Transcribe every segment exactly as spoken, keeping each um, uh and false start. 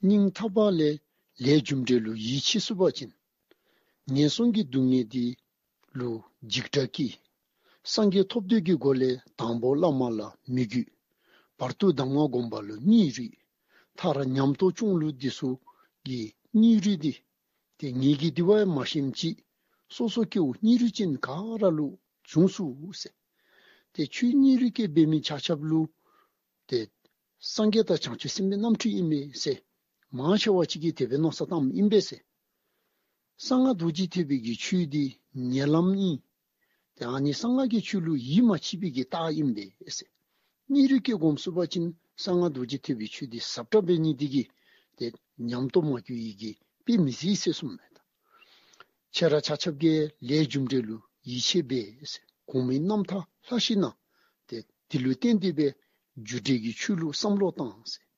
སྙིང་ཐག་པ་ལས་ལས་རྒྱུ་འབྲས་ལུ་ཡིད་ཆེས་ཚུགས་པ་ཅིན་ངན་སོང་གི་སྡུག་བསྔལ་འདི་ལུ་འཇིགས་སྐྲག་སྐྱེ། སངས་རྒྱས་ཐོབ་འདོད་ཀྱི་སྒོ་ལས་དང་པོ་བླ་མ་ལ་མོས་གུས། བར་དུ་གདམས་ངག་སྒོམ་པ་ལུ་སྙིང་རུས། མཐར་ཉམས་རྟོགས་སྐྱོང་ལུགས་འདི་ཚུ་གི་སྙིང་རུས་འདི་ཏེ་ངེ་གི་འདི་བ་མ་ཤེསཔ་ཅིག་སོ་སོ་སྐྱེ་བོ་སྙིང་རུས་ཅན་ག་ར་ལུ་བྱུང་ཚུགས་ཟེར། ཏེ་ཁྱོད་སྙིང་རུས་སྐྱེ་འབད་མི་ཆ་ཁྱབ་ལུ་ཏེ་སངས་རྒྱས་དང་བྱང་ཆུབ་སེམས་དཔའི་རྣམ་འཕྲུལ་ཨིན་མས་ཟེར། མང་ཆེ་བ་ཅིག་གིས་དེ་སྦེ་མནོ་བསམ་བཏངམ་ཨིན་པས་ཟེར། གསང་སྔགས་རྡོ་རྗེ་ཐེག་པའི་གི་ཆོས་འདི་ཉེ་ལམ་ཨིན། ཏེ་ཨ་ནི་གསང་སྔགས་ཀྱི་ཆོས་ལུ་ཡིད་མ་ཆེས་པའི་གི་རྟགས་ཨིན་པས་ཟེར། སྙིང་རུས་སྐྱེ་སྒོམ་ཚུགས་པ་ཅིན་གསང་སྔགས་རྡོ་རྗེ་ཐེག་པའི་ཆོས་འདི་ཟབ་དྲགས་འབད་ནི་འདི་གིས་ཏེ་ཉམས་རྟོགས་མ་གྱུར་ཡི་གི་དཔེ་མི་སྲིད་ཟེར་གསུངམ་མས། ད་ཁྱེད་ར་ཆ་ཁྱབ་ཀྱིས་ལས་རྒྱུ་འབྲས་ལུ་ཡིད་ཆེས་འབད་ཟེར། གོང་མའི་རྣམ་ཐར་ལྷག་ཤེས་ན་ཏེ་དེ་ལུ་བརྟེན་ཏེ་སྦེ་རྒྱུ་འབྲས་ཀྱི་ཆོས་ལུ་བསམ་བློ་བཏང་ཟེར།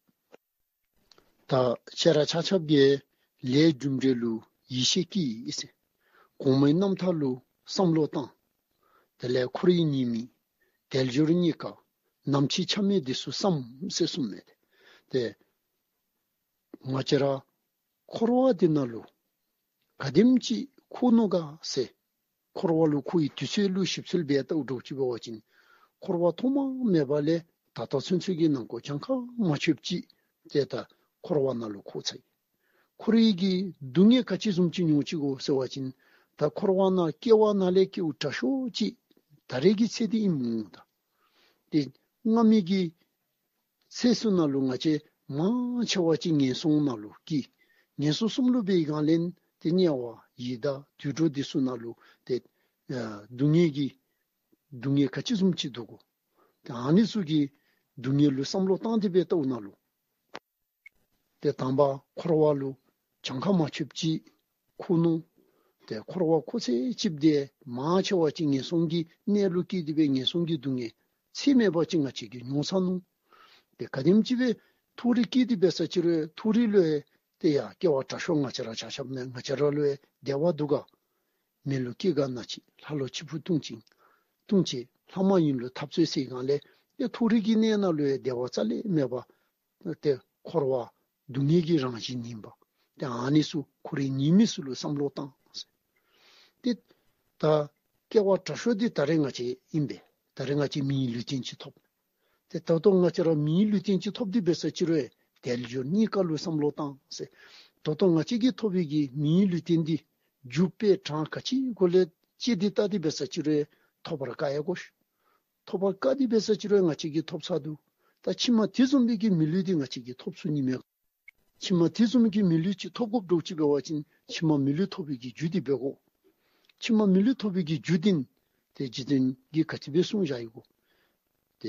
ད་ཁྱེད་ར་ཆ་ཁྱབ་ཀྱིས་ལས་རྒྱུ་འབྲས་ལུ་ཡིད་ཆེས་ཀྱིས་ཟེར། གོང་མའི་རྣམ་ཐར་ལུ་བསམ་བློ་བཏང་། དེ་ལས་འཁོར་བའི་ཉེས་དམིགས་དལ་འབྱོར་རྙེད་དཀའ་ནམ་འཆི་ཆ་མེད་འདི་ཚུ་བསམ་ཟེར་གསུངམ་མས། ཏེ་ང་བཅས་ར་འཁོར་བ་འདི་ནང་ལུ་ག་དེམ་ཅིག་འཁོར་ནུག་ག་ཟེར། འཁོར་བ་ལུ་འཁོར་བའི་དུས་ཚོད་ལུ་ཞིབ་འཚོལ་འབད་བལྟཝ་འདྲཝ་ཅིག་འབད་བ་ཅིན་འཁོར་བ་ཐོག་མ་མེད་པ་ལས་ད་ལྟོ་ཚུན་ཚོད་ཀྱི་ནང་འཁོད་གྱངས་ཁ་མ་ཆོདཔ་ཅིག་ཏེ་ད་འཁོར་བ་ནང་ལུ་འཁོར་ཚར་ཡི། འཁོར་བའི་གི་སྡུག་བསྔལ་ག་ཅི་བཟུམ་ཅིག་མྱོང་ཅི་གོ་ཟེར་བ་ཅིན་ད་འཁོར་བ་ནང་སྐྱེ་བ་ནང་ལས་སྐྱེ་བ་དྲག་ཤོས་ཅིག་ད་རེས་ཀྱི་ཚེ་འདི་ཨིནམ་འོང་ད། ཏེ་སྔ་མའི་གི་ཚེ་ཚུ་ནང་ལུ་ང་བཅས་མང་ཆེ་བ་ཅིག་ངན་སོང་ནང་ལུ་སྐྱེ། ངན་སོང་གསུམ་ལུ་འབད་བའི་སྒང་ལས་ཏེ་དམྱལ་བ་ཡི་དྭགས་དུད་འགྲོ་འདི་ཚུ་ནང་ལུ་ཏེ་ཨ་སྡུག་བསྔལ་གྱི་སྡུག་བསྔལ་ག་ཅི་བཟུམ་ཅིག་འདུག་གོ། ཏེ་ཨ་ནི་ཚུ་གི་སྡུག་བསྔལ་ལུ་བསམ་བློ་བཏང་སྟེ་སྦེ་བལྟཝ་ནང་ལུ་ཏེ་དང་པ་འཁོར་བ་ལུ་གྱངས་ཁ་མ་ཆོདཔ་ཅིག་འཁོར་ནུག། ཏེ་འཁོར་བ་འཁོར་ཚད་ཅིག་འདི་མང་ཆེ་བ་ཅིག་ངན་སོང་གི་གནས་ལུ་སྐྱེས་ཏེ་སྦེ་ངན་སོང་གི་སྡུག་བསྔལ་ཚད་མེད་པ་ཅིག་ང་བཅས་ཀྱིས་མྱོང་ཚར་ནུག། ཏེ་ག་དེམ་ཅིག་སྦེ་མཐོ་རིས་སྐྱེས་ཏེ་འབད་ས་ཅིག་རུང་མཐོ་རིས་ལུ་ཡང་ཏེ་ཡ་སྐྱེ་བ་དྲག་ཤོས་ང་བཅས་ར་ཆ་ཁྱབ་ནི་ང་བཅས་ར་ལུ་ཡང་བདེ་བ་འདུག་ག། མི་ལུ་སྐྱེ་རྒ་ན་འཆི་ལྷ་ལུ་འཆི་འཕོ་ལྟུང་བྱིན་ལྟུང་བྱེད་ལྷ་མ་ཡིན་ལུ་འཐབ་རྩོད་ཟེར་སྒང་ལས་ཏེ་མཐོ་རིས་ཀྱི་གནས་ནང་ལུ་ཡང་བདེ་བ་རྩ་ལས་མེད་པ། ཏེ་འཁོར་བ་སྡུག་བསྔལ་གྱི་རང་བཞིན་ཨིན་པ། ཏེ་ཨ་ནི་ཚུ་འཁོར་བའི་ཉེས་དམིགས་ཚུ་ལུ་བསམ་བློ་བཏང་། ཏེ་ད་སྐྱེ་བ་དྲག་ཤོས་འདི་ད་རེས་ང་བཅས་ཨིན་པས། ད་རེས་ང་བཅས་མིའི་ལུས་རྟེན་ཅིག་ཐོབ། ཏེ་ད་ལྟོ་ང་བཅས་ར་མིའི་ལུས་རྟེན་ཅིག་ཐོབ་སྟེ་འབད་ས་ཅིག་རུང་དལ་འབྱོར་རྙེད་དཀའ་ལུ་བསམ་བློ་བཏང་ཟེར། ད་ལྟོ་ང་བཅས་ཀྱིས་ཐོབ་པའི་གི་མིའི་ལུས་རྟེན་འདི་རྒྱུ་དཔེ་གྲངས་ག་ཅི་གོ་ལས་ཅི་འདི་ལྟ་སྟེ་འབད་ས་ཅིག་རུང་ཐོབ་པར་དཀའ་ཡ་གོ་ཤ། ཐོབ་པར་དཀའ་སྟེ་འབད་ས་ཅིག་རུང་ང་བཅས་ཀྱིས་ཐོབ་ཚར་འདུག། ད་ཕྱི་མ་དེ་བཟུམ་མའི་གི་མི་ལུས་འདི་ང་བཅས་ཀྱིས་ཐོབ་ཚུགས་ནི་མས། ཕྱི་མ་དེ་བཟུམ་གྱི་མི་ལུས་ཅིག་ཐོབ་དགོཔ་འདྲཝ་ཅིག་འབད་བ་ཅིན་ཕྱི་མ་མི་ལུས་ཐོབ་པའི་གི་རྒྱུ་འདི་འབད་དགོ། ཕྱི་མ་མི་ལུས་ཐོབ་པའི་གི་རྒྱུ་འདི་ཏེ་རྗེ་བཙུན་གྱིས་ག་ཅི་སྦེ་གསུངས་བཞག་ཡི་གོ། ཏེ་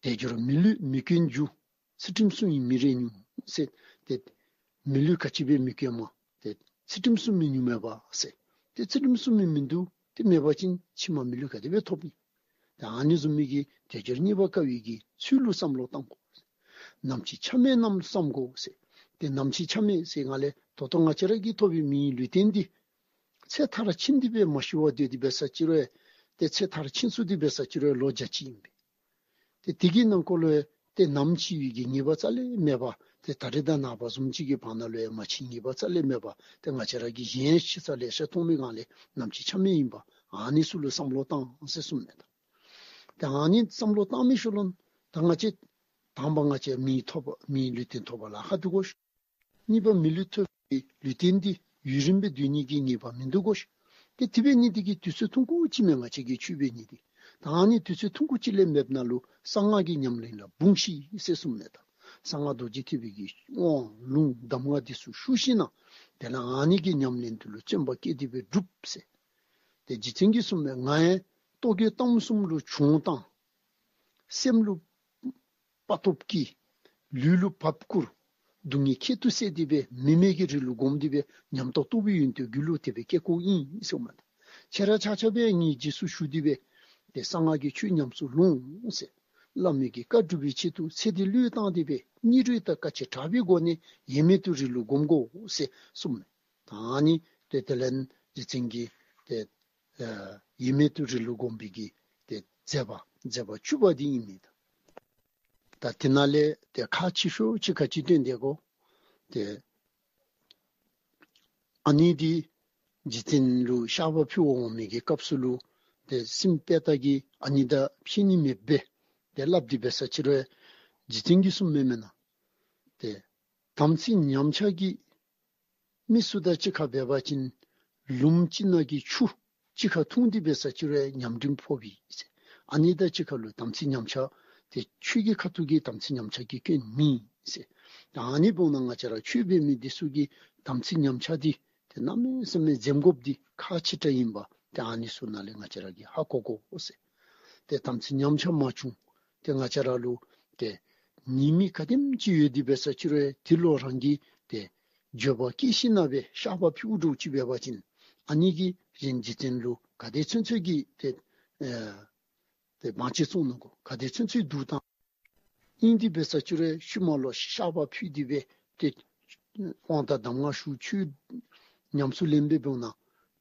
དལ་འབྱོར་མི་ལུས་མི་སྐྱོན་རྒྱུ། ཚུལ་ཁྲིམས་སྲུང་བའི་མི་རེ་ཉུང་ཟེར། ཏེ་མི་ལུས་ག་ཅི་སྦེ་མི་སྐྱོནམ་ཏེ་ཚུལ་ཁྲིམས་སྲུང་མི་ཉུང་མས་པ་ཟེར། ཏེ་ཚུལ་ཁྲིམས་སྲུང་མི་མིན་འདུག། ཏེ་མེད་པ་ཅིན་ཕྱི་མ་མི་ལུས་ག་དེ་སྦེ་ཐོབ་ནི། ཏེ་ཨ་ནི་བཟུམ་མའི་གི་དལ་འབྱོར་རྙེད་པར་དཀའ་བའི་གི་ཚུལ་ལུ་བསམ་བློ་བཏང་དགོ། ནམ་འཆི་ཆ་མེད་རྣམས་བསམ་དགོ་ཟེར། ཏེ་ནམ་འཆི་ཆ་མེད་ཟེར་སྒང་ལས་ད་ལྟོ་ང་བཅས་ར་གིས་ཐོབ་པའི་མིའི་ལུས་རྟེན་འདི་ཚེ་མཐར་ཕྱིན་ཏེ་སྦེ་མ་ཤི་བར་སྡོད་དེ་འབད་ས་ཅིག་རུང་ཏེ་ཚེ་མཐར་ཕྱིན་ཚུགས་ཏེ་འབད་ས་ཅིག་རུང་ལོ་བརྒྱ་གཅིག་ཨིན་པས། ཏེ་དེ་གི་ནང་འཁོད་ལུ་ཡང་ཏེ་ནམ་འཆི་བའི་གི་ངེས་པ་རྩ་ལས་མེད་པ། ཏེ་ད་རེས་དང་ནངས་པ་བཟུམ་ཅིག་གི་བར་ན་ལུ་ཡང་མ་འཆི་ངེས་པ་རྩ་ལས་མེད་པ། ཏེ་ང་བཅས་ར་གིས་གཞན་ཤི་ས་ལེ་ཤ་མཐོང་མི་སྒང་ལས་ནམ་འཆི་ཆ་མེད་ཨིན་པ། ཨ་ནི་ཚུ་ལུ་བསམ་བློ་བཏང་ཟེར་གསུངམ་མས་ད། ཏེ་ཨ་ནི་བསམ་བློ་བཏང་མི་ཤུལ་ལུ་ད་ང་བཅས་དང་པ་ང་བཅས་མི་ཐོབ་པ་མིའི་ལུས་རྟེན་ཐོབ་པ་ལཱ་ཁག་འདུག་གོ་ཤ། གཉིས་པ་མི་ལུས་ཐོབ་པའི་ལུས་རྟེན་འདི་ཡུན་རིངམོ་སྦེ་སྡོད་ནི་གི་ངེས་པ་མིན་འདུག་གོ་ཤ། ཏེ་དེ་འབད་ནི་འདི་གིས་དུས་ཚོད་ཐུང་ཀུ་ཅིག་མས་ང་བཅས་ཀྱིས་ཆོས་འབད་ནི་འདི། ད་ཨ་ནི་དུས་ཚོད་ཐུང་ཀུ་ཅིག་ལས་མེདཔ་ནང་ལུ་གསང་སྔགས་ཀྱི་ཉམས་ལེན་ལ་འབུངས་ཤིག་ཟེར་གསུངམ་མས་ད། གསང་སྔགས་རྡོ་རྗེ་ཐེག་པའི་གི་དབང་ལུང་གདམས་ངག་འདི་ཚུ་ཞུ་ཞིནམ་ལས་དེ་ལས་ཨ་ནི་གི་ཉམས་ལེན་འདི་ལུ་བརྩོན་པ་བསྐྱེད་དེ་སྦེ་སྒྲུབ་ཟེར། ཏེ་རྗེ་བཙུན་གྱིས་གསུངམ་མས། ང་ཡང་རྟོག་གེ་གཏམ་གསུམ་ལུ་མཆོང་བཏང་། སེམས་ལུ་དཔའ་སྟོབས་བསྐྱེད། ལུས་ལུ་བབས་བསྐུར། སྡུག་བསྔལ་ཁྱད་དུ་བསད་དེ་སྦེ་མི་མེད་ཀྱི་རི་ལུ་བསྒོམས་ཏེ་སྦེ་ཉམས་རྟོགས་རྟོགས་པའི་ཡོན་ཏན་རྒྱུད་ལུ་དེ་སྦེ་སྐྱེ་དགོཔ་ཨིན་ཟེར་གསུངམ་མས། ཁྱེད་ར་ཆ་ཁྱབ་ཡང་ངེའི་རྗེས་སུ་ཞུ་སྟེ་སྦེ་ཏེ་གསང་སྔགས་ཀྱི་ཆོས་ཉམས་སུ་ལོངས་ཟེར། བླ་མའི་གི་བཀའ་སྒྲུབ་པའི་ཆེད་དུ་ཚེ་འདི་བློས་བཏང་སྟེ་སྦེ་སྙིང་རུས་དང་དཀའ་སྤྱད་དྲག་པོའི་སྒོ་ནས་ཡེངས་མེད་དུ་རི་ལུ་བསྒོམ་དགོ་ཟེར་གསུངམ་མས། ད་ཨ་ནི་ཏེ་དེ་ལས་རྗེ་བཙུན་གྱིས་ཏེ་ཨ་ཡེངས་མེད་དུ་རི་ལུ་བསྒོམ་པའི་གི་ཏེ་མཛད་པ་མཛད་པ་བཅུ་པ་འདི་ཨིན་མས་ད། ད་དེ་ནང་ལས་ཏེ་ཁག་ཆེ་ཤོས་ཅིག་ག་ཅི་སྟོན་དེས་གོ། ཏེ་ཨ་ནི་འདི་རྗེ་བཙུན་ལུ་བཤགས་པ་ཕུལ་འོང་མི་གི་སྐབས་སུ་ལུ་ཏེ་སྲིངམོ་དཔལ་རྟགས་ཀྱིས་ཨ་ནི་དང་ཕྱད་ནི་མེདཔ་སྦེ་ཏེ་སླབ་སྟེ་འབད་ས་ཅིག་རུང་རྗེ་བཙུན་གྱིས་གསུངམ་མེན་ན། ཏེ་དམ་ཚིག་ཉམས་ཆག་གིས་མི་སུ་དང་གཅིག་ཁར་འབད་བ་ཅིན་ལུངམ་གཅིག་ནང་གི་ཆུ་གཅིག་ཁར་འཐུང་སྟེ་འབད་ས་ཅིག་རུང་ཉམས་རིམ་ཕོགཔ་ཨིན་ཟེར། ཨ་ནི་དང་གཅིག་ཁར་ལུ་དམ་ཚིག་ཉམས་ཆག་ཏེ་ཆོས་ཀྱི་ཁ་ཐུག་གི་དམ་ཚིག་ཉམས་ཆག་གི་སྐྱོན་མེད་ཟེར། ད་ཨ་ནི་འབདཝ་ད་ང་བཅས་ར་ཆོས་འབད་མི་འདི་ཚུ་གི་དམ་ཚིག་ཉམས་ཆག་འདི་ཏེ་གནམ་མེད་ས་མེད་འཛེམ་དགོཔ་འདི་ཁག་ཆེ་དྲགས་ཨིནམ་ཏེ་ཨ་ནི་ཚུ་ནང་ལས་ང་བཅས་ར་གིས་ཧ་གོ་དགོ་ཟེར། ཏེ་དམ་ཚིག་ཉམས་ཆག་མ་བྱུང་ཏེ་ང་བཅས་ར་ལུ་ཏེ་ཉེས་དམིགས་ག་དེམ་ཅིག་ཡོད་དེ་འབད་ས་ཅིག་རུང་དེ་ལུ་རང་གིས་ཏེ་འགྱོད་པ་བསྐྱེད་ཞིནམ་ལས་བཤགས་པ་ཕུལ་འགྱོ་ཅི་འབད་བ་ཅིན་ཨ་ནི་གིས་གཞན་རྗེ་བཙུན་ལུ་ག་དེ་ཚུན་ཚོད་ཀྱི་ཏེ་ཨེ་ཏེ་བང་ཆེན་བཙོང་ནུག་གོ། ག་དེ་ཚུན་ཚོད་སྡུག་བཏང་ཨིན་དེ་འབད་ས་ཅིག་རུང་ཤུལ་མ་ལུ་བཤགས་པ་ཕུལ་ཏེ་འབད་ཏེ་དབང་དང་གདམས་ངག་ཞུ་ཆོས་ཉམས་སུ་ལེན་འབདཝ་ད་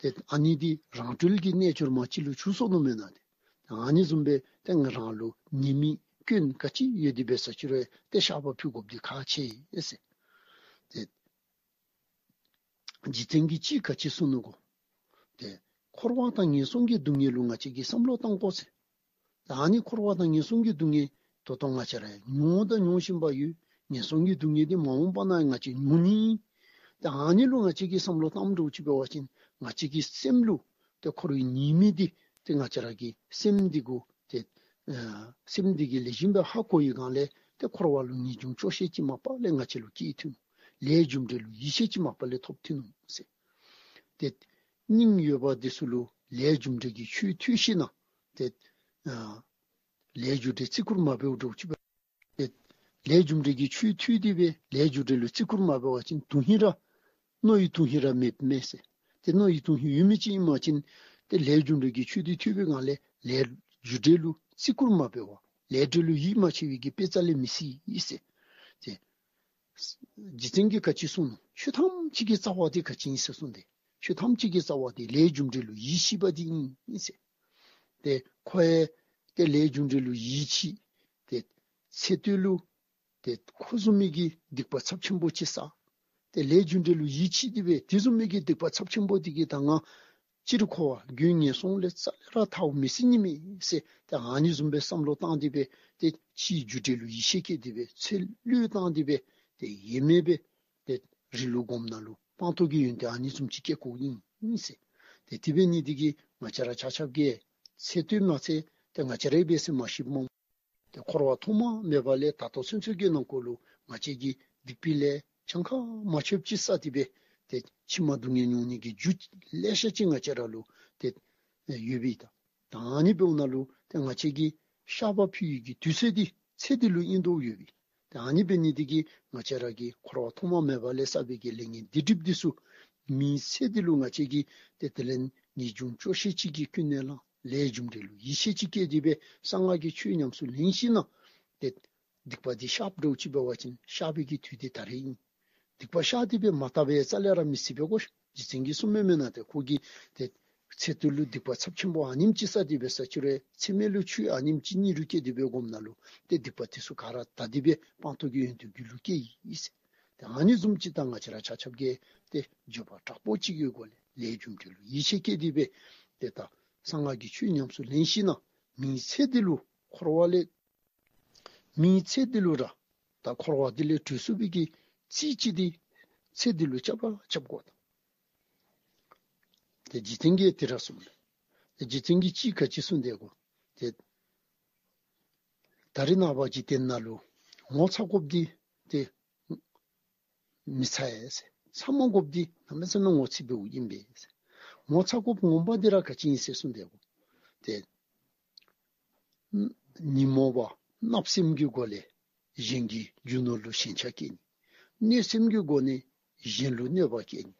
ཏེ་ཨ་ནི་འདི་རང་གྲོལ་གྱི་རྣལ་འབྱོར་མ་ཅིག་ལུ་འགྱུར་སོ་ནུག་མེན་ན། ཏེ་ཨ་ནི་བཟུམ་སྦེ་ཏེ་ང་རང་ལུ་ཉེས་དམིགས་སྐྱོན་ག་ཅི་ཡོད་དེ་འབད་ས་ཅིག་རུང་ཏེ་བཤགས་པ་ཕུལ་དགོཔ་འདི་ཁག་ཆེ་ཟེར། ཏེ་རྗེ་བཙུན་གྱིས་ཅིག་ག་ཅི་གསུངས་ནུག་གོ། ཏེ་འཁོར་བ་དང་ངན་སོང་གི་སྡུག་བསྔལ་ལུ་ང་བཅས་ཀྱིས་བསམ་བློ་གཏང་དགོ་ཟེར། ད་ཨ་ནི་འཁོར་བ་དང་ངན་སོང་གི་སྡུག་བསྔལ་ད་ལྟོ་ང་བཅས་ར་མྱོང་དང་མྱོང་བཞིན་པ་ཡོད། ངན་སོང་གི་སྡུག་བསྔལ་འདི་མ་འོངས་པ་ན་ང་བཅས་མྱོང་ནི། ད་ཨ་ནི་ལུ་ང་བཅས་ཀྱིས་བསམ་བློ་གཏང་འགྱོ་ཅི་འབད་བ་ཅིན་ང་བཅས་ཀྱི་སེམས་ལུ་ཏེ་འཁོར་བའི་ཉེས་དམིགས་འདི་ཏེ་ང་བཅས་ར་གི་སེམས་འདི་གུ་ཏེ་ཨ་སེམས་འདི་གིས་ལེགས་ཤོམ་སྦེ་ཧ་གོ་བའི་སྒང་ལས་ཏེ་འཁོར་བ་ལུ་ངེས་འབྱུང་སྐྱོ་ཤས་ཅིག་མ་པ་ལས་ང་བཅས་ལུ་སྐྱེ་ཐོན་ནུག། ལས་རྒྱུ་འབྲས་ལུ་ཡིད་ཆེས་ཅིག་མ་པ་ལས་ཐོབ་ཐོན་ནུག་ཟེར། ཏེ་སྙིང་ཡོད་པ་འདི་ཚུ་ལུ་ལས་རྒྱུ་འབྲས་ཀྱི་ཆོས་ཐོས་ཞིནམ་ལས་ཏེ་ཨ་ལས་རྒྱུ་འབྲས་བརྩི་བཀུར་མ་འབདཝ་འགྱོ་ཅི་འབད། ཏེ་ལས་རྒྱུ་འབྲས་ཀྱི་ཆོས་ཐོས་ཏེ་འབད་ལས་རྒྱུ་འབྲས་ལུ་བརྩི་བཀུར་མ་འབད་བ་ཅིན་དོན་ཧིང་ར་མནོ་བའི་དོན་ཧིང་ར་མེདཔ་མས་ཟེར། ཏེ་མནོ་བའི་དོན་ཧིང་ཡོད་མི་ཅིག་ཨིན་པ་ཅིན་ཏེ་ལས་རྒྱུ་འབྲས་ཀྱི་ཆོས་འདི་ཐོས་པའི་སྒང་ལས་ལས་རྒྱུ་འབྲས་ལུ་བརྩི་བཀུར་མ་འབད་བར་ལས་འབྲས་ལུ་ཡིད་མ་ཆེས་པའི་གི་དཔེ་རྩ་ལས་མི་སྲིད་ཟེར། ཏེ་རྗེ་བཙུན་གྱིས་ག་ཅི་གསུངས་ནུག། ཆོས་ཐམས་ཅད་ཀྱི་རྩ་བ་འདི་ག་ཅི་ཨིན་ཟེར་གསུངས་ཏེ། ཆོས་ཐམས་ཅད་ཀྱི་རྩ་བ་འདི་ལས་རྒྱུ་འབྲས་ལུ་ཡིད་ཆེས་པ་འདི་ཨིན་ཟེར། ཏེ་ཁོ་ཡང་ཏེ་ལས་རྒྱུ་འབྲས་ལུ་ཡིད་ཆེས། ཏེ་ཚེ་སྟོད་ལུ་ཏེ་ཁོ་བཟུམ་མའི་གི་སྡིག་པ་ཚབས་ཆེན་པོ་ཅིག་བསགས། ཏེ་ལས་རྒྱུ་འབྲས་ལུ་ཡིད་ཆེས་ཏེ་འབད་དེ་བཟུམ་མའི་གི་སྡིག་པ་ཚབས་ཆེན་པོ་འདི་གིས་ད་ང་སྤྱིར་འཁོར་བ་རྒྱུ་ངན་སོང་ལས་རྩ་ལས་ར་ཐར་མི་ཚུགས་ནི་མས་ཟེར་ཏེ་ཨ་ནི་བཟུམ་སྦེ་བསམ་བློ་བཏང་སྟེ་འབད་ཏེ་ཕྱིའི་རྒྱུ་འབྲས་ལུ་ཡིད་ཆེས་བསྐྱེད་དེ་འབད་ཚེ་བློས་བཏང་སྟེ་འབད་ཏེ་ཡེངས་མེད་འབད་ཏེ་རི་ལུ་སྒོམ་ནང་ལུ་སྤངས་རྟོགས་ཀྱི་ཡོན་ཏན་ཨ་ནི་བཟུམ་ཅིག་སྐྱེ་དགོཔ་ཨིན་ཟེར། ཏེ་དེ་འབད་ནི་འདི་གིས་ང་བཅས་ར་ཆ་ཁྱབ་ཀྱིས་ཚེ་སྟོད་མ་ཚད་ཏེ་ང་བཅས་ར་འབད་ས་མ་ཤེསཔ་མ་ཏེ་འཁོར་བ་ཐོག་མ་མེད་པ་ལས་ད་ལྟོ་ཚུན་ཚོད་ཀྱི་ནང་འཁོད་ལུ་ང་བཅས་ཀྱིས་སྡིག་པའི་ལས་གྱངས་ཁ་མ་ཆོདཔ་ཅིག་བསགས་ཏེ་འབད་ཏེ་ཕྱི་མ་སྡུག་བསྔལ་མྱོང་ནི་གི་རྒྱུ་ལེ་ཤ་ཅིག་ང་བཅས་ར་ལུ་ཏེ་ཡོད་པས། ད་ད་ཨ་ནི་འབདཝ་ད་ལུ་ཏེ་ང་བཅས་ཀྱིས་བཤགས་པ་ཕུལ་ནི་གི་དུས་ཚོད་འདི་ཚེ་འདི་ལུ་ཨིན་དོ་ཡོད་པས། ཏེ་ཨ་ནི་འབད་ནི་འདི་གིས་ང་བཅས་ར་གིས་འཁོར་བ་ཐོག་མ་མེད་པ་ལས་བསགས་པའི་གི་ལས་ངན་སྡིག་སྒྲིབ་འདི་ཚུ་མི་ཚེ་འདི་ལུ་ང་བཅས་ཀྱིས་ཏེ་དེ་ལས་ངེས་འབྱུང་སྐྱོ་ཤས་ཅིག་གི་ཀུན་ནས་བསླངས། ལས་རྒྱུ་འབྲས་ལུ་ཡིད་ཆེས་ཅིག་བསྐྱེད་དེ་འབད་གསང་སྔགས་ཀྱི་ཆོས་ཉམས་སུ་ལེན་ཞིནམ་ལས་ཏེ་སྡིག་པ་འདི་བཤགས་འགྱོ་ཅི་འབད་བ་ཅིན་བཤགས་པའི་གི་དུས་འདི་ད་རེས་ཨིན། སྡིག་པ་བཤགས་ཏེ་འབད་མ་དག་པའི་རྩ་ལས་ར་མི་སྲིད་པས་གོ། རྗེ་བཙུན་གྱིས་གསུངམ་མེན་ན། ཏེ་ཁོ་གིས་ཏེ་ཚེ་སྟོད་ལུ་སྡིག་པ་ཚབས་ཆེན་པོ་ཨ་ནེམ་ཅིག་བསགས་ཏེ་འབད་ས་ཅིག་རུང་ཚེ་སྨད་ལུ་ཆོས་ཨ་ནེམ་ཅིག་སྙིང་རུས་བསྐྱེད་དེ་འབད་སྒོམ་ནང་ལུ་ཏེ་སྡིག་པ་འདི་ཚུ་ག་ར་དག་སྟེ་འབད་སྤངས་རྟོགས་ཀྱི་ཡོན་ཏན་རྒྱུད་ལུ་སྐྱེ་ཡི་ཟེར། ཏེ་ཨ་ནི་བཟུམ་ཅིག་ད་ང་བཅས་ར་ཆ་ཁྱབ་ཀྱིས་ཏེ་འགྱོད་པ་དྲག་པོ་ཅིག་གི་སྒོ་ལས་ལས་རྒྱུ་འབྲས་ལུ་ཡིད་ཆེས་བསྐྱེད་དེ་འབད་ཏེ་ད་གསང་སྔགས་ཀྱི་ཆོས་ཉམས་སུ་ལེན་ཞིནམ་ལས་མི་ཚེ་འདི་ལུ་འཁོར་བ་ལས་མི་ཚེ་འདི་ལུ་ར་ད་འཁོར་བ་འདི་ལས་གྲོལ་ཚུགས་པའི་གི་རྩིས་ཅིག་འདི་ཚེ་འདི་ལུ་རྐྱབ་ར་རྐྱབ་དགོ། ཏེ་རྗེ་བཙུན་གྱིས་དེ་ར་གསུངས། ཏེ་རྗེ་བཙུན་གྱིས་ཅིག་ག་ཅི་གསུངས་དེ་གོ། ཏེ་ད་རེས་ནངས་པ་འཇིག་རྟེན་ནང་ལུ་ངོ་ཚ་དགོཔ་འདི་ཏེ་མི་ཚ་ཡ་ཟེར། ཚ་མ་དགོཔ་འདི་གནམ་མེད་ས་མེད་ངོ་ཚ་བའི་ཨིན་པས་ཟེར། ངོ་ཚ་དགོཔ་ངོ་མ་འདི་ར་ག་ཅི་ཨིན་ཟེར་གསུངས་དེ་གོ། ཏེ་ཉོན་མོངས་པ་བརྣབ་སེམས་ཀྱི་སྒོ་ལས་གཞན་གྱི་རྒྱུ་ནོར་ལུ་ཞེན་ཆགས་སྐྱེ་ནི། གནོད་སེམས་ཀྱི་སྒོ་ནས་གཞན་ལུ་གནོད་པ་སྐྱེ་ནི།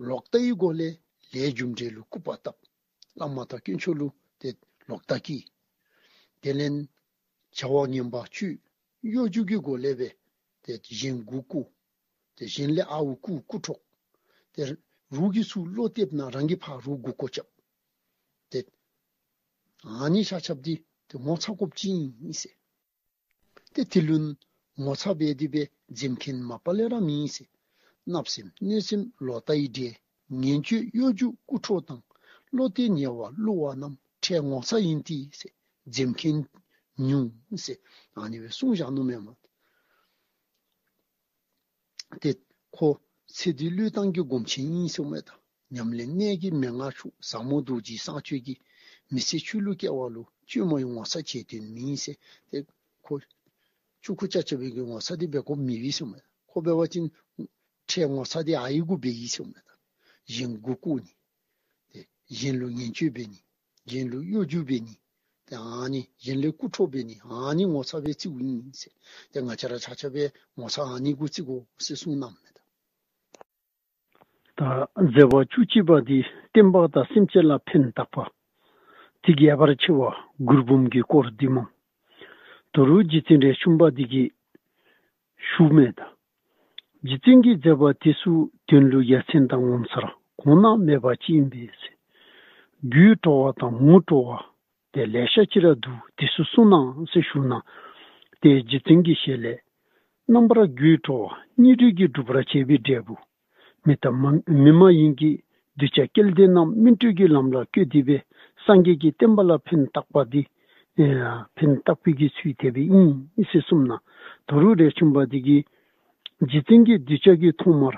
ལོག་ལྟའི་སྒོ་ལས་ལས་རྒྱུ་འབྲས་ལུ་སྐུར་པ་བཏབ། བླ་མ་དང་དཀོན་མཆོག་ལུ་ཏེ་ལོག་ལྟ་སྐྱེ། དེ་ལས་བྱ་བ་ངན་པ་སྤྱོད། གཡོ་སྒྱུ་གི་སྒོ་ལས་འབད་ཏེ་གཞན་མགུ་སྐོར། ཏེ་གཞན་ལས་ཨརཝ་རྐུ་རྐུ་འཕྲོག། ཏེ་རོགས་ཀྱིས་ཚུར་བློ་གཏད་ན་རང་གིས་ཕར་རོགས་མགུ་སྐོར་རྐྱབ། ཏེ་ཨ་ནི་ཆ་ཁྱབ་འདི་ཏེ་ངོ་ཚ་དགོཔ་ཅིག་ཨིན་ཟེར། ཏེ་དེ་ལུ་ངོ་ཚ་འབད་དེ་འབད་འཛེམ་མཁན་མ་པ་ལས་ར་མེད་ཟེར། བརྣབ་སེམས་གནོད་སེམས་ལོག་ལྟའི་འདྲེ། ངན་སྤྱོད་གཡོ་སྒྱུ་རྐུ་འཕྲོག་དང་། བློ་གཏད་ཉེ་བར་བསླུ་བ་རྣམས། ཁྲལ་ངོ་ཚ་ཡིན་ཏེ་ཟེར་འཛེམ་མཁན་ཉུང་ཟེར་ཨ་ནི་སྦེ་གསུངས་བཞག་ནུག་མེན་མས། ཏེ་ཁོ་ཚེ་འདི་བློས་བཏང་གི་སྒོམ་ཆེན་ཨིན་ཟེར་མས་ད། ཉམས་ལེན་གནད་ཀྱི་མན་ངག་ཆོས་ཟབ་མོ་རྡོ་རྗེ་གསང་སྤྱོད་ཀྱི་མི་ཚེ་ཆོས་ལུ་སྐྱེལ་བ་ལུ་བཅོས་མ་ཡི་ངོ་ཚ་བྱེད་དོན་མེད་ཟེར། ཏེ་ཁོ་ཆུང་ཀུ་ཅ་ཅ་བའི་གི་ངོ་ཚ་འདི་འབད་དགོཔ་མེད་པས་ཟེར་མས། ཁོ་འབད་བ་ཅིན་ཁྲལ་ངོ་ཚ་འདི་ཨའི་གུ་འབད་ཡི་ཟེར་མས་ད། གཞན་མགུ་སྐོར་ནི། ཏེ་གཞན་ལུ་ངན་སྤྱོད་འབད་ནི། གཞན་ལུ་གཡོ་སྒྱུ་འབད་ནི། ཏེ་ཨ་ནི་གཞན་ལས་རྐུ་འཕྲོག་འབད་ནི། ཨ་ནི་ངོ་ཚ་སྦེ་བརྩིཝ་ཨིན་ཟེར། ཏེ་ང་བཅས་ར་ཆ་ཁྱབ་སྦེ་ངོ་ཚ་ཨ་ནི་གུ་བརྩི་དགོ་ཟེར་གསུངས་གནངམ་མས་ད། ད་མཛད་པ་བཅུ་གཅིག་པ་འདི་བསྟན་པ་དང་སེམས་ཅན་ལ་ཕན་བཏགས་པ། དེ་གིས་ཡལ་བར་ཆེ་བ་གུར་འབུམ་གྱི་སྐོར་འདི་སྨོ། ད་རུང་རྗེ་བཙུན་རས་ཆུང་པ་འདི་གིས་ཞུཝ་མས་ད། རྗེ་བཙུན་གྱི་མཛད་པ་དེ་ཚུ་དོན་ལུ་ཡ་མཚན་དང་ངོ་མཚར་གོང་ན་མེད་པ་ཅིག་ཨིན་པས་ཟེར། རྒྱུད་སྤྲོ་བ་དང་ངོ་སྤྲོ་བ་དེ་ལེ་ཤ་ཅིག་ར་འདུག། དེ་ཚུ་གསུང་གནང་ཟེར་ཞུ་ན། ཏེ་རྗེ་བཙུན་གྱི་ཞལ་ལས། རྣམ་པར་རྒྱུད་སྤྲོ་བ་སྙིང་རུས་ཀྱིས་སྒྲུབ་པར་བྱེད་པའི་འབྲས་བུ། མི་དང་མ་མི་མ་ཡིན་གྱི་གདུལ་བྱ་སྐལ་ལྡན་རྣམས་སྨིན་གྲོལ་གྱི་ལམ་ལ་བཀོད་དེ་སྦེ་སངས་རྒྱས་ཀྱི་བསྟན་པ་ལ་ཕན་བཏགས་པ་འདི་ཨེ་ཕན་བཏགས་པའི་གི་ཚུལ་དེ་སྦེ་ཨིན་ཟེར་གསུངས་ན། ད་རུང་རས་ཆུང་པ་འདི་གིས་རྗེ་བཙུན་གྱིས་གདུལ་བྱ་གི་ཐོག་མར་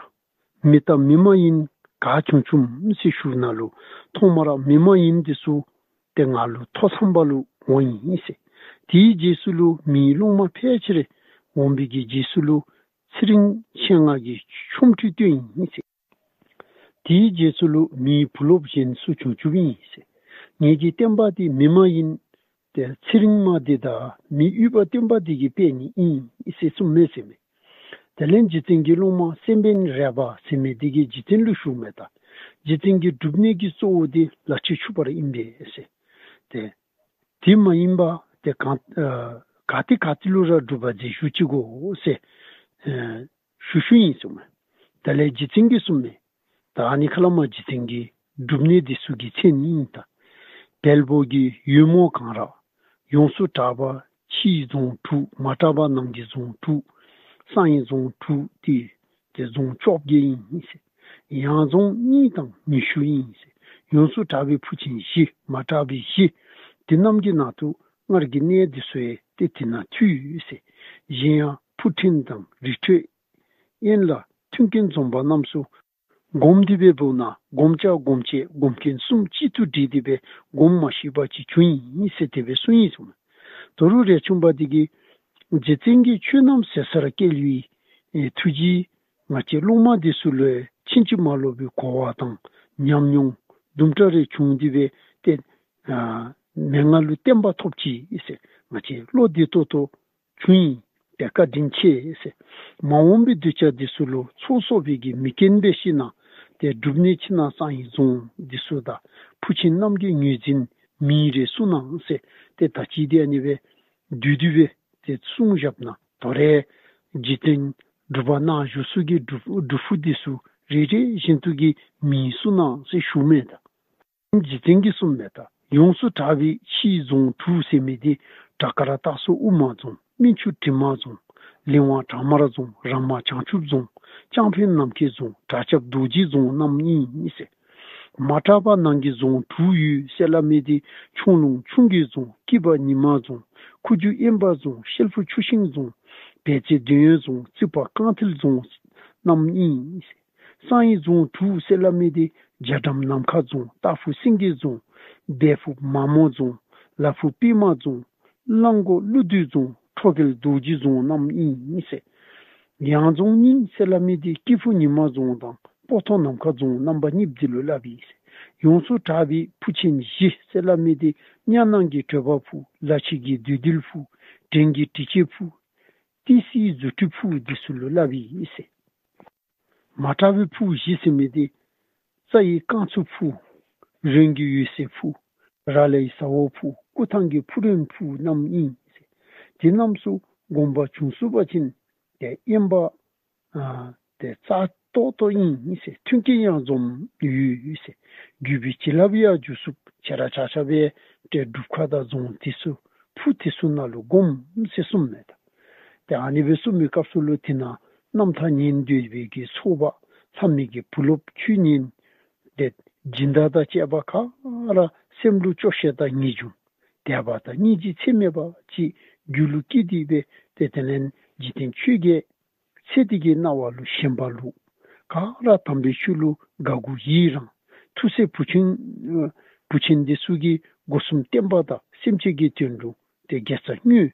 མི་དང་མི་མ་ཡིན་ག་བྱུང་བྱུངམ་ཟེར་ཞུ་ན་ལུ་ཐོག་མར་མི་མ་ཡིན་འདི་ཚུ་ཏེ་ང་ལུ་ཐོ་འཚམས་པ་ལུ་འོང་ཡི་ཟེར། དེའི་རྗེས་སུ་ལུ་མིའི་སློབ་མ་ཕལ་ཆེར་འོང་བའི་གི་རྗེས་སུ་ལུ་ཚེ་རིང་མཆེད་ལྔ་གི་ཆོ་འཕྲུལ་སྟོན་ཡི་ཟེར། དེའི་རྗེས་སུ་ལུ་མིའི་བུ་སློབ་གཞན་ཚུ་བྱུང་བྱུངམ་ཨིན་ཟེར། ངེ་གི་བསྟན་པ་འདི་མི་མ་ཡིན་ཏེ་ཚེ་རིང་མ་འདི་དང་མི་དབུས་པ་སྟོན་པ་འདི་གིས་སྤེལ་ནི་ཨིན་ཟེར་གསུངམ་མས་ཟེར་མས། དེ་ལས་རྗེ་བཙུན་གྱི་སློབ་མ་སེམས་དཔའ་རས་པ་ཟེར་མི་འདི་གིས་རྗེ་བཙུན་ལུ་ཞུཝ་མས་ད། རྗེ་བཙུན་གྱི་སྒྲུབ་གནས་ཀྱི་གཙོ་བོ་འདི་ལ་ཕྱི་ཆུ་བར་ཨིན་པས་ཟེར། ཏེ་དེ་མ་ཡིན་པ་ཏེ་ག་ཨ་ག་ཏེ་ག་ཏེ་ལུ་ར་སྒྲུབ་པ་མཛད་བཞུགས་ཅི་གོ་ཟེར་ཨེ་ཞུ་ཞུཝ་ཨིན་གསུངམ་མས། དེ་ལས་རྗེ་བཙུན་གྱིས་གསུངམ་མས། ད་ཨ་ནི་ཁ་ལས་མར་རྗེ་བཙུན་གྱི་སྒྲུབ་གནས་འདི་ཚུ་གི་མཚན་ཨིན་ད། བལ་པོ་གི་ཡོལ་མོ་གང་ར་ཡོངས་སུ་གྲགས་པ་ཕྱིའི་རྫོང་དྲུག། མ་གྲགས་པ་ནང་གི་རྫོང་དྲུག། གསང་བའི་རྫོང་དྲུག་སྟེ་ཏེ་རྫོང་བཅོ་བརྒྱད་ཨིན་ཟེར། ཡང་རྫོང་གཉིས་དང་ཉི་ཤུ་ཨིན་ཟེར། ཡོངས་སུ་གྲགས་པའི་ཕུ་ཆེན་བཞི། མ་གྲགས་པའི་བཞི། དེ་རྣམས་ཀྱི་ནང་དུ་སྔར་གྱི་གནས་འདི་ཚུ་ཡང་ཏེ་དེ་ནང་ཚུད་ཡོད་ཟེར། གཞན་ཡང་ཕུ་ཕྲན་དང་རི་ཁྲོད་དབེན་ལ་མཐུན་རྐྱེན་འཛོམས་པ་རྣམས་སུ་སྒོམ་དེ་སྦེ་འབདཝ་ན་སྒོམ་བྱ་སྒོམ་བྱེད་སྒོམ་རྐྱེན་གསུམ་གཅིག་ཏུ་འདྲེས་ཏེ་སྦེ་སྒོམ་མ་ཤེས་པ་ཅིག་བྱུང་ཡི་ཟེར་དེ་སྦེ་གསུངས་ཡི་གསུངམ་མས། ད་རུང་རས་ཆུང་པ་འདི་གིས་རྗེ་བཙུན་གྱི་ཆོས་རྣམས་ཟད་སར་བསྐྱལ་བའི་ཨེ་ཐུགས་རྗེ་ང་བཅས་སློབ་མ་འདི་ཚུ་ལུ་ཕྱིན་ཅི་མ་ལོག་པའི་གོ་བ་དང་ཉམས་མྱོང་དུམ་གྲ་རེ་བྱུང་སྟེ་སྦེ་ཏེ་ཨ་མན་ངག་ལུ་བརྟན་པ་ཐོབ་ཅི་ཟེར། ང་བཅས་བློ་བདེ་ཏོག་ཏོ་བྱུང་ཡི། ཏེ་བཀའ་དྲིན་ཆེ་ཟེར། མ་འོངས་པའི་གདུལ་བྱ་འདི་ཚུ་ལུ་ཚོགས་གསོག་པའི་གི་མིག་རྐྱེན་སྦེ་ཤེས་ན་ཏེ་སྒྲུབ་གནས་ཕྱི་ནང་གསང་བའི་རྫོང་འདི་ཚུ་དང་ཕུ་ཆེན་རྣམས་ཀྱི་ངོས་འཛིན་མིང་རེ་གསུང་གནང་ཟེར། ཏེ་ད་ཅི་འདི་ཨ་ནི་སྦེ་བསྡུས་བསྡུས་སྦེ་ཏེ་གསུངས་བཞགཔ་ན་དོ་རུང་རྗེ་བཙུན་སྒྲུབ་པ་གནང་བཞུགས་ས་གི་སྒྲུབ་སྒྲུབ་ཕུག་འདི་ཚུ་རེ་རེ་བཞིན་དུ་གི་མིང་གསུང་གནང་ཟེར་ཞུཝ་མས་ད། རྗེ་བཙུན་གྱིས་གསུངམ་མས་ད། ཡོངས་སུ་གྲགས་པའི་ཕྱིའི་རྫོང་དྲུག་ཟེར་མི་འདི་བྲག་དཀར་སྟག་སོ་དབུ་མ་རྫོང་། སྨིན་ཆུ་དྲི་མ་རྫོང་། གླིང་བ་བྲག་དམར་རྫོང་། ར་མ་བྱང་ཆུབ་རྫོང་། ལྕང་ཕན་ནམ་མཁའི་རྫོང་། བྲག་སྐྱབས་རྡོ་རྗེ་རྫོང་རྣམས་ཨིན་ཟེར། མ་གྲགས་པ་ནང་གི་རྫོང་དྲུག་ཡོད་ཟེར་སླབ་མི་འདི་ཁྱུང་ལུང་ཁྱུང་གི་རྫོང་། སྐྱིད་པ་ཉི་མ་རྫོང་། ཁུ་བྱུག་དབེན་པ་རྫོང་། ཤེལ་ཕུ་ཆུ་ཤིང་རྫོང་། བལ་རྩེ་འདོད་ཡོན་རྫོང་། རྩིག་པ་རྐང་མཐིལ་རྫོང་རྣམས་ཨིན་ཟེར། གསང་བའི་རྫོང་དྲུག་ཟེར་སླབ་མི་འདི་རྒྱ་གྲམ་ནམ་མཁའ་རྫོང་། སྟག་ཕུ་སེང་གེ་རྫོང་། སྦལ་ཕུ་མ་མོ་རྫོང་། ལ་ཕུ་པདྨ་རྫོང་། གླང་མགོ་ཀླུ་བདུད་རྫོང་། ཁྲོ་རྒྱལ་རྡོ་རྗེ་རྫོང་རྣམས་ཨིན་ཟེར། ཡང་རྫོང་གཉིས་ཟེར་སླབ་མི་འདི་སྐྱིད་ཕུ་ཉི་མ་རྫོང་དང་སྤོ་ཐོག་ནམ་མཁའ་རྫོང་རྣམ་པ་གཉིས་འདི་ལུ་སླབ་ཨིན་ཟེར། ཡོངས་སུ་གྲགས་པའི་ཕུ་ཆེན་བཞི་ཟེར་སླབ་མི་འདི་གཉའ་ནང་གི་གྲོད་པ་ཕུ། ལ་ཕྱི་གི་བདུད་འདུལ་ཕུ། བྲན་གྱི་དྲི་ཆབ་ཕུ། ཏི་སེའི་རྫུ་འཕྲུལ་ཕུ་འདི་ཚུ་ལུ་སླབ་ཨིན་ཟེར། མ་གྲགས་པའི་ཕུ་བཞི་ཟེར་མི་འདི་རྩྭ་ཡི་རྐང་ཚུ་ཕུ། རོན་གྱི་འོད་ཟེར་ཕུ། ར་ལའི་ཟ་འོག་ཕུ། སྐུ་ཐང་གི་ཕུག་རོན་ཕུ་རྣམས་ཨིན་ཟེར། དེ་རྣམས་སུ་སྒོམ་པ་བྱུང་ཚུགས་པ་ཅིན་ཏེ་དབེན་པ་ཨ་ཏེ་རྩ་ཏོག་ཏོ་ཨིན་ཟེར། མཐུན་རྐྱེན་ཡང་འཛོམས་ཡོད་ཟེར། རྒྱུད་པའི་བྱིན་རླབས་ཡང་འཇུག་ཚུགས། ཁྱེད་ར་ཆ་ཁྱབ་སྦེ་ཏེ་སྒྲུབ་ཁ་དང་རྫོང་འདི་ཚུ་ཕུ་འདི་ཚུ་ནང་ལུ་སྒོམ་ཟེར་གསུངམ་མས་ད། ཏེ་ཨ་ནི་སྦེ་གསུངས་པའི་སྐབས་སུ་ལུ་དེ་ནང་ རྣམ་ཐར་ཉན་སྡོད་པའི་གི་ཚོགས་པ་ལྷ་མོའི་གི་བུ་སློབ་ཆོས་ཉན་ཏེ་སྦྱིན་བདག་དང་བཅས་པ་ག་ར་སེམས་ལུ་སྐྱོ་ཤས་དང་ངེས་འབྱུང་དད་པ་དང་སྙིང་རྗེ་ཚད་མེད་པ་ཅིག་རྒྱུད་ལུ་སྐྱེས་ཏེ་སྦེ་ཏེ་དེ་ལས་འཇིག་རྟེན་ཆོས་བརྒྱད་ཚེ་འདི་གི་སྣང་བ་ལུ་ཞེན་པ་ལུ་ག་ར་དམ་པའི་ཆོས་ལུ་དགའ་མགུ་ཡི་རངས་ཐུགས་སྲས་བུ་ཆེན་བུ་ཆེན་འདི་ཚུ་གིས་སྒོ་གསུམ་བསྟན་པ་དང་སེམས་ཅན་གྱི་དོན་ལུ་ཏེ་དགེ་རྩ་བསྔོ།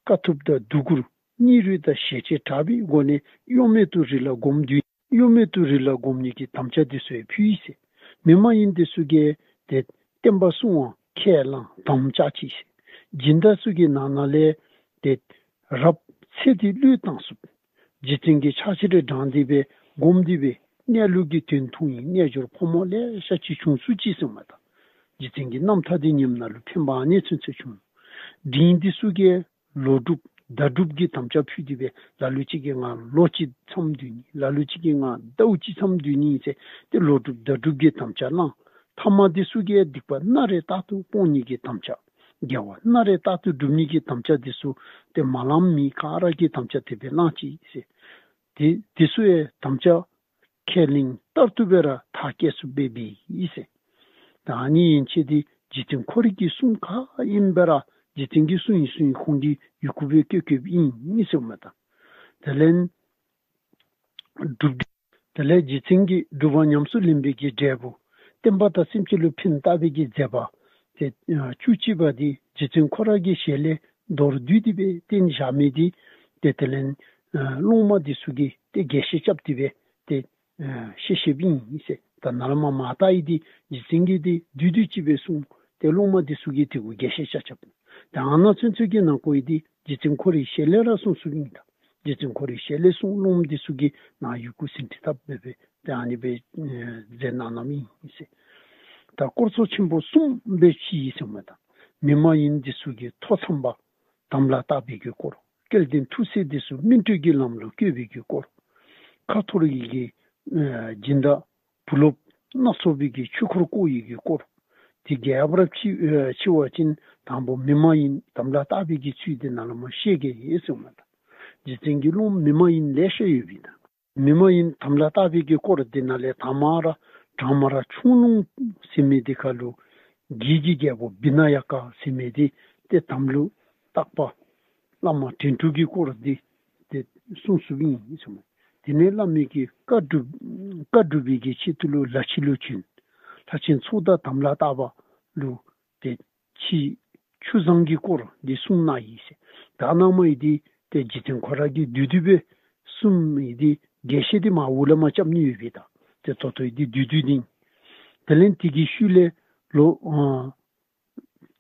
དཀའ་ཐུབ་དང་སྡུག་ཁུར་སྙིང་རུས་དང་ཞལ་ཆད་དྲག་པོའི་སྒོ་ནས་གཡོ་མེད་དུ་རི་ལ་སྒོམ་སྡོད་གཡོ་མེད་དུ་རི་ལ་སྒོམ་ནི་གི་དམ་བཅའ་འདི་ཚུ་ཡང་ཕུལ་ཡི་ཟེར། མི་མ་ཡིན་འདི་ཚུ་གིས་ཏེ་བསྟན་པ་སྲུང་བར་ཁས་བླངས་དམ་བཅའ་ཅི་ཟེར། སྦྱིན་བདག་ཚུ་གི་ནང་ན་ལས་ཏེ་རབ་ཚེ་འདི་བློས་བཏང་ཚུགས། རྗེ་བཙུན་གྱིས་ཕྱག་ཕྱི་རེ་དྲངས་ཏེ་སྦེ་སྒོམ་སྟེ་སྦེ་གནས་ལུགས་ཀྱི་དོན་མཐོང་ཡི་རྣལ་འབྱོར་ཕོ་མོ་ལེ་ཤ་ཅིག་བྱུང་སུ་ཅིག་གསུངམ་ད། རྗེ་བཙུན་གྱི་རྣམ་ཐར་འདི་ཉནམ་ན་ལུ་ཕན་པ་ཨ་ནི་ཚུན་ཚོད་བྱུང་། འབྲིང་འདི་ཚུ་གིས་ལོག་སྒྲུབ་བརྡ་སྒྲུབ་ཀྱི་དམ་བཅའ་ཕུལ་ཏེ་སྦེ་ལ་ལུ་ཅིག་གིས་ང་ལོ་གཅིག་མཚམས་སྡོད་ནི་ལ་ལུ་ཅིག་གིས་ང་ཟླཝ་གཅིག་མཚམས་སྡོད་ནི་ཟེར་ཏེ་ལོག་སྒྲུབ་བརྡ་སྒྲུབ་ཀྱི་དམ་བཅའ་བླངས། ཐ་མ་འདི་ཚུ་གིས་སྡིག་པ་སྣ་རེ་རྟག་ཏུ་སྤོང་ནི་གི་དམ་བཅའ། དགེ་བ་སྣ་རེ་རྟག་ཏུ་སྒྲུབ་ནི་གི་དམ་བཅའ་འདི་ཚུ་ཏེ་མ་བླངས་མི་ག་ར་གིས་དམ་བཅའ་དེ་སྦེ་བླངས་ཅི་ཟེར། དེ་དེ་ཚུ་ཡང་དམ་བཅའ་ཁས་ལེན་ལྟར་དུ་སྦེ་ར་མཐར་སྐྱེལ་ཚུགསཔ་སྦེ་འབད་ཡི་ཟེར། ད་ཨ་ནི་ཡན་ཆད་འདི་རྗེ་བཙུན་ཁོ་རའི་གི་གསུང་ག་ཨིནམ་སྦེ་ར་རྗེ་བཙུན་གྱིས་གསུངས་ཡི་གསུངས་ཡི་ཁོང་གིས་ཡི་གུ་སྦེ་བཀོད་བཀོདཔ་ཨིན་ཟེརཝ་མས་ད། དེ་ལས་སྒྲུབ་དེ་ལས་རྗེ་བཙུན་གྱིས་སྒྲུབ་པ་ཉམས་སུ་ལེན་པའི་གི་འབྲས་བུ་བསྟན་པ་དང་སེམས་ཅན་ལུ་ཕན་བཏགས་པའི་གི་མཛད་པ་ཏེ་བཅུ་གཅིག་པ་འདི་རྗེ་བཙུན་ཁོ་ར་གི་ཞལ་ལས་མདོར་བསྡུས་ཏེ་སྦེ་བསྟན་བཞག་མི་འདི་ཏེ་དེ་ལས་སློབ་མ་འདི་ཚུ་གིས་ཏེ་རྒྱས་བཤད་རྐྱབ་སྟེ་སྦེ་ཏེ་ཨ་བཤད་བཤདཔ་ཨིན་ཟེར། ད་ནཱ་ལས་མར་མར་ལྟ་ཡི་འདི་རྗེ་བཙུན་གྱིས་འདི་བསྡུས་བསྡུས་ཅིག་སྦེ་གསུངས། ཏེ་སློབ་མ་འདི་ཚུ་གིས་དེ་གུ་རྒྱས་བཤད་རྐྱབ་རྐྱབ། ད་ཨ་ནཱ་ཚུན་ཚོད་ཀྱི་ནང་འཁོད་ཡི་འདི་རྗེ་བཙུན་ཁོ་རའི་ཞལ་ལས་ར་གསུངས་གསུངསམ་ཨིན་ད། རྗེ་བཙུན་ཁོ་རའི་ཞལ་ལས་གསུངས། སློབ་མ་འདི་ཚུ་གིས་ནཱ་ཡི་གུ་ཟིན་བྲིས་བཏབ་སྦེ་སྦེ་ཏེ་ཨ་ནི་སྦེ་ཨེ་མཛད་གནང་གནངམ་ཨིན་ཟེར། ད་སྐོར་ཚོགས་ཆེན་པོ་གསུམ་སྦེ་ཕྱེ་ཡི་ཟེརཝ་མས་ད། མི་མ་ཡིན་འདི་ཚུ་གིས་ཐོ་འཚམས་པ་དམ་ལ་བཏགས་པའི་གི་སྐོར། སྐལ་ལྡན་ཐུགས་སྲས་འདི་ཚུ་སྨིན་གྲོལ་གྱི་ལམ་ལུ་བཀོད་པའི་གི་སྐོར། ཁ་འཐོར་གྱི་གི་ཨེ་སྦྱིན་བདག་བུ་སློབ་སྣ་ཚོགས་པའི་གི་ཆོས་འཁོར་བསྐོར་ཡི་གི་སྐོར། དེ་གི་ཡར་ཕྱེ་ཨེ་ཕྱེ་བ་ཅིན་དང་པོ་མི་མ་ཡིན་དམ་ལ་བཏགས་པའི་གི་ཚུལ་འདི་ནཱ་ལས་མར་བཤད་གེ་ཟེརཝ་མས་ད། རྗེ་བཙུན་གྱི་སློབ་མ་མི་མ་ཡིན་ལེ་ཤ་ཡོད་པས་ད། མི་མ་ཡིན་དམ་ལ་བཏགས་པའི་གི་སྐོར་འདི་ནང་ལས་དང་མ་ར་དང་མ་ར་ཆུང་ལུང་ཟེར་མི་འདི་ཁར་ལུ་བགེགས་ཀྱི་རྒྱལ་པོ་བི་ན་ཡ་ཀ་ཟེར་མི་འདི་ཏེ་དམ་ལུ་བཏགས་པ་བླ་མ་བྲན་དྲུག་གི་སྐོར་འདི་ཏེ་གསུངས་གསུངསམ་ཨིན་ཟེརཝ་མས། དེ་ལས་བླ་མའི་གི་བཀའ་སྒྲུབ་བཀའ་སྒྲུབ་པའི་གི་ཆེད་དུ་ལུ་ལ་ཕྱི་ལུ་བྱོན། ལྷ་ཆེན་ཚོགས་བདག་དམ་ལ་བཏགས་པ་ལུ་ཏེ་ཕྱི་ཆུ་བཟང་གི་སྐོར་འདི་གསུངས་གནང་ཡི་ཟེར། ད་ནཱ་མ་ཡི་འདི་ཏེ་རྗེ་བཙུན་ཁོ་ར་གིས་བསྡུས་བསྡུས་སྦེ་གསུངས་མི་འདི་རྒྱས་བཤད་འདི་མར་འོག་ལས་མར་རྐྱབ་ནི་ཡོད་པས་ད། ཏེ་ད་ལྟོ་འདི་བསྡུས་བསྡུས་འདི། དེ་ལས་དེ་གི་ཤུལ་ལས་ལོ་ཨ་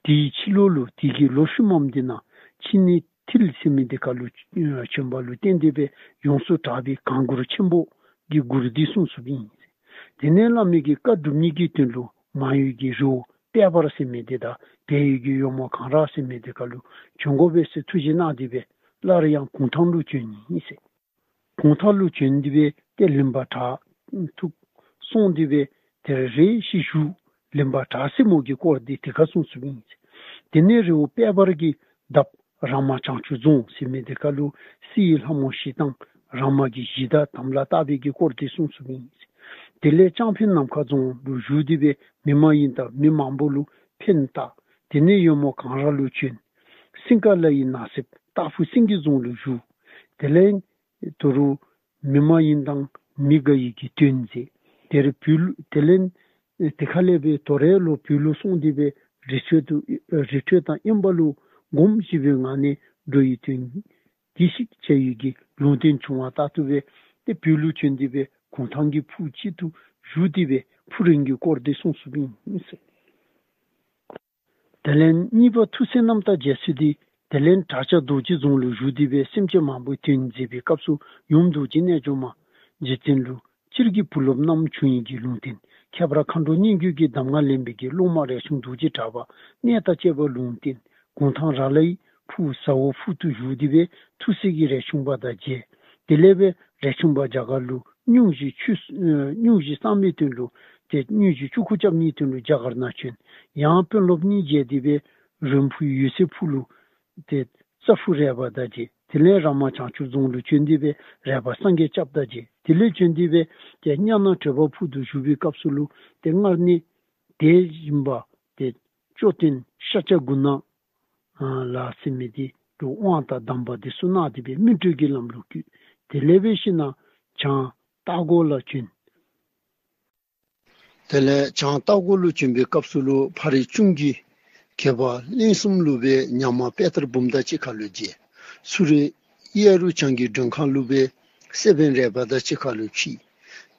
དེའི་ཕྱི་ལོ་ལུ་དེ་གི་ལོ་ཤུལ་མམ་འདི་ནང་ཕྱི་ནས་མཐིལ་ཟེར་མི་འདི་ཁར་ལུ་ཨ་བྱོན་པ་ལུ་བརྟེན་ཏེ་སྦེ་ཡོངས་སུ་གྲགས་པའི་གང་མགུར་ཆེན་པོ་གི་མགུར་འདི་གསུངས་གསུངསམ་ཨིན། དེ་ནས་བླ་མའི་གི་བཀའ་སྒྲུབ་ནི་གི་དོན་ལུ་མང་ཡུལ་གྱི་རི་བོ་དཔལ་འབར་ཟེར་མི་འདི་དང་བལ་ཡུལ་གྱི་གཡོག་མོ་གངས་ར་ཟེར་མི་འདི་ཁར་ལུ་བྱོན་དགོ་པས་ཟེར་ཐུགས་བཞེད་གནང་སྟེ་སྦེ་སླར་ཡང་གུང་ཐང་ལུ་བྱོན་ནི་ཨིན་ཟེར། གུང་ཐང་ལུ་བྱོན་ཏེ་སྦེ་ཏེ་ལིང་པ་བྲག་ཐུག་སོང་སྟེ་སྦེ་དེར་རེ་ཞིག་བཞུགས། ལིང་པ་བྲག་སྲིན་མོ་གི་སྐོར་འདི་དེ་ཁར་གསུངས་གསུངསམ་ཨིན་ཟེར། དེ་ནས་རི་བོ་དཔལ་འབར་གྱི་འདབས་ར་མ་བྱང་ཆུབ་རྫོང་ཟེར་མི་འདི་ཁར་ལུ་གསེར་གྱི་ལྷ་མོ་བཞི་དང་ར་མ་གི་གཞི་བདག་དམ་ལ་བཏགས་པའི་གི་སྐོར་འདི་གསུངས་གསུངསམ་ཨིན་ཟེར། དེ་ལས་ལྕང་ཕན་ནམ་མཁའ་རྫོང་ལུ་བཞུགས་ཏེ་སྦེ་མི་མ་ཡིན་དང་མི་མང་པོ་ལུ་ཕན་བཏགས། དེ་ནས་གཡོག་མོ་གངས་ར་ལུ་བྱོན། སིང་ག་ལ་ཡི་ནགས་གསེབ་སྟག་ཕུ་སེང་གེ་རྫོང་ལུ་བཞུགས། དེ་ལས་དོ་རུང་མི་མ་ཡིན་དང་མི་དགའ་ཡི་གི་དོན་མཛད། དེར་བོད་ལུ་དེ་ལས་དེ་ཁ་ལས་སྦེ་དོ་རུང་ལོག་བོད་ལུ་སོང་སྟེ་སྦེ་རི་ཁྲོད་དུ་རི་ཁྲོད་དང་དབེན་པ་ལུ་སྒོམ་ཞིག་པའི་ངང་ནས་འགྲོ་ཡི་དོན་གྱིས་ཤིག་བྱ་ཡི་གི་ལུང་བསྟན་བྱུང་བ་ལྟར་དུ་སྦེ་ཏེ་བོད་ལུ་བྱོན་ཏེ་སྦེ་གུང་ཐང་གི་ཕུག་ཅིག་ཏུ་བཞུགས་ཏེ་སྦེ་ཕུག་རིང་གི་སྐོར་འདི་གསུངས་གསུངསམ་ཨིན་ཟེར། དེ་ལས་གཉིས་པ་ཐུགས་སྲས་རྣམ་དག་རྒྱ་མཚོ་འདི་དེ་ལས་བྲག་ཆ་རྡོ་རྗེ་རྫོང་ལུ་བཞུགས་ཏེ་སྦེ་སེམས་ཅན་མང་པོའི་དོན་མཛད་པའི་སྐབས་སུ་ཡུམ་རྡོ་རྗེ་རྣལ་འབྱོར་མ་རྗེ་བཙུན་ལུ་སྤྱིར་གྱི་བུ་སློབ་རྣམས་བྱུང་ཡི་གི་ལུང་བསྟན། ཁྱད་པར་མཁའ་འགྲོ་སྙན་བརྒྱུད་ཀྱི་གདམས་ངག་ལེན་པའི་གི་སློབ་མ་རས་ཆུང་རྡོ་རྗེ་གྲགས་པ་གནས་དང་བཅས་པ་ལུང་བསྟན། གུང་ཐང་ར་ལ་ཡི་ཕུག་ཟ་འོག་ཕུག་ཏུ་བཞུགས་ཏེ་སྦེ་ཐུགས་སྲས་ཀྱི་རས་ཆུང་པ་དང་མཇལ། དེ་ལས་སྦེ་རས་ཆུང་པ་རྒྱ་གར་ལུ་སྙུང་གཞི་ཆུ་ཨ་སྙུང་གཞི་གཙང་མའི་དོན་ལུ་ཏེ་སྙུང་གཞི་ཆུ་ཁུ་རྐྱབ་ནིའི་དོན་ལུ་རྒྱ་གར་ནང་བྱོན། ཡང་དཔོན་སློབ་གཉིས་མཇལ་ཏེ་སྦེ་རོང་ཕུ་ཡོད་ཚད་ཕུག་ལུ་ཏེ་རྩྭ་ཕུ་རས་པ་དང་མཇལ། དེ་ལས་ར་མ་བྱང་ཆུབ་རྫོང་ལུ་བྱོན་ཏེ་སྦེ་རས་པ་སངས་རྒྱས་སྐྱབས་དང་མཇལ། དེ་ལས་བྱོན་ཏེ་སྦེ་ཏེ་གཉའ་ནང་བྲག་པ་ཕུག་ཏུ་བཞུགས་པའི་སྐབས་སུ་ལུ་ཏེ་སྔར་ནི་དེ་བཞིན་པ་ཏེ་ཅོད་པན་ཤཱཀྱ་གུ་ཎ་ལ་ཟེར་མི་འདི་ལུ་དབང་དང་གདམས་པ་འདི་ཚུ་གནང་སྟེ་སྦེ་སྨིན་གྲོལ་གྱི་ལམ་ལུ་བཀོད། དེ་ལས་འབད་ཞིན་ན་བྱང་སྟག་གོ་ལ་བྱོན། དེ་ལས་བྱང་སྟག་གོ་ལུ་བྱོན་པའི་སྐབས་སུ་ལུ་ཕ་རི་གཅུང་གི་གྱད་པ་གླིང་གསུམ་ལུ་སྦེ་ཉ་མ་པེ་ཏར་འབུམ་དང་གཅིག་ཁར་ལུ་མཇལ། སུ་རི་གཡས་རུ་བྱང་གི་མགྲོན་ཁང་ལུ་སྦེ་སེ་བན་རས་པ་དང་གཅིག་ཁར་ལུ་མཇལ།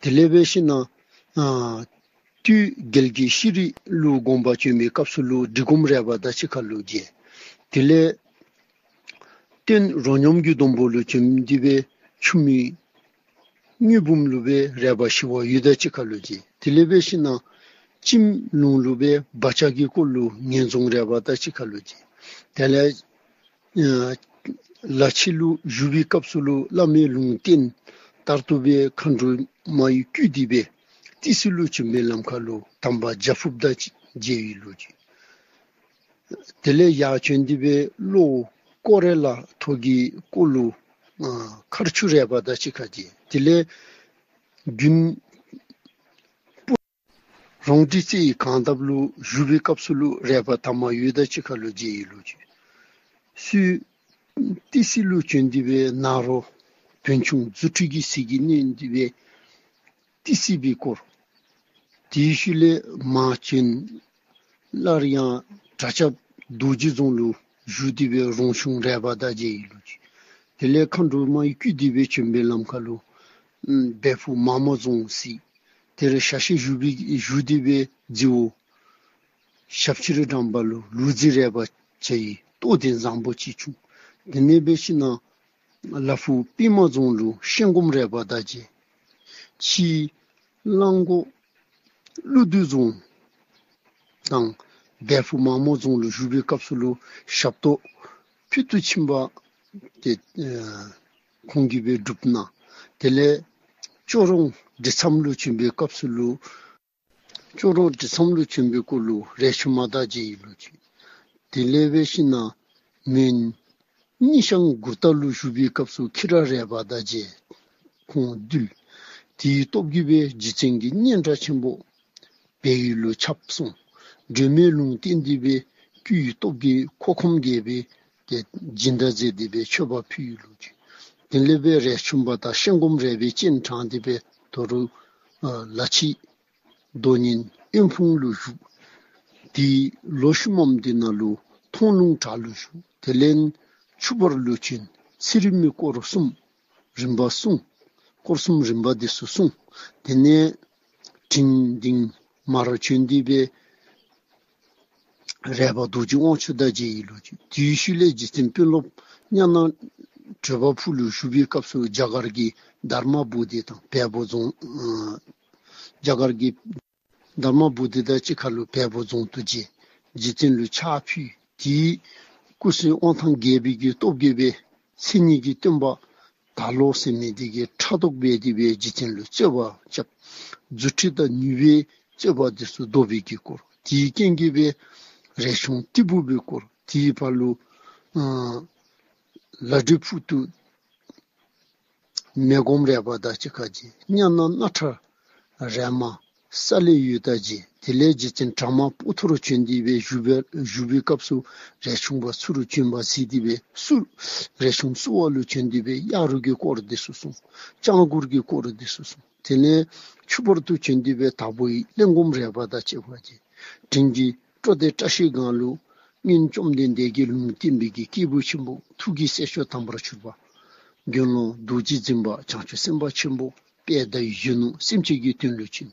དེ་ལས་འབད་ཞིན་ན་ཨ་སྟོད་རྒྱལ་གྱི་ཤྲཱི་ལུ་དགོངས་པ་བཅོལ་བའི་སྐབས་སུ་ལུ་འབྲི་སྒོམ་རས་པ་དང་གཅིག་ཁར་ལུ་མཇལ། དེ་ལས་སྟོད་རོ་སྙོམས་ཀྱི་སྡོང་པོ་ལུ་བྱོན་ཏེ་སྦེ་ཆུ་མིག་དངུལ་འབུམ་ལུ་སྦེ་རས་པ་ཞི་བ་འོད་དང་གཅིག་ཁར་ལུ་མཇལ། དེ་ལས་འབད་ཞིན་ན་སྤྱིར་ལུང་ལུ་སྦེ་བག་ཆགས་ཀྱི་སྐོར་ལུ་ངན་རྫོང་རས་པ་དང་གཅིག་ཁར་ལུ་མཇལ། དེ་ལས་ཨ་ལ་ཕྱི་ལུ་བཞུགས་པའི་སྐབས་སུ་ལུ་བླ་མའི་ལུང་བསྟན་ལྟར་དུ་སྦེ་མཁའ་འགྲོ་མ་ཡིས་བསྐུལ་ཏེ་སྦེ་ཏི་སེ་ལུ་བྱོན་པའི་ལམ་ཁར་ལུ་དམ་པ་རྒྱ་ཕུབ་དང་མཇལ་བའི་ལོ་རྒྱུས། དེ་ལས་ཡར་བྱོན་ཏེ་སྦེ་ལྷོ་ཀོ་རེ་ལ་ཐོག་གི་སྐོར་ལུ་ཨ་མཁར་ཆུ་རས་པ་དང་གཅིག་ཁར་མཇལ། དེ་ལས་དགུན་རོང་ཏི་སེ་ཡི་གངས་འདབས་ལུ་བཞུགས་པའི་སྐབས་སུ་ལུ་རས་པ་དར་མ་འོད་དང་གཅིག་ཁར་ལུ་མཇལ་བའི་ལོ་རྒྱུས། ཚུར་ཏི་སེ་ལུ་བྱོན་ཏེ་སྦེ་ནཱ་རོ་བོན་ཆུང་རྫུ་འཕྲུལ་གྱི་གཟིགས་ཀྱི་གནས་ཏེ་སྦེ་ཏི་སེ་པའི་སྐོར། དེའི་ཤུལ་ལས་མར་བྱོན། སླར་ཡང་དྲག་ཆབ་རྡོ་རྗེ་རྫོང་ལུ་བཞུགས་ཏེ་སྦེ་རོང་ཆུང་རས་པ་དང་མཇལ་བའི་ལོ་རྒྱུས། དེ་ལས་མཁའ་འགྲོ་མ་ཡིས་བསྐུལ་ཏེ་སྦེ་བྱོན་པའི་ལམ་ཁར་ལུ་ཨམ་བལ་ཕུག་མ་མོ་རྫོང་གཟིགས། དེར་ཞག་ཤས་བཞུགས་པའི་བཞུགས་ཏེ་སྦེ་རྫི་བོ་ཞབས་ཕྱི་རི་འགྲམ་པ་ལུ་ལུག་རྫི་རས་པ་བྱ་ཡི་རྟོགས་ལྡན་བཟང་པོ་ཅིག་བྱུང་། དེ་ནས་འབད་ཞིན་ན་ལ་ཕུག་པདྨ་རྫོང་ལུ་ཤན་སྒོམ་རས་པ་དང་མཇལ། ཕྱིས་གླང་མགོ་ཀླུ་བདུད་རྫོང་དང་བལ་ཕུག་མ་མོ་རྫོང་ལུ་བཞུགས་པའི་སྐབས་སུ་ལུ་ཞབས་ཏོག་ཕུལ་དུ་ཕྱིན་པ་དེ་ཨ་ཁོང་གིས་སྦེ་སྒྲུབ་གནང་། དེ་ལས་ཅོག་རོང་འབྲི་མཚམས་ལུ་བྱོན་པའི་སྐབས་སུ་ལུ་ཅོག་རོང་འབྲི་མཚམས་ལུ་བྱོན་པའི་སྐོར་ལུ་རས་ཆུང་མ་དང་མཇལ་བའི་ལོ་རྒྱུས། དེ་ལས་འབད་ཞིན་ན་མོན་སྙི་ཤང་མགུར་ཐང་ལུ་བཞུགས་པའི་སྐབས་སུ་ཁྱི་ར་རས་པ་དང་མཇལ། ཁོང་འདུལ། དེའི་སྟོབས་ཀྱིས་སྦེ་རྗེ་བཙུན་གྱི་སྙན་གྲགས་ཆེན་པོ་བལ་ཡུལ་ལུ་ཁྱབ་སོང་། སྒྲོལ་མའི་ལུང་བསྟན་ཏེ་སྦེ་སྐུའི་སྟོབས་ཀྱིས་ཁོ་ཁོམ་རྒྱལ་པོའི་དེ་སྦྱིན་བདག་མཛད་དེ་སྦེ་མཆོད་པ་ཕུལ་བའི་ལོ་རྒྱུས། དེ་ལས་སྦེ་རས་ཆུང་པ་དང་ཤན་སྒོམ་རས་པའི་སྤྱན་དྲངས་ཏེ་སྦེ་ད་རུང་ཨ་ལ་ཕྱི་རྡོ་སྙིང་དབོན་ཕུང་ལུ་བཞུགས། དེའི་ལོ་ཤུལ་མམ་འདི་ནང་ལུ་མཐོང་ལུང་བྲག་ལུ་བཞུགས། དེ་ལས་ཆུ་བར་ལུ་བྱོན། ཚེ་རིང་མའི་སྐོར་གསུམ་རིམ་པ་གསུངས། སྐོར་གསུམ་རིམ་པ་འདི་ཚུ་གསུངས། དེ་ནས་དྲིན་དིང་མར་བྱོན་ཏེ་སྦེ་རས་པ་རྡོ་རྗེ་དབང་ཕྱུག་དང་མཇལ་བའི་ལོ་རྒྱུས། དེའི་ཤུལ་ལས་རྗེ་བཙུན་དཔོན་སློབ་གཉའ་ནང་བྲག་པ་ཕུག་ལུ་བཞུགས་པའི་སྐབས་སུ་རྒྱ་གར་གྱི་དྷརྨ་བོ་དྷི་དང་བལ་པོ་རྫོང་ཨ་རྒྱ་གར་གྱི་དྷརྨ་བོ་དྷི་དང་གཅིག་ཁར་ལུ་བལ་པོ་རྫོང་དུ་མཇལ། རྗེ་བཙུན་ལུ་ཕྱག་ཕུལ། དེའི་སྐུ་གསུང་དབང་ཐང་རྒྱས་པའི་གི་སྟོབས་ཀྱིས་སྦེ་མཚན་ཉིད་ཀྱི་སྟོན་པ་དར་ལོ་ཟེར་མི་འདི་གིས་ཕྲག་དོག་འབད་དེ་སྦེ་རྗེ་བཙུན་ལུ་རྩོད་པ་རྐྱབ། རྫུ་འཕྲུལ་དང་ནུས་པའི་རྩོད་པ་འདི་ཚུ་བཟློག་པའི་གི་སྐོར། དེའི་རྐྱེན་གྱིས་སྦེ་རས་ཆུང་ཏི་ཕུ་པའི་སྐོར། དེའི་བར་ལུ་ཨ་ལ་བྲེ་ཕུག་ཏུ་མེ་སྒོམ་རས་པ་དང་གཅིག་ཁར་མཇལ། གཉའ་ནང་སྣ་ཁྲ་རས་མ་ས་ལེ་ཡོད་དང་མཇལ། དེ་ལས་རྗེ་བཙུན་བྲག་དམར་སྤོ་ཐོ་རུ་བྱོན་ཏེ་སྦེ་བཞུགས་པའི་བཞུགས་པའི་སྐབས་སུ་རས་ཆུང་པ་ཚུར་བྱོན་པ་གཟིགས་ཏེ་སྦེ་བསུ། རས་ཆུང་བསུ་བ་ལུ་བྱོན་ཏེ་སྦེ་གཡག་རུ་གི་སྐོར་འདི་ཚུ་གསུངས། སྤྱང་གུར་གྱི་སྐོར་འདི་ཚུ་གསུངས། དེ་ལས་ཆུ་བར་དུ་བྱོན་ཏེ་སྦེ་དྭགས་པོའི་གླེན་སྒོམ་རས་པ་དང་བཅས་པ་མཇལ། དྲིན་གྱི་སྤྲོ་སྟེ་བཀྲ་ཤིས་སྒང་ལུ་སྔོན་བཅོམ་ལྡན་འདས་ཀྱིས་ལུང་བསྟན་པའི་གི་སྐྱེས་བུ་ཆེན་པོ་ཐུགས་ཀྱི་སྲས་མཆོག་དམ་པར་གྱུར་པ་དགེ་སློང་རྡོ་རྗེ་འཛིན་པ་བྱང་ཆུབ་སེམས་དཔའ་ཆེན་པོ་དཔལ་དང་ཡིད་བཞིན་ནོར་སེམས་ཅན་གྱི་དོན་ལུ་བྱོན།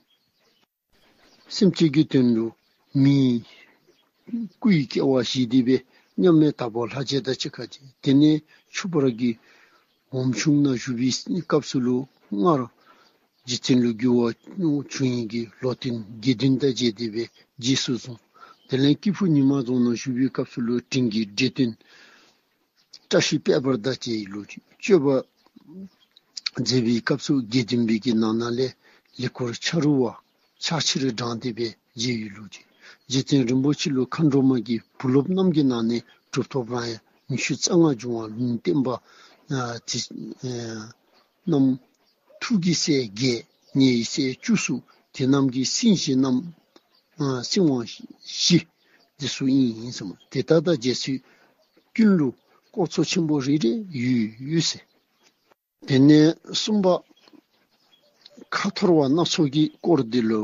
སེམས་ཅན་གྱི་དོན་ལུ་མིའི་སྐུའི་སྐྱེ་བ་བཞེས་ཏེ་སྦེ་མཉམ་མེད་དྭགས་པོ་ལྷ་རྗེ་དང་གཅིག་ཁར་མཇལ། དེ་ནས་ཆུ་བར་གྱི་འོམ་ཆུང་ནང་བཞུགས་པའི་སྐབས་སུ་ལུ་སྔར་རྗེ་བཙུན་ལུ་འགྱུར་བ་བྱུང་ཡི་གི་ལོ་ཏིང་དགེ་འདུན་དང་མཇལ་ཏེ་སྦེ་རྗེས་སུ་བཟུང་། དེ་ལས་སྐྱིད་ཕུག་ཉི་མ་རྫོང་ནང་བཞུགས་པའི་སྐབས་སུ་ལུ་དྲིན་གྱི་འདྲེ་སྟོན་བཀྲ་ཤིས་དཔལ་འབར་དང་མཇལ་བའི་ལོ་རྒྱུས། སྤྱོད་པ་མཛད་པའི་སྐབས་སུ་དགེ་འདུན་པའི་གི་ནང་ན་ལས་ལེགས་སྐོར་ཆ་རུ་བ་ཕྱག་ཕྱིར་བགྲངས་ཏེ་སྦེ་མཇལ་བའི་ལོ་རྒྱུས། རྗེ་བཙུན་རིན་པོ་ཆེ་ལུ་མཁའ་འགྲོ་མ་གི་བུ་སློབ་རྣམས་ཀྱི་ནང་ནས་གྲུབ་ཐོབ་རང་ཡང་ཉི་ཤུ་རྩ་ལྔ་འབྱུང་བ་ལུང་བསྟན་པ་ ཨ་དེ་ཨ་རྣམས་ཐུགས་ཀྱི་སྲས་བརྒྱད། ཉེ་བའི་སྲས་བཅུ་གསུམ། དེ་རྣམས་ཀྱི་སྲིང་བཞི་རྣམས་ཨ་སྲིང་བ་བཞི་འདི་ཚུ་ཨིན་ཟེར་མས། དེ་དག་དང་རྗེ་བཙུན་ཀུན་ལུ་སྐོར་ཚོགས་ཆེན་པོ་རེ་རེ་ཡོད་ཡོད་ཟེར། དེ་ནས་གསུམ་པ་ཁ་འཐོར་བ་སྣ་ཚོགས་ཀྱི་སྐོར་འདི་ལུ་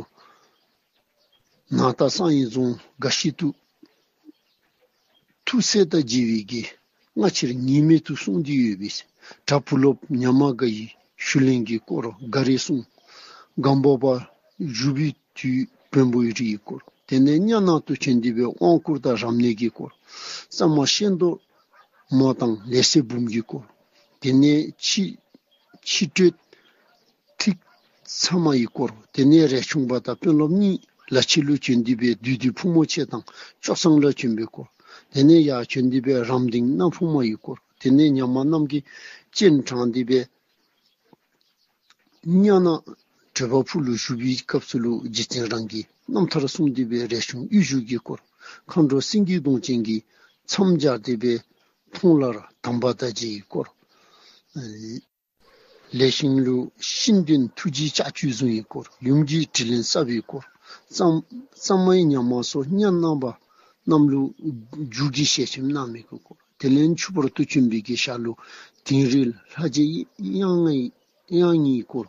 ནང་རྟ་གསང་བའི་རྫོང་དགའ་བཞི་དུ་ཐུགས་སྲས་དང་མཇལ་བའི་གི་སྔ་ཕྱིར་ངེས་མེད་དུ་གསུངས་ཏེ་ཡོད་པས། བྲག་བུ་སློབ་ཉ་མ་དགའ་ཡི་ཞུ་ལེན་གྱི་སྐོར་འགའ་རེ་གསུངས། སྒམ་པོ་པ་བཞུགས་པའི་དུས་བོན་པོའི་རིའི་སྐོར། དེ་ནས་གཉའ་ནང་དུ་བྱོན་ཏེ་སྦེ་དབང་བསྐུར་དང་རབ་གནས་ཀྱི་སྐོར། གཙང་མ་ཤེས་རྟོགས་མོ་དང་ལས་སྲས་འབུམ་གྱི་སྐོར། དེ་ནས་ཕྱི་ཕྱི་སྤྲོས་ཐིག་ཚ་མ་ཡི་སྐོར། དེ་ནས་རས་ཆུང་པ་དང་དཔོན་སློབ་གཉིས་ལ་ཕྱི་ལུ་བྱོན་ཏེ་སྦེ་བདུད་འདུལ་ཕུག་མོ་ཆེ་དང་ལྕོག་ཚང་ལ་བྱོན་པའི་སྐོར། དེ་ནས་ཡར་བྱོན་ཏེ་སྦེ་རམ་སྡིང་སྣ་ཕུག་མ་ཡི་སྐོར། དེ་ནས་ཉ་མ་རྣམས་ཀྱིས་སྤྱན་དྲངས་ཏེ་སྦེ་གཉའ་ནང་བགྲེས་པ་ཕུག་ལུ་བཞུགས་པའི་སྐབས་སུ་ལུ་རྗེ་བཙུན་རང་གི་རྣམ་ཐར་གསུངས་ཏེ་སྦེ་རས་ཆུང་གཡུ་བཞུགས་ཀྱི་སྐོར། མཁའ་འགྲོ་སེང་གེ་གདོང་ཅན་གྱིས་མཚམས་སྦྱར་ཏེ་སྦེ་མཐོང་ལ་དམ་པ་དང་མཇལ་བའི་སྐོར། ལས་ཤིང་ལུ་ཤིང་དོན་ཐུགས་རྗེའི་ལྕགས་ཀྱུས་བཟུང་བའི་སྐོར། ཡུམ་གྱི་དྲིན་ལན་བསབ་པའི་སྐོར། གཙང་གཙང་མའི་ཉ་མ་སོགས་གཉའ་ནང་པ་རྣམས་ལུ་རྒྱུ་གི་ཞལ་ཆེམས་གནང་མི་གི་སྐོར། དེ་ལས་ཆུ་བར་དུ་བྱོན་པའི་གི་ཞག་ལུ་དིང་རི་ལྷ་རྗེ་དབྱངས་ལྔའི་དབྱངས་ལྔའི་སྐོར།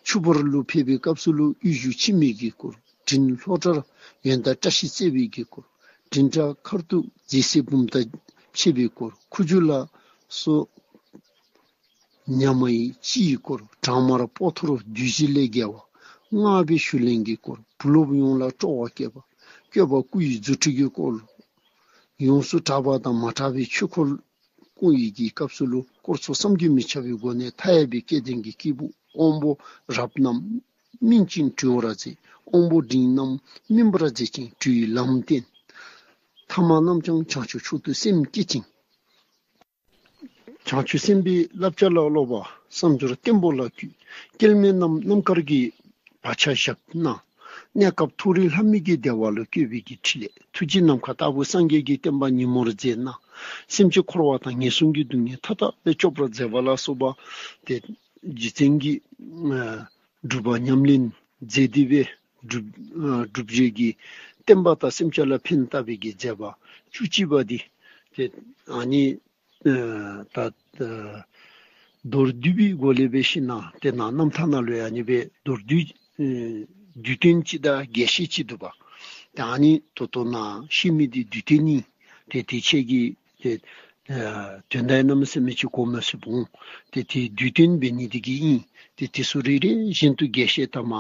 ཆུ་བར་ལུ་ཕེབས་པའི་སྐབས་སུ་ལུ་གཡུ་བཞུགས་འཆི་མེད་ཀྱི་སྐོར། དྲིན་ལྷོ་བྲག་ཡོན་བདག་བཀྲ་ཤིས་བརྩེགས་པའི་གི་སྐོར། དྲིལ་བྲག་མཁར་དུ་རྗེ་སྲས་འབུམ་དང་ཕྱད་པའི་སྐོར། ཁུ་བྱུག་ལ་སོགས་ཉ་མ་ཡི་སྤྱི་ཡི་སྐོར། བྲག་དམར་སྤོ་ཐོར་བདུད་བཞི་ལས་རྒྱལ་བ། སྔགས་པའི་ཞུ་ལེན་གྱི་སྐོར། བུ་སློབ་ཡོངས་ལ་སྤྲོ་བ་བསྐྱེད་པ། བསྐྱོད་པ་སྐུ་ཡི་རྫུ་འཕྲུལ་གྱི་སྐོར། ཡོངས་སུ་གྲགས་པ་དང་མ་གྲགས་པའི་ཆོས་འཁོར་བསྐོར་བའི་གི་སྐབས་སུ་ལུ་སྐོར་ཚོགས་བསམ་གྱིས་མི་ཁྱབ་པའི་སྒོ་ནས་མཐའ་ཡས་པའི་སྐལ་ལྡན་གྱི་སྐྱེས་བུ་དབང་པོ་རབ་རྣམས་སྨིན་ཅིང་གྲོལ་བར་མཛད། དབང་པོ་འབྲིང་རྣམས་སྨིན་པར་མཛད་ཅིང་གྲོལ་བའི་ལམ་བསྟན། ཐ་མ་རྣམས་ཀྱང་བྱང་ཆུབ་མཆོག་ཏུ་སེམས་བསྐྱེད་ཅིང་། བྱང་ཆུབ་སེམས་དཔའི་བསླབ་བྱ་ལ་སློབ་པ། བསམ་སྦྱོར་བརྟན་པོ་ལ་བསྐུལ། སྐལ་དམན་རྣམས་རྣམ་དཀར་གྱི་བག་ཆགས་བཞག་ན། གནས་སྐབས་མཐོ་རིས་ལྷ་མི་གི་བདེ་བ་ལ་བཀོད་པའི་གི་ཕྲིན་ལས། ཐུགས་རྗེ་ནམ་མཁའ་ལྟ་བུ་སངས་རྒྱས་ཀྱི་བསྟན་པ་ཉིན་མོར་མཛད་ན། སེམས་ཅན་འཁོར་བ་དང་ངན་སོང་གི་སྡུག་བསྔལ་མཐའ་དག་ལས་སྐྱོབ་པར་མཛད་པ་ལ་སོགས་པ་ཏེ་རྗེ་བཙུན་གྱིས་ཨ་སྒྲུབ་པ་ཉམས་ལེན་མཛད་དེ་སྦེ་སྒྲུབ་ཨ་སྒྲུབ་བྱེད་ཀྱི་བསྟན་པ་དང་སེམས་ཅན་ལ་ཕན་བཏགས་པའི་གི་མཛད་པ་བཅུ་གཅིག་པ་འདི་ཏེ་ཨ་ནི་ཨ་ད་ཨ་མདོར་བསྡུས་པའི་སྒོ་ལས་འབད་ཞིན་ན་ཏེ་ནཱ་རྣམ་ཐར་ནང་ལུ་ཡང་ཨ་ནི་སྦེ་མདོར་བསྡུས་ཨ་བསྡུས་དོན་ཅིག་དང་རྒྱས་བཤད་ཅིག་འདུག་པ། ཏེ་ཨ་ནི་ད་ལྟོ་ནཱ་བཤད་མི་འདི་བསྡུས་དོན་ཨིན། ཏེ་དེ་ཁྱེད་ཀྱིས་ཏེ་ཨ་དོན་དག་གནམ་མེད་ས་མེད་ཅིག་གོ་མི་ཚུགས་འོང་། ཏེ་དེ་བསྡུས་དོན་འབད་ནི་འདི་གིས་ཨིན། ཏེ་དེ་ཚུ་རེ་རེ་བཞིན་དུ་རྒྱས་བཤད་དང་མ་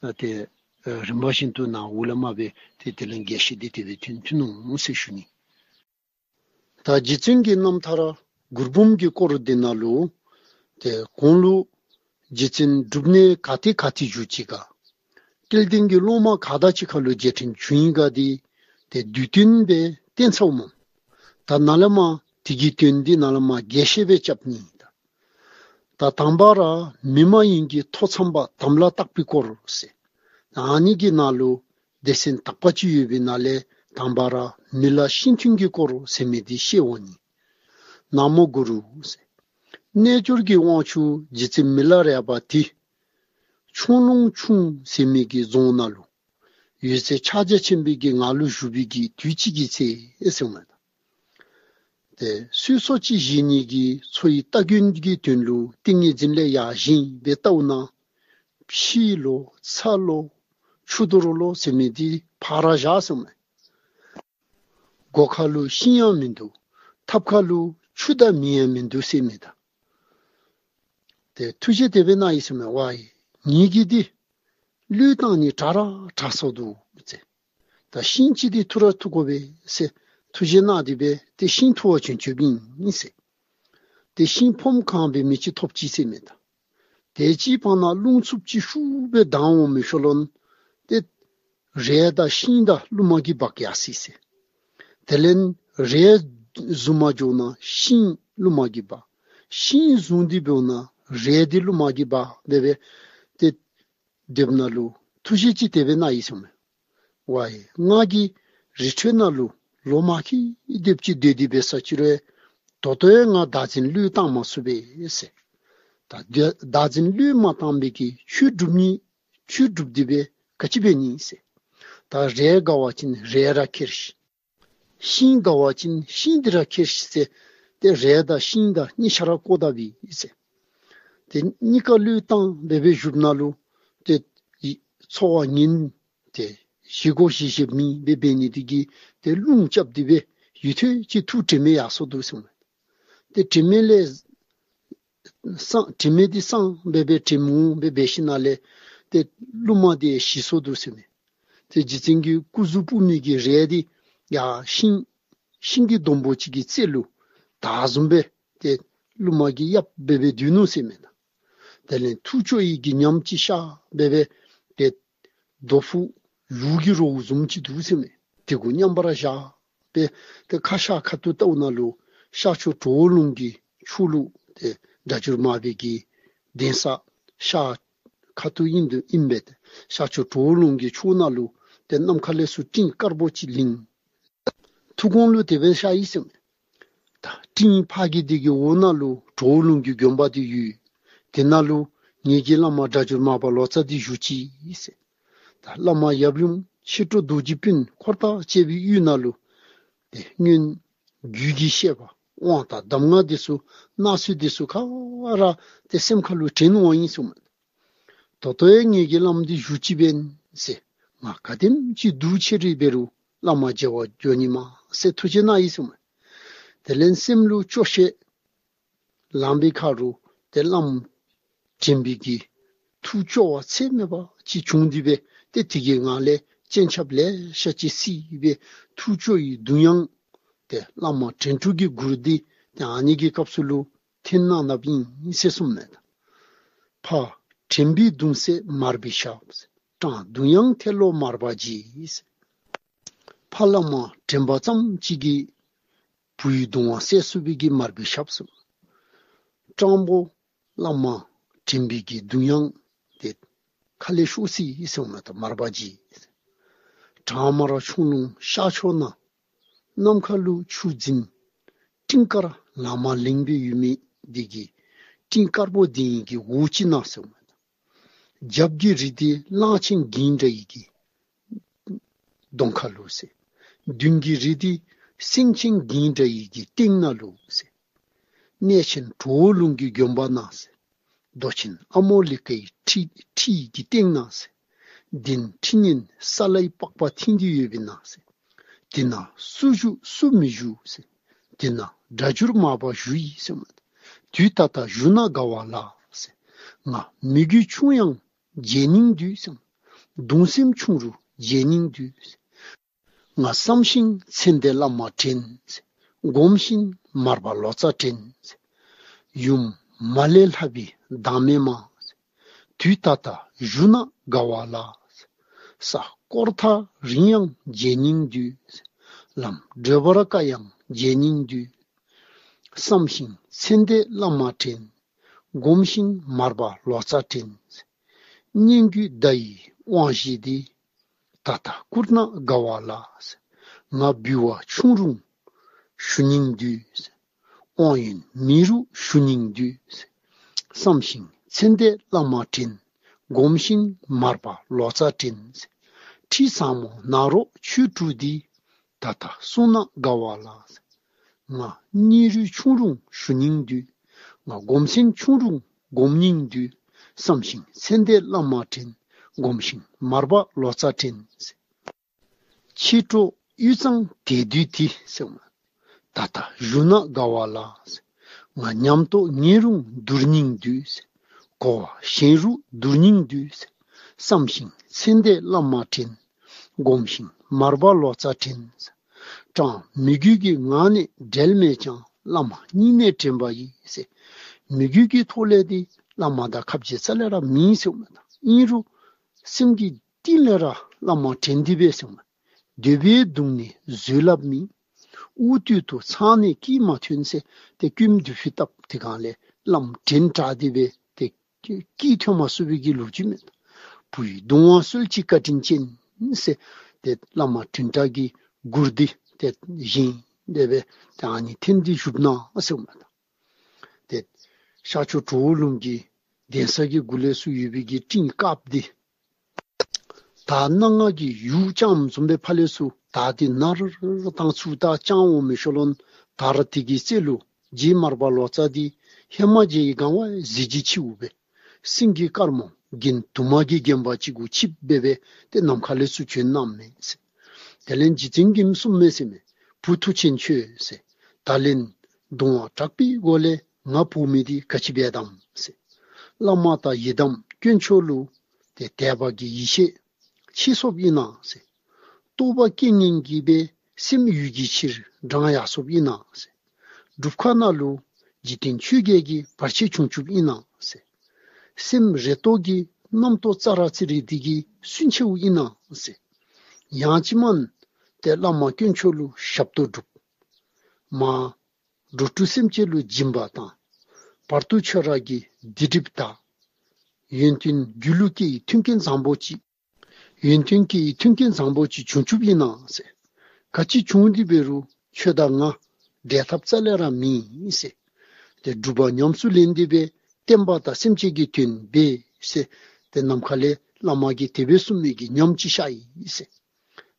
ཨ་ཏེ་ཨ་རིམ་པ་བཞིན་དུ་ནཱ་འོག་ལས་མར་སྦེ་ཏེ་དེ་ལས་རྒྱས་བཤད་འདི་དེ་སྦེ་ཐོན་ཐོན་འོང་ཟེར་ཞུ་ནི། ད་རྗེ་བཙུན་གྱི་རྣམ་ཐར་གུར་འབུམ་གྱི་སྐོར་འདི་ནང་ལུ་ཏེ་གོང་ལུ་རྗེ་བཙུན་སྒྲུབ་གནས་ག་ཏེ་ག་ཏེ་བཞུགས་ཅི་ག། སྐལ་ལྡན་གྱི་སློབ་མ་ག་དང་གཅིག་ཁར་ལུ་མཇལ་འཕྲད་བྱུང་ཡི་ག་འདི་ཏེ་བསྡུས་དོན་སྦེ་བསྟན་ཚརཝ་མས། ད་ནཱ་ལས་མར་དེ་གི་དོན་འདི་ནཱ་ལས་མར་རྒྱས་བཤད་སྦེ་རྐྱབ་ནི་ཨིན། ད་ད་དང་པ་ར་མི་མ་ཡིན་གྱི་ཐོ་འཚམས་པ་དམ་ལ་བཏགས་པའི་སྐོར་ཟེར། ཨ་ནི་གི་ནང་ལུ་སྡེ་ཚན་དག་པ་ཅིག་ཡོད་པའི་ནང་ལས་དང་པ་ར་མི་ལ་ཤིང་ཐུན་གྱི་སྐོར་ཟེར་མི་འདི་བཤད་འོང་ནི། ན་མོ་གུ་རུ་ཟེར། རྣལ་འབྱོར་གྱི་དབང་ཕྱུག་རྗེ་བཙུན་མི་ལ་རས་པ་འདི་ཆུང་ལོང་ཆུང་ཟེར་མི་གི་རྫོང་ནང་ལུ་འོད་གསལ་ཕྱག་རྒྱ་ཆེན་པོའི་གི་ངང་ལུ་བཞུགས་པའི་གི་དུས་ཅིག་གི་ཚེ་ཟེར་འོང་ནི། ཏེ་གསོལ་ཚོགས་ཅིག་བཞེས་ནི་གི་ཚོགས་ཀྱི་སྟ་གོན་གྱི་དོན་ལུ་ཏིང་ངེ་འཛིན་ལས་ཡར་བཞེངས་སྦེ་བལྟཝ་ན་ཕྱེ་ལོ་ཚྭ་ལོ་ཆུ་གཏོར་ལོ་ཟེར་མི་འདི་ཕར་བཞག་ཟེར་མས། སྒོ་ཁ་ལུ་ཤིང་ཡང་མིན་འདུག། ཐབ་ཁ་ལུ་ཆུ་དང་མེ་ཡང་མིན་འདུག་ཟེར་མི་ད། ཏེ་ཐུགས་རྗེ་དེ་སྦེ་གནང་ཡི་ཟེར་མས། ཝའི་ངེ་གི་འདི་བློས་བཏང་ནི་དྲག་ར་དྲག་སོ་འདུག་ཟེར། ད་ཤིང་ཅིག་འདི་འཐུ་ར་འཐུ་དགོ་པས་ཟེར་ཐུགས་རྗེ་གནང་སྟེ་སྦེ་ཏེ་ཤིང་འཐུ་བར་བྱོན་བྱོནམ་ཨིན་ཟེར། ཏེ་ཤིང་ཕོརམ་གང་སྦེ་མི་ཅིག་ཐོབ་ཅི་ཟེར་མས་ད། དེ་ཅིག་བར་ན་རླུང་འཚུབ་ཅིག་ཤུགས་སྦེ་ལྡང་འོང་མི་ཤོ་ལོན་ཏེ་རས་དང་ཤིང་དང་རླུང་མ་གིས་འབག་ཡར་སོ་ཡི་ཟེར། དེ་ལས་རས་བཟུང་མ་འགྱོ་ན་ཤིང་རླུང་མ་གིས་འབག། ཤིང་བཟུང་སྟེ་འབདཝ་ད་རས་འདི་རླུང་མ་གིས་འབག་སྦེ་སྦེ་ཏེ་སྡོདཔ་ད་ལུ་ཐུགས་རྗེ་ཅིག་དེ་སྦེ་གནང་ཡི་ཟེར་མས། ཝའི་ང་གིས་རི་ཁྲོད་ནང་ལུ་ལོ་མ་ཁེལ་སྡོདཔ་ཅིག་སྡོད་དེ་འབད་ས་ཅིག་རུང་ ད་ལྟོ་ཡང་ང་བདག་འཛིན་བློས་བཏང་མ་ཚུགས་པས་ཟེར། ད་བདག་འཛིན་བློས་མ་བཏང་པའི་གི་ཆོས་སྒྲུབ་ནི་ཆོས་སྒྲུབ་སྟེ་སྦེ་ག་ཅི་འབད་ནི་ཟེར། ད་རས་དགའ་བ་ཅིན་རས་ར་ཁྱེར་ཤིག། ཤིང་དགའ་བ་ཅིན་ཤིང་འདི་ར་ཁྱེར་ཤིག་ཟེར། ཏེ་རས་དང་ཤིང་དང་གཉིས་ཆ་ར་བཀོ་ད་པས་ཟེར། ཏེ་གཉིས་ཀ་བློས་བཏང་སྦེ་སྦེ་བཞུགསཔ་ད་ལུ་ཏེ་འཚོ་བ་ངན་ཏེ་བཞེས་སྒོ་བཞེས་བཞེསཔ་མེད་པར་འབད་ནི་དེ་གིས་ཏེ་རླུང་རྐྱབ་སྟེ་སྦེ་ཡུན་ཐུང་ཅིག་ཐུགས་དྲན་མེད་ཡར་སོ་འདུག་ཟེར་མས། ཏེ་དྲན་མེད་ལས་སངས་དྲན་མེད་དེ་སངས་སྦེ་སྦེ་དྲན་མེད་འོང་སྦེ་འབད་ཞིནམ་ལས་ཏེ་རླུང་མ་དེ་ཞི་སོ་འདུག་ཟེར་མས། ཏེ་རྗེ་བཙུན་གྱི་སྐུ་གཟུགས་སྤུབས་མི་གི་རས་དེ་ཡར་ཤིང་ཤིང་གི་སྡོང་པོ་ཅིག་གི་རྩེ་ལུ་དར་བཟུམ་སྦེ་ཏེ་རླུང་མ་གིས་གཡབ་སྦེ་སྦེ་སྡོད་ནུག་ཟེར་མས་ད། དེ་ལས་ཐུགས་སྐྱོ་ཡི་གི་ཉམས་ཅིག་ཤར་སྦེ་སྦེ་ཏེ་རྡོ་ཕུག་ལུག་གི་རྭཝ་བཟུམ་ཅིག་འདུག་ཟེར་མས། དེ་གུ་མཉམ་པར་བཞག་སྦེ་ཏེ་ཁ་ཤར་ཁ་ཐུག་བལྟཝ་ད་ལུ་ཤར་ཕྱོགས་གྲོ་བོ་ལུང་གི་ཕྱོགས་ལུ་ཏེ་སྒྲ་སྒྱུར་མར་པའི་གི་གདན་ས་ཤར་ཁ་ཐུག་ཨིན་འདུག་ཨིན་པས། ཏེ་ཤར་ཕྱོགས་གྲོ་བོ་ལུང་གི་ཕྱོགས་ནང་ལུ་ཏེ་ནམ་མཁའ་ལས་ཚུར་སྤྲིན་དཀར་པོ་ཅིག་ལིང་། ཐུགས་དགོངས་ལུ་དེ་སྦེ་ཤར་ཡི་ཟེར་མས། ད་སྤྲིན་ཕ་གི་དེ་གི་འོག་ན་ལུ་གྲོ་བོ་ལུང་གི་དགོན་པ་དེ་ཡོད། དེ་ནང་ལུ་ངེ་གི་བླ་མ་སྒྲ་སྒྱུར་མར་པ་ལོ་ཙཱ་དེ་བཞུགས་ཅི་ཟེར། ད་བླ་མ་ཡབ་ཡུམ་ཆོས་གྲོགས་རྡོ་རྗེ་སྤུན་འཁོར་དང་བཅས་པའི་དབུས་ན་ལུ་ཏེ་སྔོན་རྒྱུད་ཀྱི་བཤད་པ་དབང་དང་གདམས་ངག་དེ་ཚུ་གནང་ཚུལ་དེ་ཚུ་ག་ར་ཏེ་སེམས་ཁ་ལུ་དྲན་འོང་ཡི་ཟེར་མས། ད་ལྟོ་ཡང་ངེ་གི་བླམ་འདི་བཞུགས་ཅི་འབད་ཟེར། ང་ག་དེམ་ཅིག་སྡུག་ཅི་རུང་འབད་རུང་བླ་མ་མཇལ་བར་འགྱོ་ནི་མས་ཟེར་ཐུགས་བཞེད་གནང་ཡི་ཟེར་མས། དེ་ལས་སེམས་ལུ་སྐྱོ་ཤས་ལངས་པའི་ཁར་ལུ་ཏེ་བླམ་དྲན་པའི་གི་ཐུགས་སྐྱོ་བ་ཚད་མེད་པ་ཅིག་བྱུང་སྟེ་སྦེ་ཏེ་དེ་གི་ངང་ལས་སྤྱན་ཆབ་ལེ་ཤ་ཅིག་བསིལ་སྦེ་ཐུགས་སྐྱོ་ཡི་གདུང་དབྱངས་ཏེ་བླ་མ་དྲན་དྲུག་གི་མགུར་འདི་ཏེ་ཨ་ནི་གི་སྐབས་སུ་ལུ་འཐེན་གནང་གནངམ་ཨིན་ཟེར་གསུངས་མས། ཕ་དྲན་པའི་གདུང་སེལ་མར་པའི་ཞབས། བྲང་གདུང་དབྱངས་འཐེན་ལོ་མར་པ་རྗེ། ཕ་བླ་མ་དྲན་པ་ཙམ་ཅིག་གིས་བུའི་གདུང་བ་སེལ་ཚུགས་པའི་གི་མར་པའི་ཞབས་སུ་སྤྲང་པོ་བླ་མ་དྲན་པའི་གི་གདུང་དབྱངས་དེ་ཁ་ལས་ཤོར་སོ་ཡི་ཟེར་མས། ད་མར་པ་རྗེ། བྲག་དམར་ཁྱུང་ལུང་ཤར་ཕྱོགས་ན། ནམ་མཁའ་ལུ་ཆུ་འཛིན་སྤྲིན་དཀར་ལང་མ་ལིང་སྦེ་ཡོད་མི་དེ་གི་སྤྲིན་དཀར་པོ་དེ་གི་འོག་ཅིག་ན་ཟེར་མས། རྒྱབ་ཀྱི་རི་དེ་གླང་ཆེན་འགྱིང་འདྲ་ཡི་གི་གདོང་ཁ་ལུ་ཟེར། མདུན་གྱི་རི་དེ་སེང་ཆེན་འགྱིང་འདྲ་ཡི་གི་སྟེང་ན་ལུ་ཟེར། གནས་ཆེན་གྲོ་བོ་ལུང་གི་དགོན་པ་ན་ཟེར། རྡོ་ཆེན་ཨ་མོ་ལི་ཀའི་ཁྲི་ཁྲི་ཡི་གི་སྟེང་ན་ཟེར། གདན་ཁྲི་གཉན་ས་ལའི་པགས་པ་འཐིང་སྟེ་ཡོད་པའི་ན་ཟེར། དེ་ན་སུ་བཞུགས་སུ་མི་བཞུགས་ཟེར། དེ་ན་སྒྲ་སྒྱུར་མར་པ་བཞུགས་ཡི་ཟེར་མས། དུས་ད་ལྟ་བཞུགས་ན་དགའ་བ་ལ་ཟེར། ང་མི་རྒོད་ཆུང་ཡང་མཇལ་སྙིང་འདོད་ཟེར། གདུང་སེམས་ཆུང་རུང་མཇལ་སྙིང་འདོད་ཟེར། ང་བསམ་ཞིང་མཚན་ལྡན་བླ་མ་དྲན། སྒོམ་ཞིང་མར་པ་ལོ་ཙཱ་དྲན། ཡུམ་མ་ལས་ལྷག་པའི་བདག་མེད་མ། དུས་ད་ལྟ་བཞུགས་ན་དགའ་བ་ལ། ས་དཀོར་ཐག་རིང་ཡང་མཇལ་སྙིང་འདོད། ལམ་བགྲོད་པར་དཀའ་ཡང་མཇལ་སྙིང་འདོད། བསམ་ཞིང་མཚན་ལྡན་བླ་མ་དྲན། སྒོམ་ཞིང་མར་པ་ལོ་ཙཱ་དྲན། སྙན་བརྒྱུད་བརྡ་ཡི་དབང་བཞི་འདི། ད་ལྟ་བསྐུར་ན་དགའ་བ་ལ། ང་འབུལ་བ་ཆུང་རུང་ཞུ་སྙིང་འདོད། དབང་ཡོན་མེད་རུང་ཞུ་སྙིང་འདོད། བསམ་ཞིང་མཚན་ལྡན་བླ་མ་དྲན། སྒོམ་ཞིང་མར་པ་ལོ་ཙཱ་དྲན། ཁྲི་ཟབ་མོ་ནཱ་རོ་ཆོས་དྲུག་འདི། ད་ལྟ་གསུང་ན་དགའ་བ་ལ། ང་སྙིང་རུས་ཆུང་རུང་ཞུ་སྙིང་འདོད། ང་སྒོམ་སེམས་ཆུང་རུང་སྒོམ་སྙིང་འདོད། བསམ་ཞིང་མཚན་ལྡན་བླ་མ་དྲན། སྒོམ་ཞིང་མར་པ་ལོ་ཙཱ་དྲན། མཆེད་གྲོགས་དབུས་གཙང་དད་འདུས་དེ་ཟེར་མས། ད་ལྟ་བཞུགས་ན་དགའ་བ་ལ། ང་ཉམས་རྟོགས་ངེས་རུང་བསྡུར་སྙིང་འདོད། གོ་བ་ཞན་རུང་བསྡུར་སྙིང་འདོད། བསམ་ཞིང་མཚན་ལྡན་བླ་མ་དྲན། སྒོམ་ཞིང་མར་པ་ལོ་ཙཱ་དྲན། གྲངས་མི་དགོས་ཀྱི་ངང་ནས་འབྲལ་མེད་ཀྱང་། བླ་མ་སྙིང་ནས་དྲན་པ་ཡིས་ཟེར། མི་དགོས་ཀྱི་ཐོག་ལས་འདི་བླ་མ་དང་ཁ་འབྱལ་རྩ་ལས་ར་མེད་ཟེར་མས། ད་ཨིན་རུང་སེམས་ཀྱི་གཏིང་ལས་ར་བླ་མ་དྲན་ཏེ་སྦེ་ཟེར་མས། འདོད་པས་གདུངས་ནས་བཟོད་སླབ་མེད། དབུགས་སྟོད་དུ་འཚང་ནས་སྐད་མ་ཐོན་ཟེར། ཏེ་སྐུ་མདུན་ཕུ་བཏབ་དེ་སྒང་ལས་བླམ་དྲན་དྲགས་ཏེ་སྦེ་ཏེ་སྐད་ཐོན་མ་ཚུགས་པའི་གི་ལོ་རྒྱུས་མས། བུའི་གདུང་བ་སེལ་ཅིག་བཀའ་དྲིན་ཅན་ཟེར། ཏེ་བླ་མ་དྲན་དྲགས་ཀྱི་མགུར་འདི་ཏེ་བཞེངས། འབད་སྦེ་ཏེ་ཨ་ནི་འཐེན་ཏེ་བཞུགས་གནང་ཟེརཝ་མས། ཏེ་ཤར་ཕྱོགས་གྲོ་བོ་ལུང་གི་གདན་ས་གི་གུ་ལས་ཚུར་ཡོད་པའི་གི་སྤྲིན་དཀརཔོ་འདི་དར་སྣ་ལྔ་གི་ཡུག་རྐྱངམ་བཟུམ་སྦེ་ཕར་ལས་ཚུར་དར་ཏེ་ནར་དང་ཚུར་དར་རྐྱང་འོང་མི་ཤོ་ལོན། ད་རུང་དེ་གི་རྩེ་ལུ་རྗེ་མར་པ་ལོ་ཙཱ་འདི་ཧེ་མ་རྗེ་ཡི་གང་བ་གཟི་བརྗིད་ཆེཝ་སྦེ་སེང་གེ་དཀར་མོ་རྒྱན་དུ་མ་གིས་བརྒྱན་པ་ཅིག་གུ་ཆིབས་འབད་སྦེ་ཏེ་ནམ་མཁའ་ལས་ཚུར་བྱོན་གནངམ་མས་ཟེར། དེ་ལས་རྗེ་བཙུན་གྱིས་གསུངམ་མས་ཟེར་མས། བུ་མཐུ་ཆེན་ཁྱོད་ཟེར། ད་ལན་གདོང་བ་དྲག་པོའི་སྒོ་ལས་ང་འབོ་མི་འདི་ག་ཅི་འབད་དམ་ཟེར། བླ་མ་དང་ཡི་དམ་དཀོན་མཆོག་ལུ་ཏེ་དད་པ་གིས་ཡིད་ཆེས་ཆེ་སོཔ་ཨིན་ན་ཟེར། རྟོགས་པ་རྐྱེན་ངན་གྱིས་སྦེ་སེམས་ཡུལ་གྱི་ཕྱིར་འབྲང་ཡར་སོཔ་ཨིན་ན་ཟེར། སྒྲུབ་ཁང་ནང་ལུ་འཇིག་རྟེན་ཆོས་བརྒྱད་ཀྱི་བར་ཆད་བྱུང་བཅུགཔ་ཨིན་ན་ཟེར། སེམས་རེ་དོགས་ཀྱི་རྣམ་རྟོག་ཙ་ར་ཙི་རི་འདི་གིས་སུན་འབྱིནམ་ཨིན་ན་ཟེར། ཡང་ཅིན་མ་ཏེ་བླ་མ་དཀོན་མཆོག་ལུ་ཞབས་ཏོག་སྒྲུབ། མ་འགྲོ་དྲུག་སེམས་ཅན་ལུ་སྦྱིན་པ་བཏང་། བར་དུ་ཆོས་ར་གི་སྡིག་སྒྲིབ་དག། ཡོན་ཏན་རྒྱུད་ལུ་སྐྱེ་ཡི་མཐུན་རྐྱེན་བཟང་པོ་ཅིག། ཡོན་ཏན་སྐྱེ་ཡི་མཐུན་རྐྱེན་བཟང་པོ་ཅིག་བྱུང་བཅུགཔ་ཨིན་ན་ཟེར། ག་ཅི་བྱུང་སྟེ་འབད་རུང་ཁྱོད་དང་ང་འབྲལ་ཐབས་རྩ་ལས་ར་མེད་ཟེར། ཏེ་སྒྲུབ་པ་ཉམས་སུ་ལེན་ཏེ་སྦེ་བསྟན་པ་དང་སེམས་ཅན་གྱི་དོན་འབད་ཟེར། ཏེ་ནམ་མཁའ་ལས་བླ་མ་གིས་དེ་སྦེ་གསུངས་མི་གི་ཉམས་ཅིག་ཤར་ཡི་ཟེར།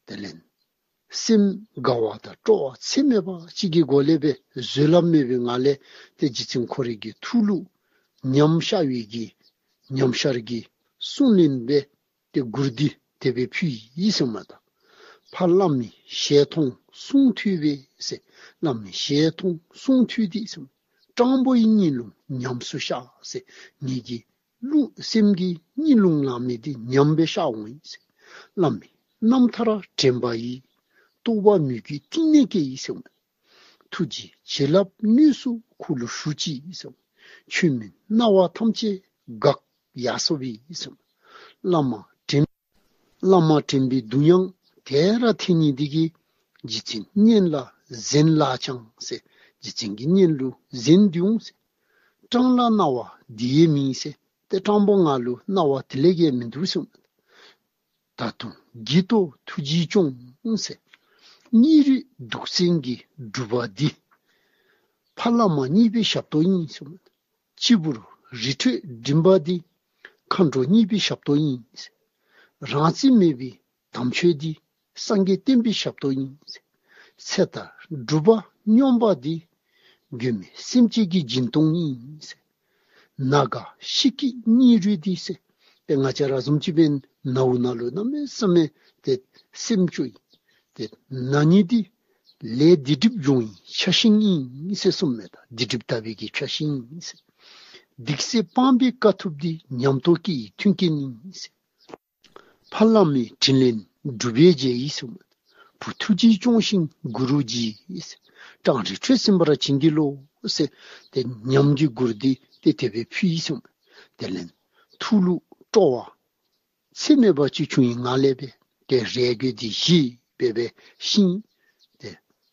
དེ་ལས་སེམས་དགའ་བ་དང་སྤྲོ་བ་ཚད་མེད་པ་ཅིག་གི་སྒོ་ལས་སྦེ་བཟོད་གླགས་མེད་པའི་ངང་ལས་ཏེ་རྗེ་བཙུན་ཁོ་རའི་གི་ཐུགས་ལུ་ཉམས་ཤར་བའི་གི་ཉམས་ཤར་གྱི་གསུང་ལེན་སྦེ་ཏེ་མགུར་འདི་དེ་སྦེ་ཕུལ་ཡི་ཟེརཝ་མས་ད། ཕར་བླ་མའི་ཞལ་མཐོང་གསུང་ཐོས་པས་ཟེར། བླ་མའི་ཞལ་མཐོང་གསུང་ཐོས་ཏེ་ཟེར། སྤྲང་པོ་ཡི་གཉིད་ལུང་ཉམས་སུ་ཤར་ཟེར། ངེ་གི་ལུ་སེམས་ཀྱི་གཉིད་ལུང་ལང་མི་འདི་ཉམས་སྦེ་ཤར་འོང་ཡི་ཟེར། བླ་མའི་རྣམ་ཐར་དྲན་པ་ཡིས། རྟོགས་པ་མོས་གུས་གཏིང་ནས་སྐྱེས་ཡི་ཟེར། ཐུགས་རྗེའི་བྱིན་རླབས་དངོས་སུ་ཁོ་ལུ་ཞུགས་ཅི་ཟེར། ཆོས་མིན་སྣང་བ་ཐམས་ཅད་འགག་ཡར་སོཔ་ཨིན་ཟེར། བླ་མ་དྲན་བླ་མ་དྲན་པའི་གདུང་དབྱངས་དེ་ར་འཐེན་ནི་འདི་གིས་རྗེ་བཙུན་སྙན་ལ་གཟན་ལག་འཆང་ཟེར། རྗེ་བཙུན་གྱི་སྙན་ལུ་གཟན་འདི་འོང་ཟེར། སྤྲང་ལ་རྣ་བ་འདི་ཡང་མེད་ཟེར། ཏེ་སྤྲང་པོ་ང་ལུ་རྣ་བ་དེ་ལས་ཀྱི་མིན་འདུག་ཟེར། ད་དུང་གྱིས་རྟོགས་ཐུགས་རྗེས་སྐྱོང་ཟེར། སྙིང་རུས་གདུགས་ཚད་ཀྱི་སྒྲུབ་པ་འདི། ཕ་བླ་མ་གཉིས་པའི་ཞབས་ཏོག་ཨིན་ཟེར། སྤྱི་བོར་རི་ཁྲོད་འགྲིམ་པ་འདི། མཁའ་འགྲོ་གཉིས་པའི་ཞབས་ཏོག་ཨིན་ཟེར། རང་རྩིས་མེད་པའི་དམ་ཆོས་འདི། སངས་རྒྱས་བསྟན་པའི་ཞབས་ཏོག་ཨིན་ཟེར། ཚེ་དང་སྒྲུབ་པ་སྙོམས་པ་འདི། མགོན་མེད་སེམས་ཅན་གྱི་སྦྱིན་གཏོང་ཨིན་ཟེར། ན་རྒ་ཤི་རྐྱེན་སྙིང་རུས་འདི་ཟེར། ཏེ་ང་བཅས་ར་བཟུམ་ཅིག་འབདན་ནཝ་ནང་ལུ་གནམ་མེད་ས་མེད་ཏེ་སེམས་སྐྱོ་ཡི། ཏེ་ན་ནི་འདི་ལས་སྡིག་སྒྲིབ་སྦྱོང་ཡི་ཆགས་ཞེན་ཨིན་ཟེར་གསུངམ་མས་ད། སྡིག་སྒྲིབ་དག་པའི་གི་ཆགས་ཞེན་ཨིན་ཟེར། སྡིག་སེལ་སྤང་བའི་དཀའ་ཐུབ་འདི། ཉམས་རྟོགས་སྐྱེ་ཡི་མཐུན་རྐྱེན་ཨིན་ཟེར། ཕ་བླ་མའི་དྲིན་ལན་སྒྲུབ་པས་འཇལ་ཡི་ཟེར། བུ་ཐུགས་རྗེས་སྐྱོང་ཞིང་གུ་རུ་གྱིས། སྤྲང་རི་ཁྲོད་ཟིན་པར་བྱིན་གྱིས་རློབས་ཟེར། ཏེ་ཉམས་ཀྱི་མགུར་འདི་ཏེ་དེ་སྦེ་ཕུལ་ཡི་ཟེར། དེ་ལས་ཐུགས་ལུ་སྤྲོ་བ་ཚད་མེད་པ་ཅིག་བྱུང་བའི་ངང་ལས་སྦེ་ཏེ་རས་གོས་འདི་བཞེས་སྦེ་སྦེ་ཤིང་ཏེ་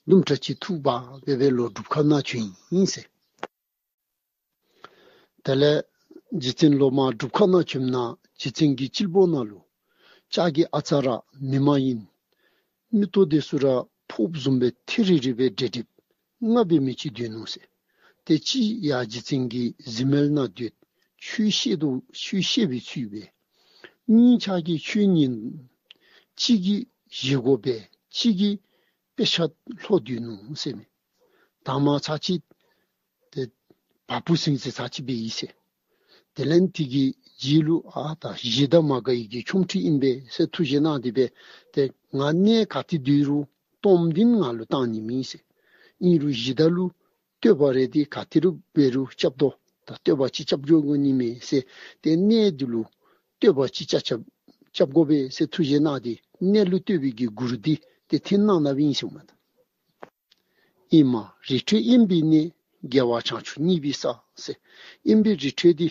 ལྡུམ་ར་ཅིག་འཐུ་འབག་སྦེ་སྦེ་ལོག་སྒྲུབ་ཁང་ནང་བྱོན་ཡི་ཟེར། དེ་ལས་རྗེ་བཙུན་སློབ་མ་སྒྲུབ་ཁང་ནང་བྱོནམ་ད་རྗེ་བཙུན་གྱི་སྤྱིལ་པོ་ནང་ལུ་ལྕགས་ཀྱི་ཨ་ཙ་ར་མི་མ་ཡིན་མིག་ཏོ་འདི་ཚུ་ར་ཕོརཔ་བཟུམ་སྦེ་ཐེ་རི་རི་སྦེ་བྲེག་བྲེགཔ་ལྔ་འབད་མི་ཅིག་སྡོད་ནུག་ཟེར། ཏེ་གཅིག་ཡར་རྗེ་བཙུན་གྱི་གཟིམ་མལ་ནང་སྡོད། ཆོས་བཤད་དོ་ཆོས་བཤད་པའི་ཚུལ་སྦེ། གཉིས་ཆ་གིས་ཆོས་ཉན། གཅིག་གིས་བཞེས་སྒོ་འབད། གཅིག་གིས་དཔེ་ཆ་ལྷོད་སྡོད་ནུག་ཟེར་མས། དང་པ་ཚར་གཅིག་ཏེ་བ་སྤུ་ཟིང་ཟིང་ཚར་གཅིག་འབད་ཡི་ཟེར། དེ་ལས་དེ་གི་རྗེས་ལུ་ཨ་ད་གཞི་བདག་མ་དགའ་ཡི་གི་ཆོ་འཕྲུལ་ཨིན་པས་ཟེར་ཐུགས་བཞེད་གནང་སྟེ་སྦེ་ཏེ་ང་གནས་ག་ཏེ་སྡོད་རུང་སྟོངམ་འདི་ང་ལུ་བཏང་ནི་མེད་ཟེར། ཨིན་རུང་གཞི་བདག་ལུ་བསྟོད་པ་རེ་འདི་ག་ཏེ་ར་འབད་རུང་རྐྱབ་དོ། ད་བསྟོད་པ་ཅིག་རྐྱབ་འགྱོ་དགོ་ནི་མས་ཟེར། ཏེ་གནས་འདི་ལུ་བསྟོད་པ་ཅིག་རྐྱབ་རྐྱབ་རྐྱབ་དགོ་པས་ཟེར་ཐུགས་བཞེད་གནང་སྟེ་གནས་ལུ་བསྟོད་པའི་གི་མགུར་འདི་ཏེ་འཐེན་གནང་གནངམ་ཨིན་ཟེར་མས་ད། ཨེ་མ་རི་ཁྲོད་དབེན་པའི་གནས། རྒྱལ་བ་བྱང་ཆུབ་བརྙེས་པའི་ས་ཟེར། དབེན་པའི་རི་ཁྲོད་འདི་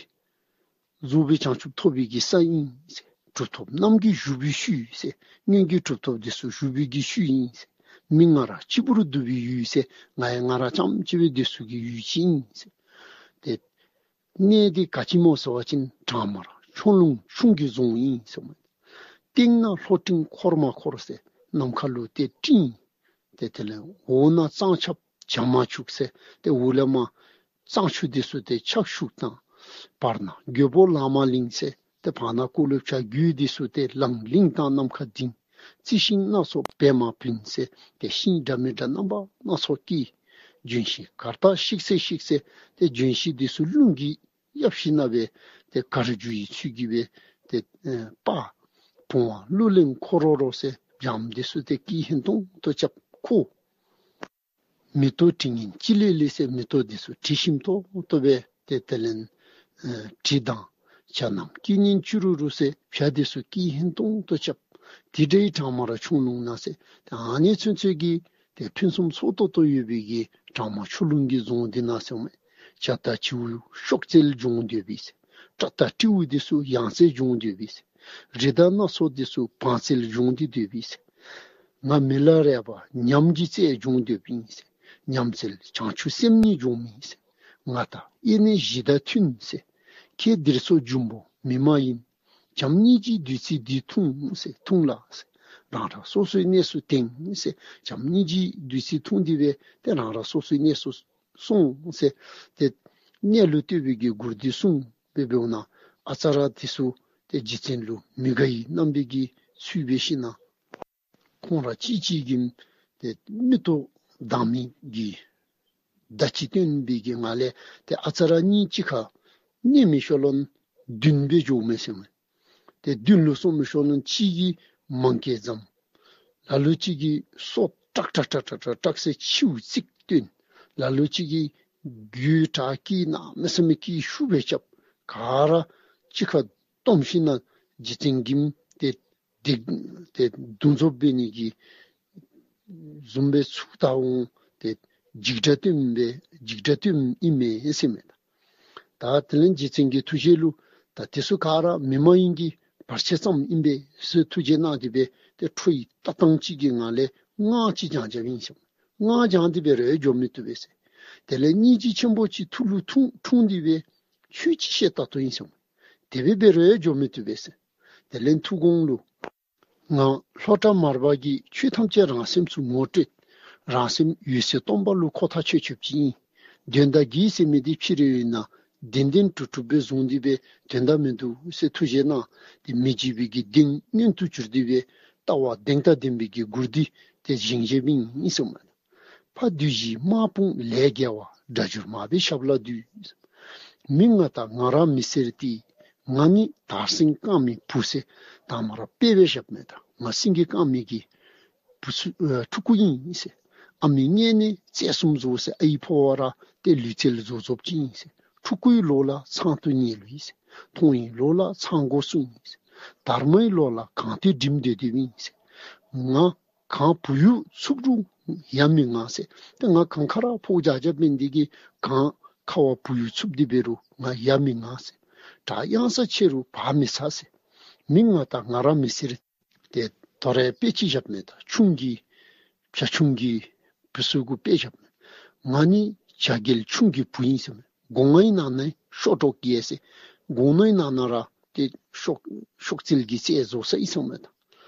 རྫོགས་པའི་བྱང་ཆུབ་ཐོབ་པའི་གི་ས་ཨིན་ཟེར། གྲུབ་ཐོབ་རྣམས་ཀྱིས་བཞུགས་པའི་ཤུལ་ཟེར། སྔོན་གྱི་གྲུབ་ཐོབ་འདི་ཚུ་བཞུགས་པའི་གི་ཤུལ་ཨིན་ཟེར། མི་ང་རང་གཅིག་པུར་འདུ་བའི་ཡུལ་ཟེར། ང་ཡང་ང་རང་རྐྱངམ་གཅིག་སྦེ་སྡོད་ས་གི་ཡུལ་ཅིག་ཨིན་ཟེར། ཏེ་གནས་འདི་ག་ཅི་སྨོ་ཟེར་བ་ཅིན་གྲང་དམར་ཁྱོད་ལུང་ཆུང་གི་རྫོང་ཨིན་ཟེར་མས། སྟེང་ན་ལྷོ་སྤྲིན་འཁོར་མ་འཁོར་ཟེར། ནམ་མཁའ་ལུ་ཏེ་སྤྲིན་ ཏེ་དེ་ལས་འོག་ན་གཙང་ཆབ་བྱང་མ་ཆུག་ཟེར། ཏེ་འོག་ལས་མར་གཙང་ཆུ་འདི་ཚུ་ཏེ་ཆག་ཤུགས་དང་། བར་ན་རྒོད་པོ་ལང་མ་ལིང་ཟེར། ཏེ་བར་ན་ཀོ་ལོ་བྱ་རྒོད་འདི་ཚུ་ཏེ་ལང་ལིང་དང་ནམ་མཁའ་ལྡིང་། རྩི་ཤིང་སྣ་ཚོགས་སྦས་མ་བུན་ཟེར། ཏེ་ཤིང་འདྲ་མི་འདྲ་རྣམ་པ་སྣ་ཚོགས་སྐྱེས། ལྗོན་ཤིང་གར་སྟེགས་ཤིག་སེ་ཤིག་སེ། ཏེ་ལྗོན་ཤིང་འདི་ཚུ་རླུང་གིས་གཡབ་ཞིནམ་ལས་ཏེ་གར་འགྱོ་བའི་ཚུལ་གྱིས་སྦེ་ཏེ་ཨེ་སྤར། བུང་བ་གླུ་ལེན་འཁོར་རོ་རོ་ཟེར། བྱམོ་འདི་ཚུ་ཏེ་སྐད་ཧན་ཏོང་ཏོ་རྐྱབ། ཁོ་མེ་ཏོག་དྲི་ངན་ཅི་ལི་ལི་ཟེར། མེ་ཏོག་འདི་ཚུ་དྲི་ཞིམ་ཏོག་ཏོ་སྦེ་ཏེ་དེ་ལས་ཨེ་དྲི་དང་། བྱ་རྣམས་སྐད་སྙན་བྱུ་རུ་རུ་ཟེར། བྱ་འདི་ཚུ་སྐད་ཧན་ཏོང་ཏོ་རྐྱབ། དེ་འདྲའི་སྦྲང་མར་ཆུ་ཀླུང་ན་ཟེར། ཏེ་ཨ་ནི་ཚུན་ཚོད་ཀྱི་ཏེ་ཕུན་སུམ་ཚོགས་ཏོག་ཏོ་ཡོད་པའི་གི་སྦྲང་མ་ཆུ་ཀླུང་གི་རྫོང་འདི་ན་ཟེར་མས། བྱ་དང་བྱིའུ་གཤོག་རྩལ་སྦྱོང་སྡོད་པས་ཟེར། སྤྲ་དང་སྤྲེའུ་འདི་ཚུ་ཡང་རྩལ་སྦྱོང་སྡོད་པས་ཟེར། རི་དྭགས་སྣ་ཚོགས་འདི་ཚུ་བང་རྩལ་སྦྱོང་སྟེ་སྡོད་པས་ཟེར། ང་མི་ལ་རས་པ་ཉམས་ཀྱི་རྩལ་སྦྱོང་སྡོད་པས་ཟེར། ཉམས་རྩལ་བྱང་ཆུབ་སེམས་ཉིད་སྦྱོང་མི་ཟེར། ང་དང་ཨེ་ནེ་གཞི་བདག་མཐུན་ཟེར། ཁྱེད་འདིར་སོགས་འབྱུང་པོ་མི་མ་ཡིན། བྱམོ་སྙིང་རྗེའི་བདུད་རྩི་འདི་འཐུང་ཟེར། འཐུང་ལ་ཟེར། རང་རང་སོ་སོའི་གནས་སུ་དེངས་ཟེར། བྱམོ་སྙིང་རྗེའི་བདུད་རྩི་འཐུང་སྟེ་སྦེ་ཏེ་རང་རང་སོ་སོའི་གནས་སུ་སོང་ཟེར། ཏེ་གནས་ལུ་ལྟོས་པའི་གི་མགུར་འདི་གསུངས་སྦེ་འབདཝ་ད་ཨ་ཙ་ར་འདི་ཚུ་ཏེ་རྗེ་བཙུན་ལུ་མི་དགའ་བའི་རྣམ་པའི་གི་ཚུལ་འབད་ཞིནམ་ལས་ཁོང་ར་གཅིག་གཅིག་གིས་ཏེ་མིག་ཏོ་དང་མི་གི་བརྡ་ཅིག་སྟོན་པའི་གི་ངང་ལས་ཏེ་ཨ་ཙ་ར་གཉིས་གཅིག་ཁར་གནས་མི་ཤོ་ལོན་བདུན་སྦེ་འགྱོཝ་མས་ཟེར་མས། ཏེ་བདུན་ལུ་སོང་མི་ཤོ་ལོན་གཅིག་གིས་མང་སྐད་བརྫངམ། ལ་ལུ་ཅིག་གིས་སོ་ཀྲག་ཀྲག་ཀྲག་ཀྲག་ཀྲག་ཟེར་ཆིའུ་ཙིག་བཏོན། ལ་ལུ་ཅིག་གིས་རྒྱུད་གྲགས་ཀྱི་གནམ་མེད་ས་མེད་ཀྱི་ཤུགས་སྦེ་རྐྱབ། ག་ར་གཅིག་ཁར་བསྡོམས་ཞིནམ་ལས་རྗེ་བཙུན་གྱིས་ཏེ་འདི་ཏེ་བརྡུང་རྫོབ་འབད་ནི་གི་བཟུམ་སྦེ་ཚུར་ད་འོང་། ཏེ་འཇིགས་སྒྲ་སྟོན་པའི་འཇིགས་སྒྲ་སྟོན་ཨིན་མས་ཟེར་མས། ད་དེ་ལས་རྗེ་བཙུན་གྱི་ཐུགས་བཞེད་ལུ་ད་དེ་ཚུ་ག་ར་མི་མ་ཡིན་གྱི་བར་ཆད་ཙམ་ཨིན་པས་ཟེར་ཐུགས་བཞེད་གནང་སྟེ་སྦེ་ཏེ་ཁྲོ་བོའི་ལྟ་སྟངས་ཅིག་གི་ངང་ལས་སྔགས་ཅིག་བགྱང་བགྱངམ་ཨིན་ཟེར། སྔགས་བགྱང་སྟེ་སྦེ་ར་འགྱོ་མི་བཏུབ་པས་ཟེར། དེ་ལས་སྙིང་རྗེ་ཆེན་པོ་ཅིག་ཐུགས་ལུ་འཁྲུངས་འཁྲུངས་ཏེ་སྦེ་ཆོས་ཅིག་བཤད་ད་ལྟོ་ཨིན་ཟེར། དེ་སྦེ་སྦེ་ར་འགྱོ་མི་བཏུབ་པས་ཟེར། དེ་ལས་ཐུགས་དགོངས་ལུ་ང་ལྷོ་བྲག་མར་པ་གིས་ཆོས་ཐམས་ཅད་རང་སེམས་སུ་ངོ་སྤྲོད། རང་སེམས་འོད་གསལ་སྟོང་པ་ལུ་ཁོ་ཐག་ཆོད་ཆོདཔ་ཅིག་ཨིན། དོན་དག་གིས་ཟེར་མི་འདི་ཕྱི་རོལ་ཡོད་ན་བདེན་བདེན་གྲུབ་གྲུབ་སྦེ་བཟུང་སྟེ་སྦེ་དོན་དག་མིན་འདུག་ཟེར་ཐུགས་བཞེད་གནང་། ཏེ་མི་བརྗེད་པའི་གི་གདེང་མངོན་དུ་གྱུར་ཏེ་སྦེ་ལྟ་བ་གདེང་དང་ལྡན་པའི་གི་མགུར་འདི་ཏེ་བཞེངས་བཞེངསམ་ཨིན་ཟེར་མས། ཕ་བདུད་བཞིའི་དམག་དཔུང་ལས་རྒྱལ་བ། སྒྲ་སྒྱུར་མར་པའི་ཞབས་ལ་འདུད། མི་ང་དང་ང་ར་མི་སེར་ཏེ། ང་ནི་དར་སེང་རྐང་མའི་བུ་ཟེར། དང་མ་ར་དཔེ་སྦེ་བཞགཔ་མས། ད་ང་སེང་གེ་རྐང་མའི་གི་བུ་ཚུ་ཨེ་ཕྲུ་གུ་ཨིན་ཟེར། ཨ་མའི་མངལ་ནས་རྩལ་གསུམ་རྫོགས་ཟེར། ཨའི་ཕོ་བ་ར་ཏེ་ལུས་རྩལ་རྫོགས་རྫོགསཔ་ཅིག་ཨིན་ཟེར། ཕྲུ་གུའི་ལོ་ལ་ཚང་སྟོང་ཉལ་ལུགས་ཨིན་ཟེར། མཐོང་བའི་ལོ་ལ་ཚང་སྒོ་སྲུང་ཨིན་ཟེར། དར་མའི་ལོ་ལ་གངས་ཏེ་འགྲིམ་སྡོད་སྡོདཔ་ཨིན་ཟེར། ང་གངས་བུ་ཡུག་འཚུབ་རུང་ཡ་མི་ང་ཟེར། ཏེ་ང་གངས་ཁ་ར་ཕོག་བཞག་བཞགཔ་མེན་འདི་གིས་གངས་ཁ་བ་བུ་ཡུག་འཚུབ་སྟེ་འབད་རུང་ང་ཡ་མི་ང་ཟེར། བྲག་གཡང་ས་ཆེ་རུང་བག་མི་ཚ་ཟེར། མི་ང་དང་ང་ར་མི་སེར། ཏེ་དོ་རུང་དཔེ་ཅིག་བཞགཔ་མས། ད་ཁྱུང་གི་བྱ་ཁྱུང་གི་བུ་ཚུ་གུ་དཔེ་བཞགཔ་མས། ང་ནི་བྱ་རྒྱལ་ཁྱུང་གི་བུ་ཨིན་ཟེར་མས། སྒོ་ང་ནང་ན་ཤོ་ཀྲོག་གེ་ཟེར། སྒོ་ནང་ན་ར་ཏེ་ཤོ་ཤོ་རྩལ་གྱི་རྩལ་རྫོགས་ས་ཨིན་ཟེར་མས། ད་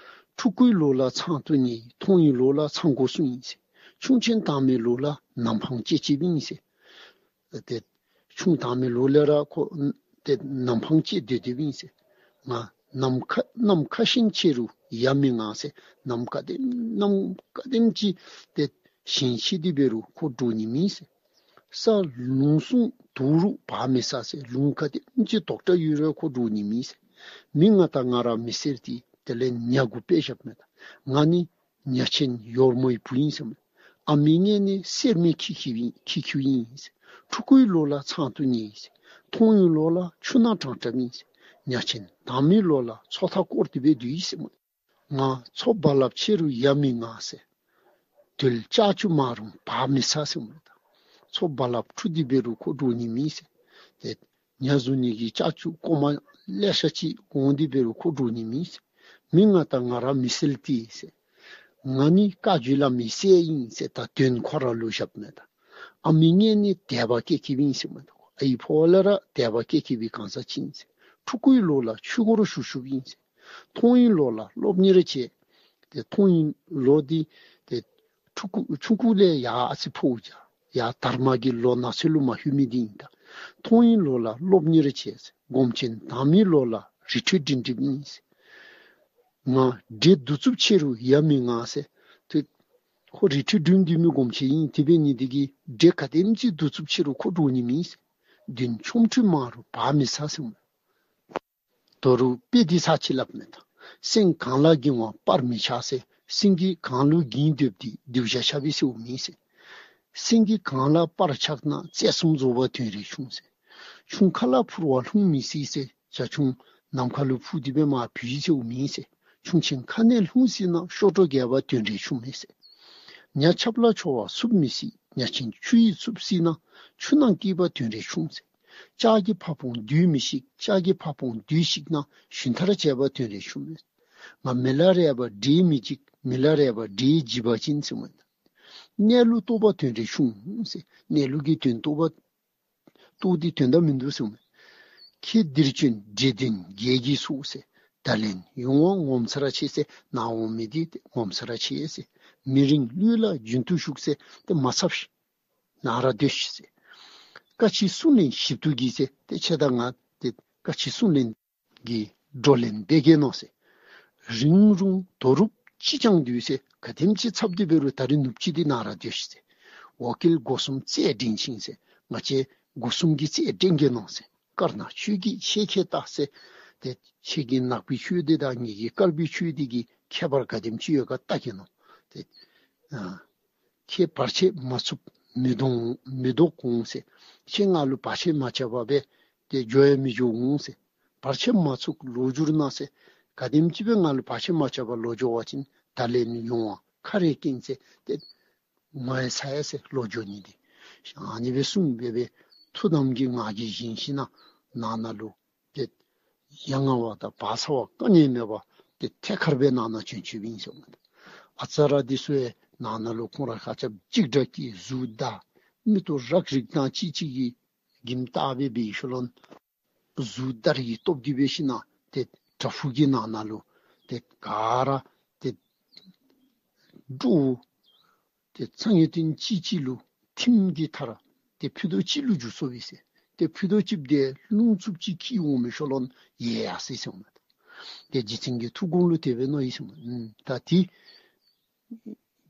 ཕྲུ་གུའི་ལོ་ལ་ཚང་སྟོང་ཉལ། མཐོང་བའི་ལོ་ལ་ཚང་སྒོ་སྲུང་ཨིན་ཟེར། ཁྱུང་ཆེན་དར་མའི་ལོ་ལ་ནམ་འཕང་བཅད་བཅདཔ་ཨིན་ཟེར། ཏེ་ཁྱུང་དར་མའི་ལོ་ལས་ར་ཁོ་ཏེ་ནམ་འཕང་བཅད་སྡོད་སྡོདཔ་ཨིན་ཟེར། ང་ནམ་མཁའ་ནམ་མཁའ་བཞིན་ཆེ་རུང་ཡ་མི་ང་ཟེར། ནམ་མཁའ་ལྡེམ་ནམ་མཁའ་ལྡེམ་ཅིག་ཏེ་ཞེང་ཆེ་སྟེ་འབད་རུང་ཁོ་འདྲོག་ནི་མེད་ཟེར། ས་ལུང་སུང་དུ་རུང་བག་མི་ཚ་ཟེར། ལུང་ག་དེམ་ཅིག་དོག་དྲགས་ཡོད་རུང་ཁོ་འདྲོག་ནི་མེད་ཟེར། མི་ང་དང་ང་ར་མི་སེར་ཏེ། དེ་ལས་ཉ་གུ་དཔེ་བཞགཔ་མས། ད་ང་ནི་ཉ་ཆེན་ཡོར་མོའི་བུ་ཨིན་ཟེར་མས། ཨ་མའི་མངལ་ནས་སེར་མོའི་ཁྱི་ཁྱི་ཨིན་ཁྱི་ཁྱི་ཨིན་ཟེར། ཕྲུ་གུའི་ལོ་ལ་ཚང་སྟོང་ཉལ་ཟེར། མཐོང་བའི་ལོ་ལ་ཆུ་ནང་དྲང་དྲངམ་ཨིན་ཟེར། ཉ་ཆེན་དར་མའི་ལོ་ལ་མཚོ་ཐང་བསྐོར་ཏེ་སྦེ་འདུག་ཟེར་མས། ང་མཚོ་རྦ་རླབས་ཆེ་རུང་ཡ་མི་ང་ཟེར། རྡོལ་ལྕགས་ཀྱུ་མ་རུངས་བག་མི་ཚ་ཟེར་མས། ད་མཚོ་རྦ་རླབས་འཁྲུགས་ཏེ་འབད་རུང་ཁོ་འདྲོག་ནི་མེད་ཟེར། ཏེ་ཉ་ཟུག་ནི་གི་ལྕགས་ཀྱུ་གོང་མ་ལེ་ཤ་ཅིག་འོང་སྟེ་འབད་རུང་ཁོ་འདྲོག་ནི་མེད་ཟེར། མི་ང་དང་ང་ར་མི་སེར་ཏེ་ཟེར། ང་ནི་བཀའ་བརྒྱུད་བླ་མའི་སྲས་ཨིན་ཟེར། ད་དོན་ཁོ་ར་ལུ་བཞགཔ་མས། ད་ཨ་མའི་མངལ་ནས་དད་པ་སྐྱེ་སྐྱེསཔ་ཨིན་ཟེར་མས། ད་ཨའི་ཕོ་བ་ལས་ར་དད་པ་སྐྱེ་སྐྱེསཔ་གང་ཟག་ཅིག་ཨིན་ཟེར། ཕྲུ་གུའི་ལོ་ལ་ཆོས་སྒོར་ཞུགས་ཞུགསཔ་ཨིན་ཟེར། མཐོང་བའི་ལོ་ལ་སློབ་གཉེར་བྱེད། ཏེ་མཐོང་བའི་ལོ་འདི་ཏེ་ ཕྲུ་གུ་ཆུང་ཀུ་ལས་ཡར་ཨ་ཙི་ཕོ་བྱ་ཡར་དར་མ་གི་ལོ་ན་ཚོད་ལུ་མ་ལྷོད་མི་འདི་ཨིན། ད་མཐོང་བའི་ལོ་ལ་སློབ་གཉེར་བྱེད་ཟེར། སྒོམ་ཆེན་དྭངས་མའི་ལོ་ལ་རི་ཁྲོད་འདྲེན་འགྲིག་ཨིན་ཟེར། ང་འདྲེ་གདུག་རྩུབ་ཆེ་རུང་ཡ་མི་ང་ཟེར། ཏེ་ཁོ་རི་ཁྲོད་འགྲིམ་སྡོད་མི་སྒོམ་ཆེན་ཨིན། དེ་འབད་ནི་འདི་གིས་འདྲེ་ག་དེམ་ཅིག་གདུག་རྩུབ་ཆེ་རུང་ཁོ་འདྲོག་ནི་མེད་ཟེར། མདུན་ཆོ་འཕྲུལ་མང་རུང་བག་མི་ཚ་ཟེར་མས། ད་རུང་དཔེ་འདི་ཚར་གཅིག་སླབ་མས་ད། སེང་གངས་ལ་འགྱིང་བ་སྤར་མི་ཆགས་ཟེར། སེང་གེ་གངས་ལུ་འགྱིང་སྡོདཔ་འདི་སྡེར་བཞག་ཆགས་པས་ཟེརཝ་མེན་ཟེར། སེང་གེ་གངས་ལ་སྤར་ཆགས་ན་རྩེ་གསུམ་རྫོགས་པ་དོན་རེ་ཆུང་ཟེར། ཆུ་ཁ་ལ་འཕུར་བ་ལྷུང་མི་སྲིད་ཟེར། བྱ་ཁྱུང་ནམ་མཁའ་ལུ་འཕུར་ཏེ་སྦེ་མར་བུད་ཟེརཝ་མེན་ཟེར། ཁྱུང་ཆེན་ཁ་ནས་ལྷུང་སྲིད་ན་གཤོག་སྒྲོ་འགས་པ་དོན་རེ་ཆུང་མས་ཟེར། ཉ་ཆབ་ལ་འཕྱོ་བ་འཚུབ་མི་སྲིད། ཉ་ཆེན་ཆུ་ཡིས་འཚུབ་སྲིད་ན་ཆུ་ནང་སྐྱེས་པ་དོན་རེ་ཆུང་ཟེར། ལྕགས་ཀྱི་ཕ་བོང་སྡོད་མི་ཤིག། ལྕགས་ཀྱི་ཕ་བོང་སྡོད་ཤིག་ན་ཞུན་ཐར་བྱས་པ་དོན་རེ་ཆུང་མས། ང་མི་ལ་རས་པ་འདྲེས་མི་འཇིགས། མི་ལ་རས་པ་འདྲེས་འཇིགས་པ་ཅིན་ཟེརཝ་མས། གནས་ལུགས་རྟོགས་པ་དོན་རེ་ཆུང་ཟེར། གནས་ལུགས་ཀྱི་དོན་རྟོགས་པ་རྟོགས་ཏེ་དོན་དག་མིན་འདུག་ཟེརཝ་མས། ཁྱེད་འདིར་བྱོན་འདྲེ་གདོན་བགེགས་ཀྱི་ཚོགས་ཟེར། ད་ལན་ཡོང་བ་ངོ་མཚར་ཆེ་ཟེར། ནཱ་འོང་མི་འདི་ངོ་མཚར་ཆེ་ཟེར། མི་རིང་གླུད་ལ་རྒྱུན་དུ་ཞུགས་ཟེར། ཏེ་མ་འཚབ་ཤིག། ནཱ་ར་སྡོད་ཤིག་ཟེར། བཀའ་མཆིད་གསུང་ལན་ཞིབ་ཏུ་གྱིས་ཟེར། ཏེ་ཁྱེད་དང་ང་ཏེ་བཀའ་མཆིད་གསུང་ལན་གྱི་བགྲོ་གླེང་འབད་གེ་མནོ་ཟེར། རིང་རུང་དོ་རུང་ཅི་ཅང་འདུག་ཟེར། ག་དེམ་ཅིག་འཚབ་སྟེ་འབད་རུང་ད་རིས་ནུབ་ཅིག་འདི་ནཱ་ར་སྡོད་ཤིག་ཟེར། འོ་སྐོལ་སྒོ་གསུམ་རྩེ་འདྲེན་ཅིང་ཟེར། ང་བཅས་སྒོ་གསུམ་གྱི་རྩེ་འདྲེན་གེ་མནོ་ཟེར། དཀར་ནག་ཆོས་ཀྱི་ཆས་ཁྱད་བལྟ་ཟེར། ཏེ་ཁྱེད་ཀྱི་ནག་པོའི་ཆོས་འདི་དང་ངེ་གི་དཀར་པོའི་ཆོས་འདི་གི་ཁྱད་པར་ག་དེམ་ཅིག་ཡོད་ག་བལྟ་གེ་མནོ། ཏེ་ཨ་ཁྱེད་བར་ཆད་མ་ཚུགས་མི་བཟློག་མི་བཟློག་འོང་ཟེར། ཁྱེད་ང་ལུ་བར་ཆད་མ་རྐྱབ་པར་སྦེ་ཏེ་འགྱོ་ཡང་མི་འགྱོ་འོང་ཟེར། བར་ཆད་མ་ཚུགས་ལོག་འགྱུར་ན་ཟེར། ག་དེམ་ཅིག་སྦེ་ང་ལུ་བར་ཆད་མ་རྐྱབ་པར་ལོག་འགྱོ་བ་ཅིན་ད་ལན་ཡོང་བ་ཁ་རེ་སྐྱེན་ཟེར། ཏེ་ངོ་ཡང་ཚ་ཡང་ཟེར་ལོག་འགྱོ་ནི་འདི། ཨ་ནི་སྦེ་གསུངས་སྦེ་སྦེ་ཐུགས་དམ་གྱི་ངང་གིས་བཞེངས་ཞིནམ་ན་ནང་ན་ལུ་ཏེ་ཡ་ང་བ་དང་བག་ཚ་བ་ག་ནི་ཡང་མེད་པར་ཏེ་ཐད་ཀར་སྦེ་ནང་ན་བྱོན་བྱོནམ་ཨིན་ཟེར་མས། ཨ་ཙ་ར་འདི་ཚུ་ཡང་ནང་ན་ལུ་ཁོང་ར་ཤ་ཁྱབ་འཇིགས་སྐྲག་གི་གཟུགས་འདར། མིག་ཏོ་རག་རིག་དང་ཅིག་ཅིག་གིས་གིམ་བཏགས་སྦེ་འབད་ཞིནམ་ལས་གཟུགས་འདར་གྱི་སྟོབས་ཀྱིས་འབད་ཞིནམ་ན་ཏེ་བྲག་ཕུག་གི་ནང་ན་ལུ་ཏེ་ག་ར་ཏེ་འདྲོག་ཏེ་ཚངས་ཡོན་ཏན་ཅིག་ཅིག་ལུ་ཐིམ་གྱི་མཐར་ཏེ་ཕུད་རྡོག་གཅིག་ལུ་འགྱུར་སོ་བས་ཟེར། ཏེ་ཕུད་རྡོག་གཅིག་འདི་རླུང་འཚུབ་ཅིག་འཁྱིལ་འོང་མི་ཤོ་ལོན་ཡལ་ཡར་སོ་ཡི་ཟེར་མས། ཏེ་རྗེ་བཙུན་གྱི་ཐུགས་དགོངས་ལུ་དེ་སྦེ་མནོ་ཡི་ཟེར་མས། ཨུམ་ད་འདི་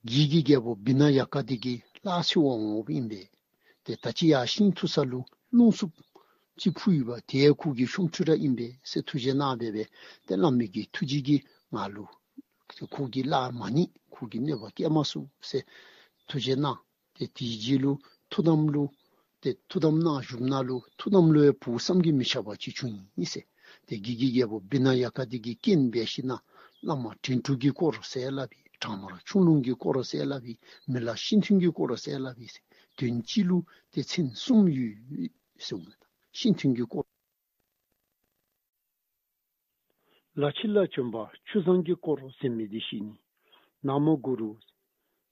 བགེགས་ཀྱི་རྒྱལ་པོ་བི་ན་ཡ་ཀ་འདི་གིས་གླགས་ཆེ་བ་འོང་བ་ཨིན་པས། ཏེ་ད་ཅི་ཡར་ཤིང་འཐུ་ས་ལུ་རླུང་འཚུབ་ཅིག་འཕུ་ཡོདཔ་དེ་ཁོ་གི་ཤོམ་ཁྲུ་ར་ཨིན་པས་ཟེར་ཐུགས་བཞེད་གནང་སྦེ་སྦེ་ཏེ་བླ་མའི་གི་ཐུགས་རྗེ་གིས་ང་ལུ་ཁོ་གིས་གླགས་མ་རྙེད། ཁོ་གིས་གནོད་པ་བཀལ་མ་ཚུགས་ཟེར་ཐུགས་བཞེད་གནང་། ཏེ་དེའི་རྗེས་ལུ་ཐུགས་དམ་ལུ་ཏེ་ཐུགས་དམ་གནང་བཞུགསཔ་ད་ལུ་ཐུགས་དམ་ལུ་ཡང་བུ་བསམ་གྱིས་མི་ཁྱབ་པ་ཅིག་བྱུང་ཡི་ཟེར། ཏེ་བགེགས་ཀྱི་རྒྱལ་པོ་བི་ན་ཡ་ཀ་འདི་གིས་རྐྱེན་འབད་ཞིནམ་ན་བླ་མ་བྲན་དྲུག་གི་སྐོར་ཟེར་སླབ་ཡི། དྲང་མོར་ཁྱུང་ལུང་གི་སྐོར་ཟེར་སླབ་ཡི། མི་ལ་ཤིན་ཐུན་གྱི་སྐོར་ཟེར་སླབ་ཡི་ཟེར། དོན་གཅིག་ལུ་ཏེ་མཚན་གསུམ་ཡོད་ཟེར་གསུངས་མས། ཤིན་ཐུན་གྱི་སྐོར། ལ་ཕྱི་ལ་བྱོན་པ་ཆུ་བཟང་གི་སྐོར་ཟེར་མི་འདི་ཞུ་ནི། ན་མོ་གུ་རུ།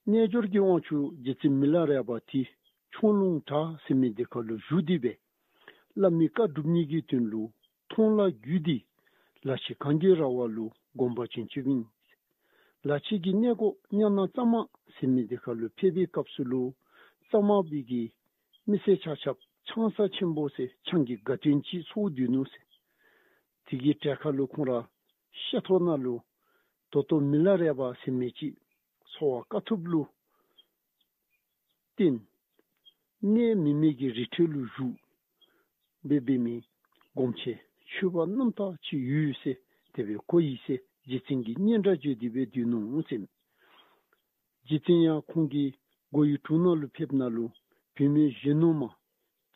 རྣལ་འབྱོར་གྱི་དབང་ཕྱུག་རྗེ་བཙུན་མི་ལ་རས་པ་འདི་ཁྱུང་ལུང་བྲག་ཟེར་མི་འདི་ཁར་ལུ་བཞུགས་ཏེ་སྦེ་བླ་མའི་བཀའ་སྒྲུབ་ནི་གི་དོན་ལུ་མཐོང་ལ་བརྒྱུད་དེ་ལ་ཕྱི་གངས་ཀྱི་ར་བ་ལུ་དགོངས་པ་བྱོན་བྱོནམ་ཨིན། ལ་ཕྱི་གི་གནས་སྒོ་ཛྙཱ་ན་གཙང་མ་ཟེར་མི་འདི་ཁར་ལུ་ཕེབས་པའི་སྐབས་སུ་ལུ་གཙང་མ་པའི་གི་མི་སེར་ཆ་ཁྱབ་ཆང་ས་ཆེན་པོ་ཟེར་ཆང་གི་དགའ་སྟོན་ཅིག་ཚོགས་སྡོད་ནུག་ཟེར། དེ་གི་གྲལ་ཁར་ལུ་ཁོང་ར་ཤ་ཐོག་ནང་ལུ་ད་ལྟོ་མི་ལ་རས་པ་ཟེར་མི་ཅིག་འཚོ་བ་དཀའ་ཐུབ་ལུ་བརྟེན་གནས་མི་མེད་ཀྱི་རི་ཁྲོད་ལུ་བཞུགས་སྦེ་འབད་མི་སྒོམ་ཆེན་ཆོས་པ་རྣམ་དག་ཅིག་ཡོད་ཟེར་དེ་སྦེ་གོ་ཡི་ཟེར་རྗེ་བཙུན་གྱིས་སྙན་གྲགས་བརྗོད་དེ་སྦེ་སྡོད་ནུག་ཟེར། རྗེ་བཙུན་ཡང་ཁོང་གི་སྒོ་ཡི་དྲུང་ནང་ལུ་ཕེབས་ནང་ལུ་བུད་མེད་གཞོན་ནུ་མ་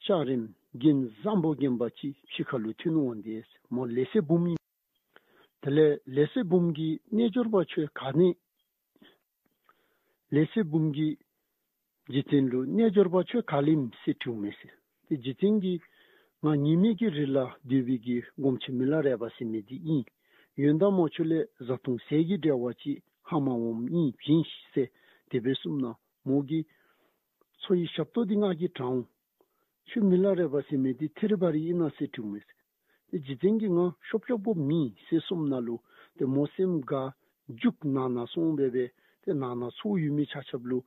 ལྕགས་རིམ་རྒྱན་བཟང་པོ་བརྒྱན་པ་ཅིག་ཕྱི་ཁར་ལུ་ཐོན་འོང་སྟེ་མོ་ལེ་ཤ་འབུམ་ཨིན། དེ་ལས་ལེ་ཤ་འབུམ་གྱིས་རྣལ་འབྱོར་པ་ཁྱོད་ག་ནི་ལེ་ཤ་འབུམ་གྱིས་རྗེ་བཙུན་ལུ་རྣལ་འབྱོར་པ་ཁྱོད་ག་ལས་ཨིནམ་ཟེར་དྲིཝ་མས་ཟེར། ཏེ་རྗེ་བཙུན་གྱིས་ང་ཉི་མའི་གི་རི་ལ་སྡོད་པའི་གི་སྒོམ་ཆེན་མི་ལ་རས་པ་ཟེར་མི་འདི་ཨིན། ཡོན་བདག་མོ་ཁྱོད་ལས་བཟའ་འཐུང་ཟས་ཀྱི་འབྲེལ་བ་ཅིག་ཧ་མ་འོངམ་ཨིན། བྱིན་ཤིག་ཟེར་དེ་སྦེ་གསུངམ་ད་མོ་གིས་འཚོ་བའི་ཞབས་ཏོག་འདི་ང་གིས་དྲང་འོང་། ཁྱོད་མི་ལ་རས་པ་ཟེར་མི་འདི་ཐད་རི་བ་རི་ཨིན་ན་ཟེར་དྲིཝ་མས་ཟེར། ཏེ་རྗེ་བཙུན་གྱིས་ང་ཤོབ་ཤོབ་པོ་མེན་ཟེར་གསུངམ་ད་ལུ་ཏེ་མོ་སེམས་དགའ་རྒྱུག་ནང་ན་སོང་སྦེ་སྦེ་ ཏེ་ནང་ན་ཚོགས་ཡོད་མི་ཆ་ཁྱབ་ལུ་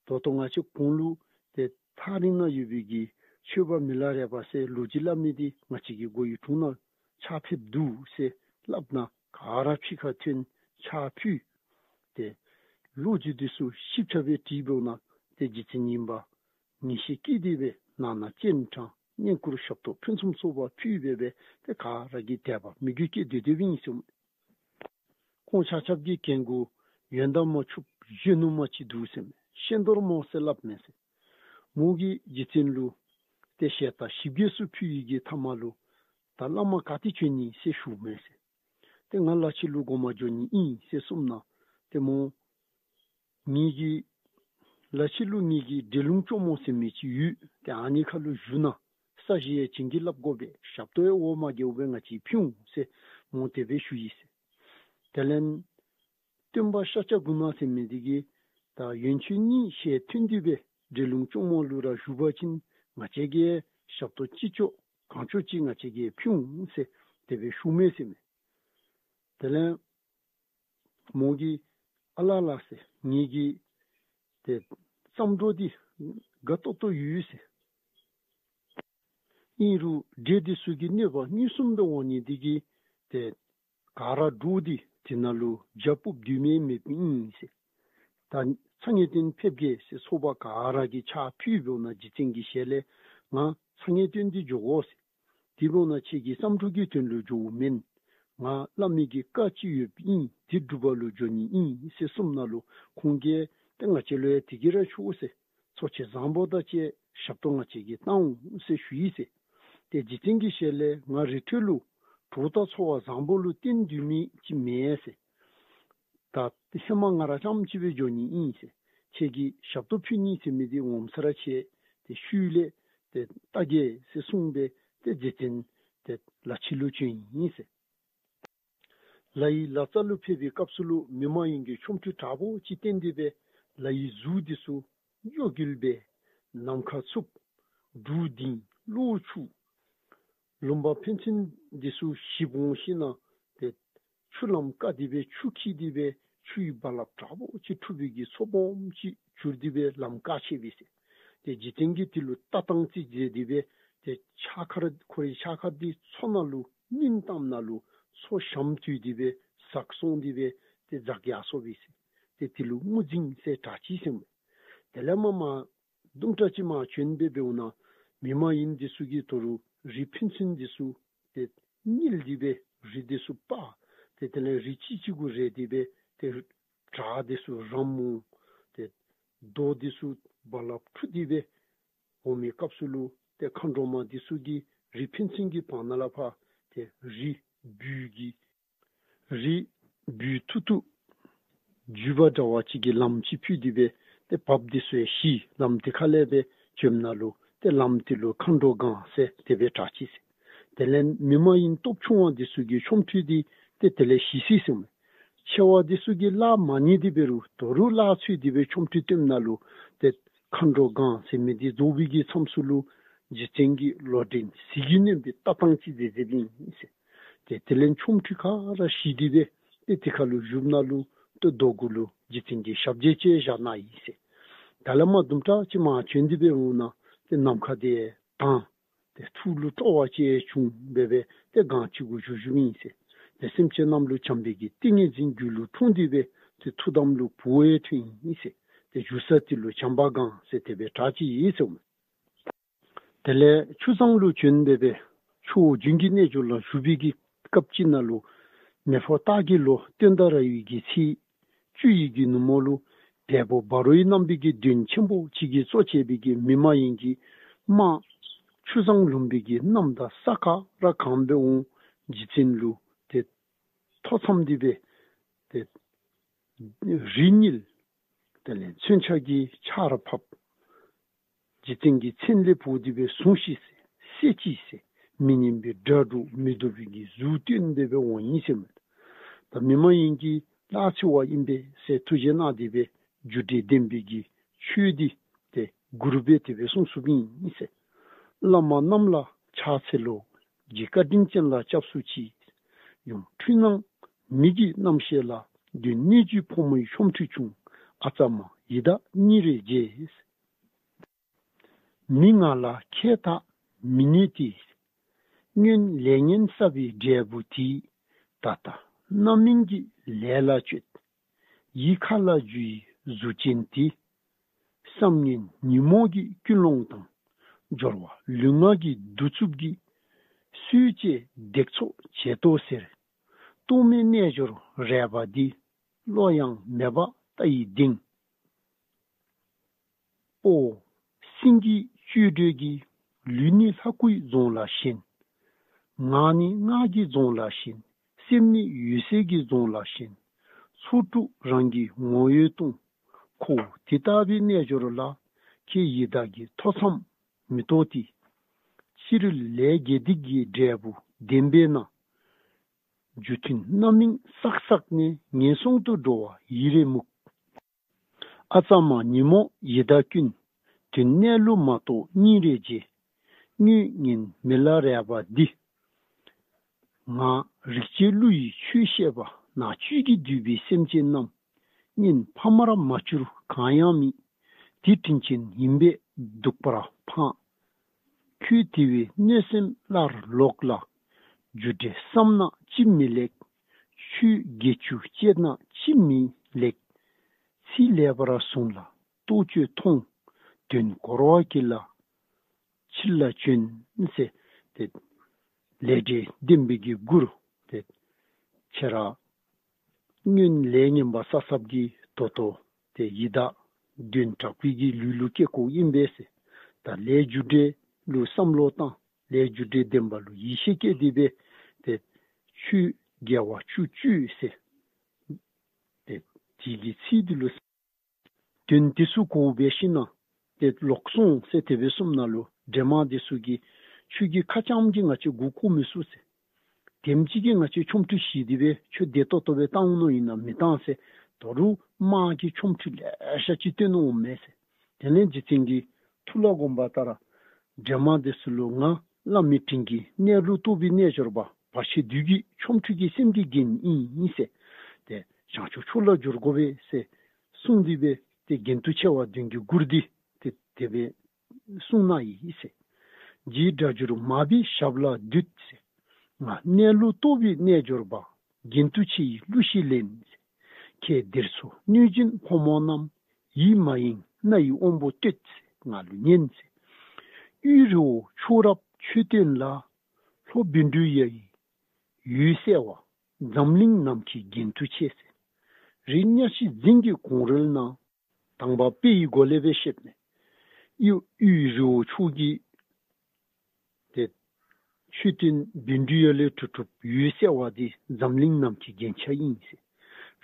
ད་ལྟོ་ང་བཅས་གོང་ལུ་ཏེ་ཐག་རིང་ན་ཡོད་པའི་གི་ཆོས་པ་མི་ལ་རས་པ་ཟེར་ལོ་རྒྱུས་སླབ་མི་འདི་ང་བཅས་ཀྱི་མགོ་ཡུ་དྲུང་ན་ཕྱག་ཕེབས་འདུག་ཟེར་སླབ་ན་ག་ར་ཕྱི་ཁར་ཐོན་ཕྱག་ཕུལ། ཏེ་ལོ་རྒྱུས་འདི་ཚུ་ཞིབ་ཆ་སྦེ་དྲིས་འབདཝ་ན་ཏེ་རྗེ་བཙུན་ཨིན་པ་ངེས་ཤེས་སྐྱེས་ཏེ་སྦེ་ནང་ན་སྤྱན་དྲངས། བསྙེན་བཀུར་ཞབས་ཏོག་ཕུན་སུམ་ཚོགས་པ་ཕུལ་སྦེ་སྦེ་ཏེ་ག་ར་གིས་དད་པ་མོས་གུས་བསྐྱེད་དེ་སྡོདཔ་ཨིན་ཟེར་མས། ཁོང་ཆ་ཁྱབ་ཀྱིས་གན་གུ་ཡོན་བདག་མོ་ཕྱུགཔོ་གཞོན་ནུ་མ་ཅིག་འདུག་ཟེར་མས། ཤེས་རྡོར་མོ་ཟེར་སླབ་མས་ཟེར། མོ་གིས་རྗེ་བཙུན་ལུ་ཏེ་ཞལ་ཏ་ཞིབ་རྒྱས་སུ་ཕུལ་བའི་གི་མཐའ་མ་ལུ་ད་བླ་མ་ག་ཏེ་བྱོན་ནི་ཟེར་ཞུ་མས་ཟེར། ཏེ་ང་ལ་ཕྱི་ལུ་དགོངས་པ་འགྱོ་ནི་ཨིན་ཟེར་གསུངས་ན་ཏེ་མོ་ངེ་གི་ལ་ཕྱི་ལུ་ངེ་གི་འདྲེ་ལུང་གཅོང་མོ་ཟེར་མི་ཅིག་ཡོད། ཏེ་ཨ་ནི་ཁ་ལུ་བཞུགས་ན་ས་གཞི་ཡང་བྱིན་གྱིས་བརླབ་དགོ་པས། ཞབས་ཏོག་ཡང་འོག་མ་རྒྱལ་པོ་སྦེ་ང་བཅས་ཕུལ་འོང་ཟེར་མོ་དེ་སྦེ་ཞུ་ཡི་ཟེར། དེ་ལས་སྟོན་པ་ཤཱཀྱ་གུ་ན་ཟེར་མི་འདི་གིས་ད་ཡོན་མཆོད་གཉིས་ཞལ་མཐུན་ཏེ་སྦེ་འདྲེ་ལུང་གཅོང་མོ་ལུ་ར་བཞུགས་པ་ཅིན་ང་བཅས་ཀྱིས་ཞབས་ཏོག་ཅི་ལྕོགས་གང་ལྕོགས་ཅིག་ང་བཅས་ཀྱིས་ཕུལ་འོང་ཟེར་དེ་སྦེ་ཞུ་མས་ཟེར་མས། དེ་ལས་མོ་གིས་ཨ་ལ་ལ་ཟེར་ངེ་གི་ཏེ་བསམ་བློ་འདི་དགའ་ཏོག་ཏོ་ཡོད་ཟེར། ཨིན་རུང་འདྲེ་འདི་ཚུ་གི་གནོད་པ་མངོན་སུམ་སྦེ་འོང་ནི་འདི་གིས་ཏེ་ག་ར་འདྲོག་སྟེ་དེ་ནང་ལུ་བྱག་ཕུགཔ་དུས་མེད་མེདཔ་ཨིན་ཟེར། ད་ཚ་ངེས་དོན་ཕེབས་གེ་ཟེར་ཚོགས་པ་ག་ར་གིས་ཕྱག་ཕུལ་འབདཝ་ན་རྗེ་བཙུན་གྱི་ཞལ་ལས་ང་ཚ་ངེས་དོན་འདི་འགྱོ་དགོ་ཟེར། དེ་འབདཝ་ན་ཁྱེད་ཀྱི་བསམ་འགྲུབ་ཀྱི་དོན་ལུ་འགྱོཝ་མེན། ང་བླ་མའི་གི་བཀའ་ཅིག་ཡོདཔ་ཨིན། དེ་སྒྲུབ་པ་ལུ་འགྱོ་ནི་ཨིན་ཟེར་གསུངམ་ད་ལུ་ཁོང་གིས་ཏེ་ང་བཅས་ལུ་ཡང་དེ་གིས་ར་ཆོག་ཟེར། ཚོགས་ཆེན་བཟང་པོ་དང་བཅས་ཞབས་ཏོག་ང་བཅས་ཀྱིས་བཏང་འོང་ཟེར་ཞུ་ཡི་ཟེར། ཏེ་རྗེ་བཙུན་གྱི་ཞལ་ལས་ང་རི་ཁྲོད་ལུ་གྲོགས་དང་འཚོ་བ་བཟང་པོ་ལུ་བརྟེན་སྡོད་མི་ཅིག་མེན་ཟེར། ད་ཧེ་མ་ང་ར་རྐྱངམ་གཅིག་སྦེ་འགྱོ་ནི་ཨིན་ཟེར། ཁྱེད་ཀྱིས་ཞབས་ཏོག་ཕུལ་ནི་ཟེར་མི་འདི་ངོ་མཚར་ཆེ། ཏེ་ཤུལ་ལས་ཏེ་བལྟ་གེ་ཟེར་གསུངས་སྦེ་ཏེ་རྗེ་བཙུན་ཏེ་ལ་ཕྱི་ལུ་བྱོན་ཡི་ཟེར། ལ་ཡི་ལ་རྩ་ལུ་ཕེབས་པའི་སྐབས་སུ་ལུ་མི་མ་ཡིན་གྱི་ཆོ་འཕྲུལ་དྲག་པོ་ཅིག་བསྟན་ཏེ་སྦེ་ལ་ཡི་གཟུགས་འདི་ཚུ་གཡོ་འགུལ་སྦེ་ནམ་མཁའ་འཚུབ། འབྲུག་ལྡིང་གློག་འཁྱུག། ལུང་པ་ཕན་ཚུན་འདི་ཚུ་ཞིབ་འོང་ཞིན་ན་ཏེ་ཆུ་ལམ་བཀག་སྟེ་སྦེ་ཆུ་འཁྱིལ་ཏེ་སྦེ་ཆུའི་རྦ་རླབས་དྲག་པོ་ཅིག་འཁྲུགས་པའི་གི་ཚོར་སྦོམ་ཅིག་གྱུར་ཏེ་སྦེ་ལམ་བཀག་ཆི་སྦེ་ཟེར། ཏེ་རྗེ་བཙུན་གྱིས་དེ་ལུ་ལྟ་སྟངས་ཅིག་མཛད་དེ་སྦེ་ཏེ་ཕྱག་འཁར་ཁོ་རའི་ཕྱག་འཁར་འདི་མཚོ་ནང་ལུ་སྙིང་གཏམ་ནང་ལུ་མཚོ་ཞམ་བཏུལ་ཏེ་སྦེ་ཟག་སོང་སྟེ་སྦེ་ཏེ་འཛག་ཡར་སོ་སྦེ་ཟེར། ཏེ་དེ་ལུ་དངོས་འཛིན་ཟེར་གྲགས་ཅི་ཟེར་མས། དེ་ལས་མ་མ་དུམ་གྲ་ཅིག་མར་བྱོན་སྦེ་འབདཝ་ན་མི་མ་ཡིན་འདི་ཚུ་གིས་ད་རུང་རི་ཕན་ཚུན་འདི་ཚུ་ཏེ་བསྙིལ་ཏེ་སྦེ་རི་འདི་ཚུ་སྤར། ཏེ་དེ་ལས་རི་གཅིག་གཅིག་གུ་རེག་སྟེ་སྦེ་ཏེ་བྲག་འདི་ཚུ་རམ་འོང་། ཏེ་རྡོ་འདི་ཚུ་རྦ་རླབས་འཁྲུགས་ཏེ་སྦེ་འོང་མི་སྐབས་སུ་ལུ་ཏེ་མཁའ་འགྲོ་མ་འདི་ཚུ་གིས་རི་ཕན་ཚུན་གྱི་བར་ན་ལས་ཕར་ཏེ་རི་སྦུལ་གྱི་རི་སྦུལ་ཐུག་ཐུག་རྒྱུག་པ་འདྲ་བ་ཅིག་གི་ལམ་ཅིག་ཕུལ་ཏེ་སྦེ་ཏེ་བབས་འདི་ཚུ་ཡང་ཞི། ལམ་དེ་ཁ་ལས་སྦེ་བྱོནམ་ད་ལུ་ཏེ་ལམ་དེ་ལུ་མཁའ་འགྲོ་སྒང་ཟེར་དེ་སྦེ་གྲགས་ཅི་ཟེར། དེ་ལས་མི་མ་ཡིན་སྟོབས་ཆུང་བ་འདི་ཚུ་གི་ཆོ་འཕྲུལ་འདི་ཏེ་དེ་ལས་ཞི་སོ་ཡི་ཟེར་མས། ཆེ་བ་འདི་ཚུ་གིས་གླགས་མ་རྙེད་དེ་འབད་རུང་ད་རུང་གླགས་ཚུད་དེ་སྦེ་ཆོ་འཕྲུལ་སྟོནམ་ད་ལུ་ཏེ་མཁའ་འགྲོ་སྒང་ཟེར་མི་འདི་རྫོགས་པའི་གི་མཚམས་སུ་ལུ་རྗེ་བཙུན་གྱིས་ལོག་འདྲེན་ཟིལ་གྱིས་གནོན་པའི་ལྟ་སྟངས་ཅིག་མཛད་མཛདཔ་ཨིན་ཟེར། ཏེ་དེ་ལས་ཆོ་འཕྲུལ་ག་ར་ཞི་སྟེ་སྦེ་ཏེ་དེ་ཁ་ལུ་བཞུགསཔ་ད་ལུ་ཏེ་རྡོ་གུ་ལུ་རྗེ་བཙུན་གྱི་ཞབས་རྗེས་ཅིག་བཞག་གནང་ཡི་ཟེར། དེ་ལས་མ་དུམ་གྲ་ཅིག་མར་བྱོན་ཏེ་སྦེ་འོང་ན་ཏེ་ནམ་མཁའ་འདི་དྭངས། ཏེ་ཐུགས་ལུ་སྤྲོ་བ་ཅིག་བྱུང་སྦེ་སྦེ་ཏེ་སྒང་ཅིག་གུ་བཞུགས་བཞུགསཔ་ཨིན་ཟེར། ཏེ་སེམས་ཅན་རྣམས་ལུ་བྱམས་པའི་གི་ཏིང་ངེ་འཛིན་རྒྱུད་ལུ་འཁྲུངས་ཏེ་སྦེ་ཏེ་ཐུགས་དམ་ལུ་བུ་ཡང་ཐོན་ཡི་ཟེར། ཏེ་བཞུགས་ས་དེ་ལུ་བྱམས་པ་སྒང་ཟེར་དེ་སྦེ་གྲགས་ཅི་ཟེར་མས། དེ་ལས་ཆུ་བཟང་ལུ་བྱོན་སྦེ་སྦེ་ཆུ་བོ་རྒྱུན་གྱི་རྣལ་འབྱོར་ལ་བཞུགས་པའི་གི་སྐབས་ཅིག་ནང་ལུ་མེ་ཕོ་སྟག་གི་ལོ་སྟོན་ཟླ་ར་བའི་གི་ཚེས་བཅུ་ཡི་གི་ནུབ་མོ་ལུ་དེ་བོ་བ་རོའི་རྣམ་པའི་གི་གདོན་ཆེན་པོ་ཅིག་གིས་གཙོ་བྱས་པའི་གི་མི་མ་ཡིན་གྱི་དམག་ཆུ་བཟང་ལུང་པའི་གི་གནམ་དང་ས་ག་ར་གང་སྦེ་འོང་རྗེ་བཙུན་ལུ་ཏེ་ཐོ་འཚམས་ཏེ་སྦེ་ཏེ་རི་བསྙིལ། དེ་ལས་མཚོན་ཆ་གིས་ཕྱག་ར་ཕབ། རྗེ་བཙུན་གྱི་མཚན་ལས་འབོ་སྟེ་སྦེ་ཟུངས་ཤིག་ཟེར། བསད་ཅིག་ཟེར། མི་སྙན་པའི་སྒྲ་སྒྲོག། མི་སྡུག་པའི་གི་གཟུགས་སྟོན་ཏེ་སྦེ་འོང་ཡི་ཟེར་མས། ད་མི་མ་ཡིན་གྱིས་གླགས་ཚོལ་བ་ཨིན་པས་ཟེར་ཐུགས་རྗེ་གནང་སྟེ་སྦེ་རྒྱུ་འབྲས་བདེན་པའི་གི་ཆོས་འདི་ཏེ་མགུར་སྦེ་དེ་སྦེ་གསུངས་གསུངསམ་ཨིན་ཟེར། བླ་མ་རྣམས་ལ་ཕྱག་འཚལ་ལོ། རྗེ་བཀའ་དྲིན་ཅན་ལ་སྐྱབས་སུ་མཆི། ཡུམ་འཁྲུལ་སྣང་མིག་གི་རྣམ་ཤེས་ལ། གདོན་གནོད་བྱེད་ཕོ་མོའི་ཆོ་འཕྲུལ་བྱུང་ ཨ་ཙ་མ་ཡི་དྭགས་སྙིང་རེ་རྗེ། མི་ང་ལ་ཁྱད་ད་མི་ནུས་ཏེ། སྔོན་ལས་ངན་བསགས་པའི་འབྲས་བུ་དེས། ད་ལྟ་རྣམ་སྨིན་གྱི་ལས་ལ་སྤྱོད། ཡིད་མཁའ་ལ་རྒྱུ་བའི་གཟུགས་ཅན་དེ། བསམ་ངན་ཉོན་མོངས་ཀྱི་ཀུན་སློང་དང་། སྦྱོར་བ་ལུས་ངག་གི་གདུག་རྩུབ་ཀྱིས། སུས་བཅད་བརྡེག་འཚོ་བྱེད་དོ་ཟེར། རྟོག་མེད་རྣལ་འབྱོར་རས་པ་འདི། བློ་ཡང་མེད་པ་རྟ་ཡི་གདེང་། ཨོ། སེང་གེའི་བཅུད་འགྲོས་ཀྱིས། ལུས་ནི་ལྷ་སྐུའི་རྫོང་ལ་ཞེན། ངག་ནི་སྔགས་ཀྱི་རྫོང་ལ་ཞེན། སེམས་ནི་འོད་གསལ་གྱི་རྫོང་ལ་ཞེན། ཚོགས་དྲུག་རང་གི་ངོ་བོས་སྟོང་། ཁོ་བོ་དེ་ལྟ་བུའི་རྣལ་འབྱོར་ལ། ཁྱེད་ཡི་དྭགས་ཀྱི་ཐོ་འཚམས་མི་གཏོགས་ཏེ། ཕྱི་རོལ་ལས་དགེ་སྡིག་གི་འབྲས་བུ་བདེན་པས་ན། རྒྱུ་མཐུན་རྣམ་སྨིན་བསགས་བསགས་ནས། ངན་སོང་དུ་འགྲོ་བ་ཡི་རེ་མུག། ཨ་ཙ་མ་ཉོན་མོངས་ཡི་དྭགས་ཀུན། དོན་གནས་ལུགས་མ་རྟོགས་སྙིང་རེ་རྗེ། དངོས་ངན་མི་ལ་རས་པ་འདི། ང་རིག་བྱེད་ཀླུ་ཡི་ཆོས་བཤད་པ། ནག་བཅུད་ཀྱིས་བསྡུས་པའི་སེམས་ཅན་རྣམས། གཉེན་ཕ་མར་མ་གྱུར་གང་ཡང་མེད། དེ་དྲིན་ཅན་ཡིན་པས་སྡུག་པར་ཕངས། ཁྱོད་དེ་བས་གནོད་སེམས་སླར་ལོག་ལ། རྒྱུ་འབྲས་བསམ་ན་ཅིས་མི་ལེགས། ཆོས་དགེ་བཅུ་སྤྱད་ན་ཅིས་མི་ལེགས། ཚིག་ལེགས་པར་བཟུང་ལ་ལྟོ་སྤྱོད་ཐོང་། དོན་འཁོར་བ་གྱི་ལ་ཕྱིར་ལ་བྱོན་ཟེར། ཏེ་ལས་འབྲས་བདེན་པའི་གི་མགུར། ཏེ་ཁྱེད་ར་སྔོན་ལས་ངན་པ་བསགས་བསགསཔ་གིས་ད་ལྟོ་ཏེ་ཡི་དྭགས་གདོན་དྲག་པོའི་གི་ལུས་ལུ་སྐྱེ་དགོཔ་ཨིན་པས་ཟེར། ད་ལས་རྒྱུ་འབྲས་ལུ་བསམ་བློ་བཏང་། ལས་རྒྱུ་འབྲས་བདེན་པ་ལུ་ཡིད་ཆེས་བསྐྱེད་དེ་སྦེ་ཏེ་ཆོས་དགེ་བ་བཅུ་སྤྱོད་ཟེར། ཏེ་དེ་གི་ཚིག་འདི་ལུ་དོན་དེ་ཚུ་གོ་སྦེ་ཞིནམ་ལས་ཏེ་ལོག་སོང་ཟེར། དེ་སྦེ་གསུངམ་ད་ལུ་འདྲེ་དམག་དེ་ཚུ་གིས་ཁྱོད་ཀྱིས་ཁ་རྐྱངམ་གིས་ང་བཅས་མགུ་སྐོར་མི་ཚུགས་ཟེར། དེམ་ཅིག་གིས་ང་བཅས་ཆོ་འཕྲུལ་ཞི་སྟེ་སྦེ་ཁྱོད་བདེ་ཏོག་ཏོ་སྦེ་བཏང་འོང་མནོ་ཡི་ན་མི་བཏང་ཟེར། ད་རུང་དམག་གིས་ཆོ་འཕྲུལ་ལེ་ཤ་ཅིག་སྟོན་འོང་མས་ཟེར། དེ་ལས་རྗེ་བཙུན་གྱིས་ཐུགས་ལ་དགོངས་པ་ལྟར་འདྲེ་དམག་དེ་ཚུ་ལུ་ང་བླ་མའི་དྲིན་གྱིས་གནས་ལུགས་རྟོགས་པའི་རྣལ་འབྱོར་པ་བར་ཆད་བདུད་ཀྱི་ཆོ་འཕྲུལ་གྱི་སེམས་ཀྱི་རྒྱན་ཨིན་ཟེར། ཏེ་བྱང་ཆུབ་མཆོག་ལ་སྦྱོར་དགོ་པས་ཟེར་གསུངས་ཏེ་སྦེ་ཏེ་རྒྱན་དུ་ཆེ་བ་བདུན་གྱི་མགུར་འདི་ཏེ་དེ་སྦེ་གསུངས་གནང་ཡི་ཟེར། རྗེ་སྒྲ་སྒྱུར་མར་པའི་ཞབས་ལ་འདུད་ཟེར། ང་གནས་ལུགས་རྟོགས་པའི་རྣལ་འབྱོར་པ། རྒྱན་དུ་ཆེ་ཡི་གླུ་ཞིག་ལེན་ཟེར། ཁྱེད་འདིར་འཚོ་གནོད་སྦྱིན་ཕོ་མོ་རྣམས། ཡིད་མ་གཡེང་རྣ་ཡི་དབང་པོ་གཏོད་ཟེར། ང་ལུ་ཉན་ཟེར། དབུས་རི་བོ་མཆོག་རབ་མཆོད་རྟེན་ལ། ལྷོ་བཻ་ཌཱུརྱ་ཡི་འོད་གསལ་བ། འཛམ་གླིང་ནམ་མཁའི་རྒྱན་དུ་ཆེ་ཟེར། རི་གཉའ་ཤིང་རྫིང་གི་གོང་རོལ་ན། དང་པ་དཔེ་ཡི་སྒོ་ལས་སྦེ་བཤདཔ་མས། དབུས་དབུས་རི་བོ་མཆོག་གི་ཏེ་མཆོད་རྟེན་བཻ་ཌཱུརྱ་ལས་གྲུབ་གྲུབ་འོད་གསལ་བ་འདི་འཛམ་གླིང་ནམ་མཁའི་རྒྱན་ཆ་ཨིན་ཟེར།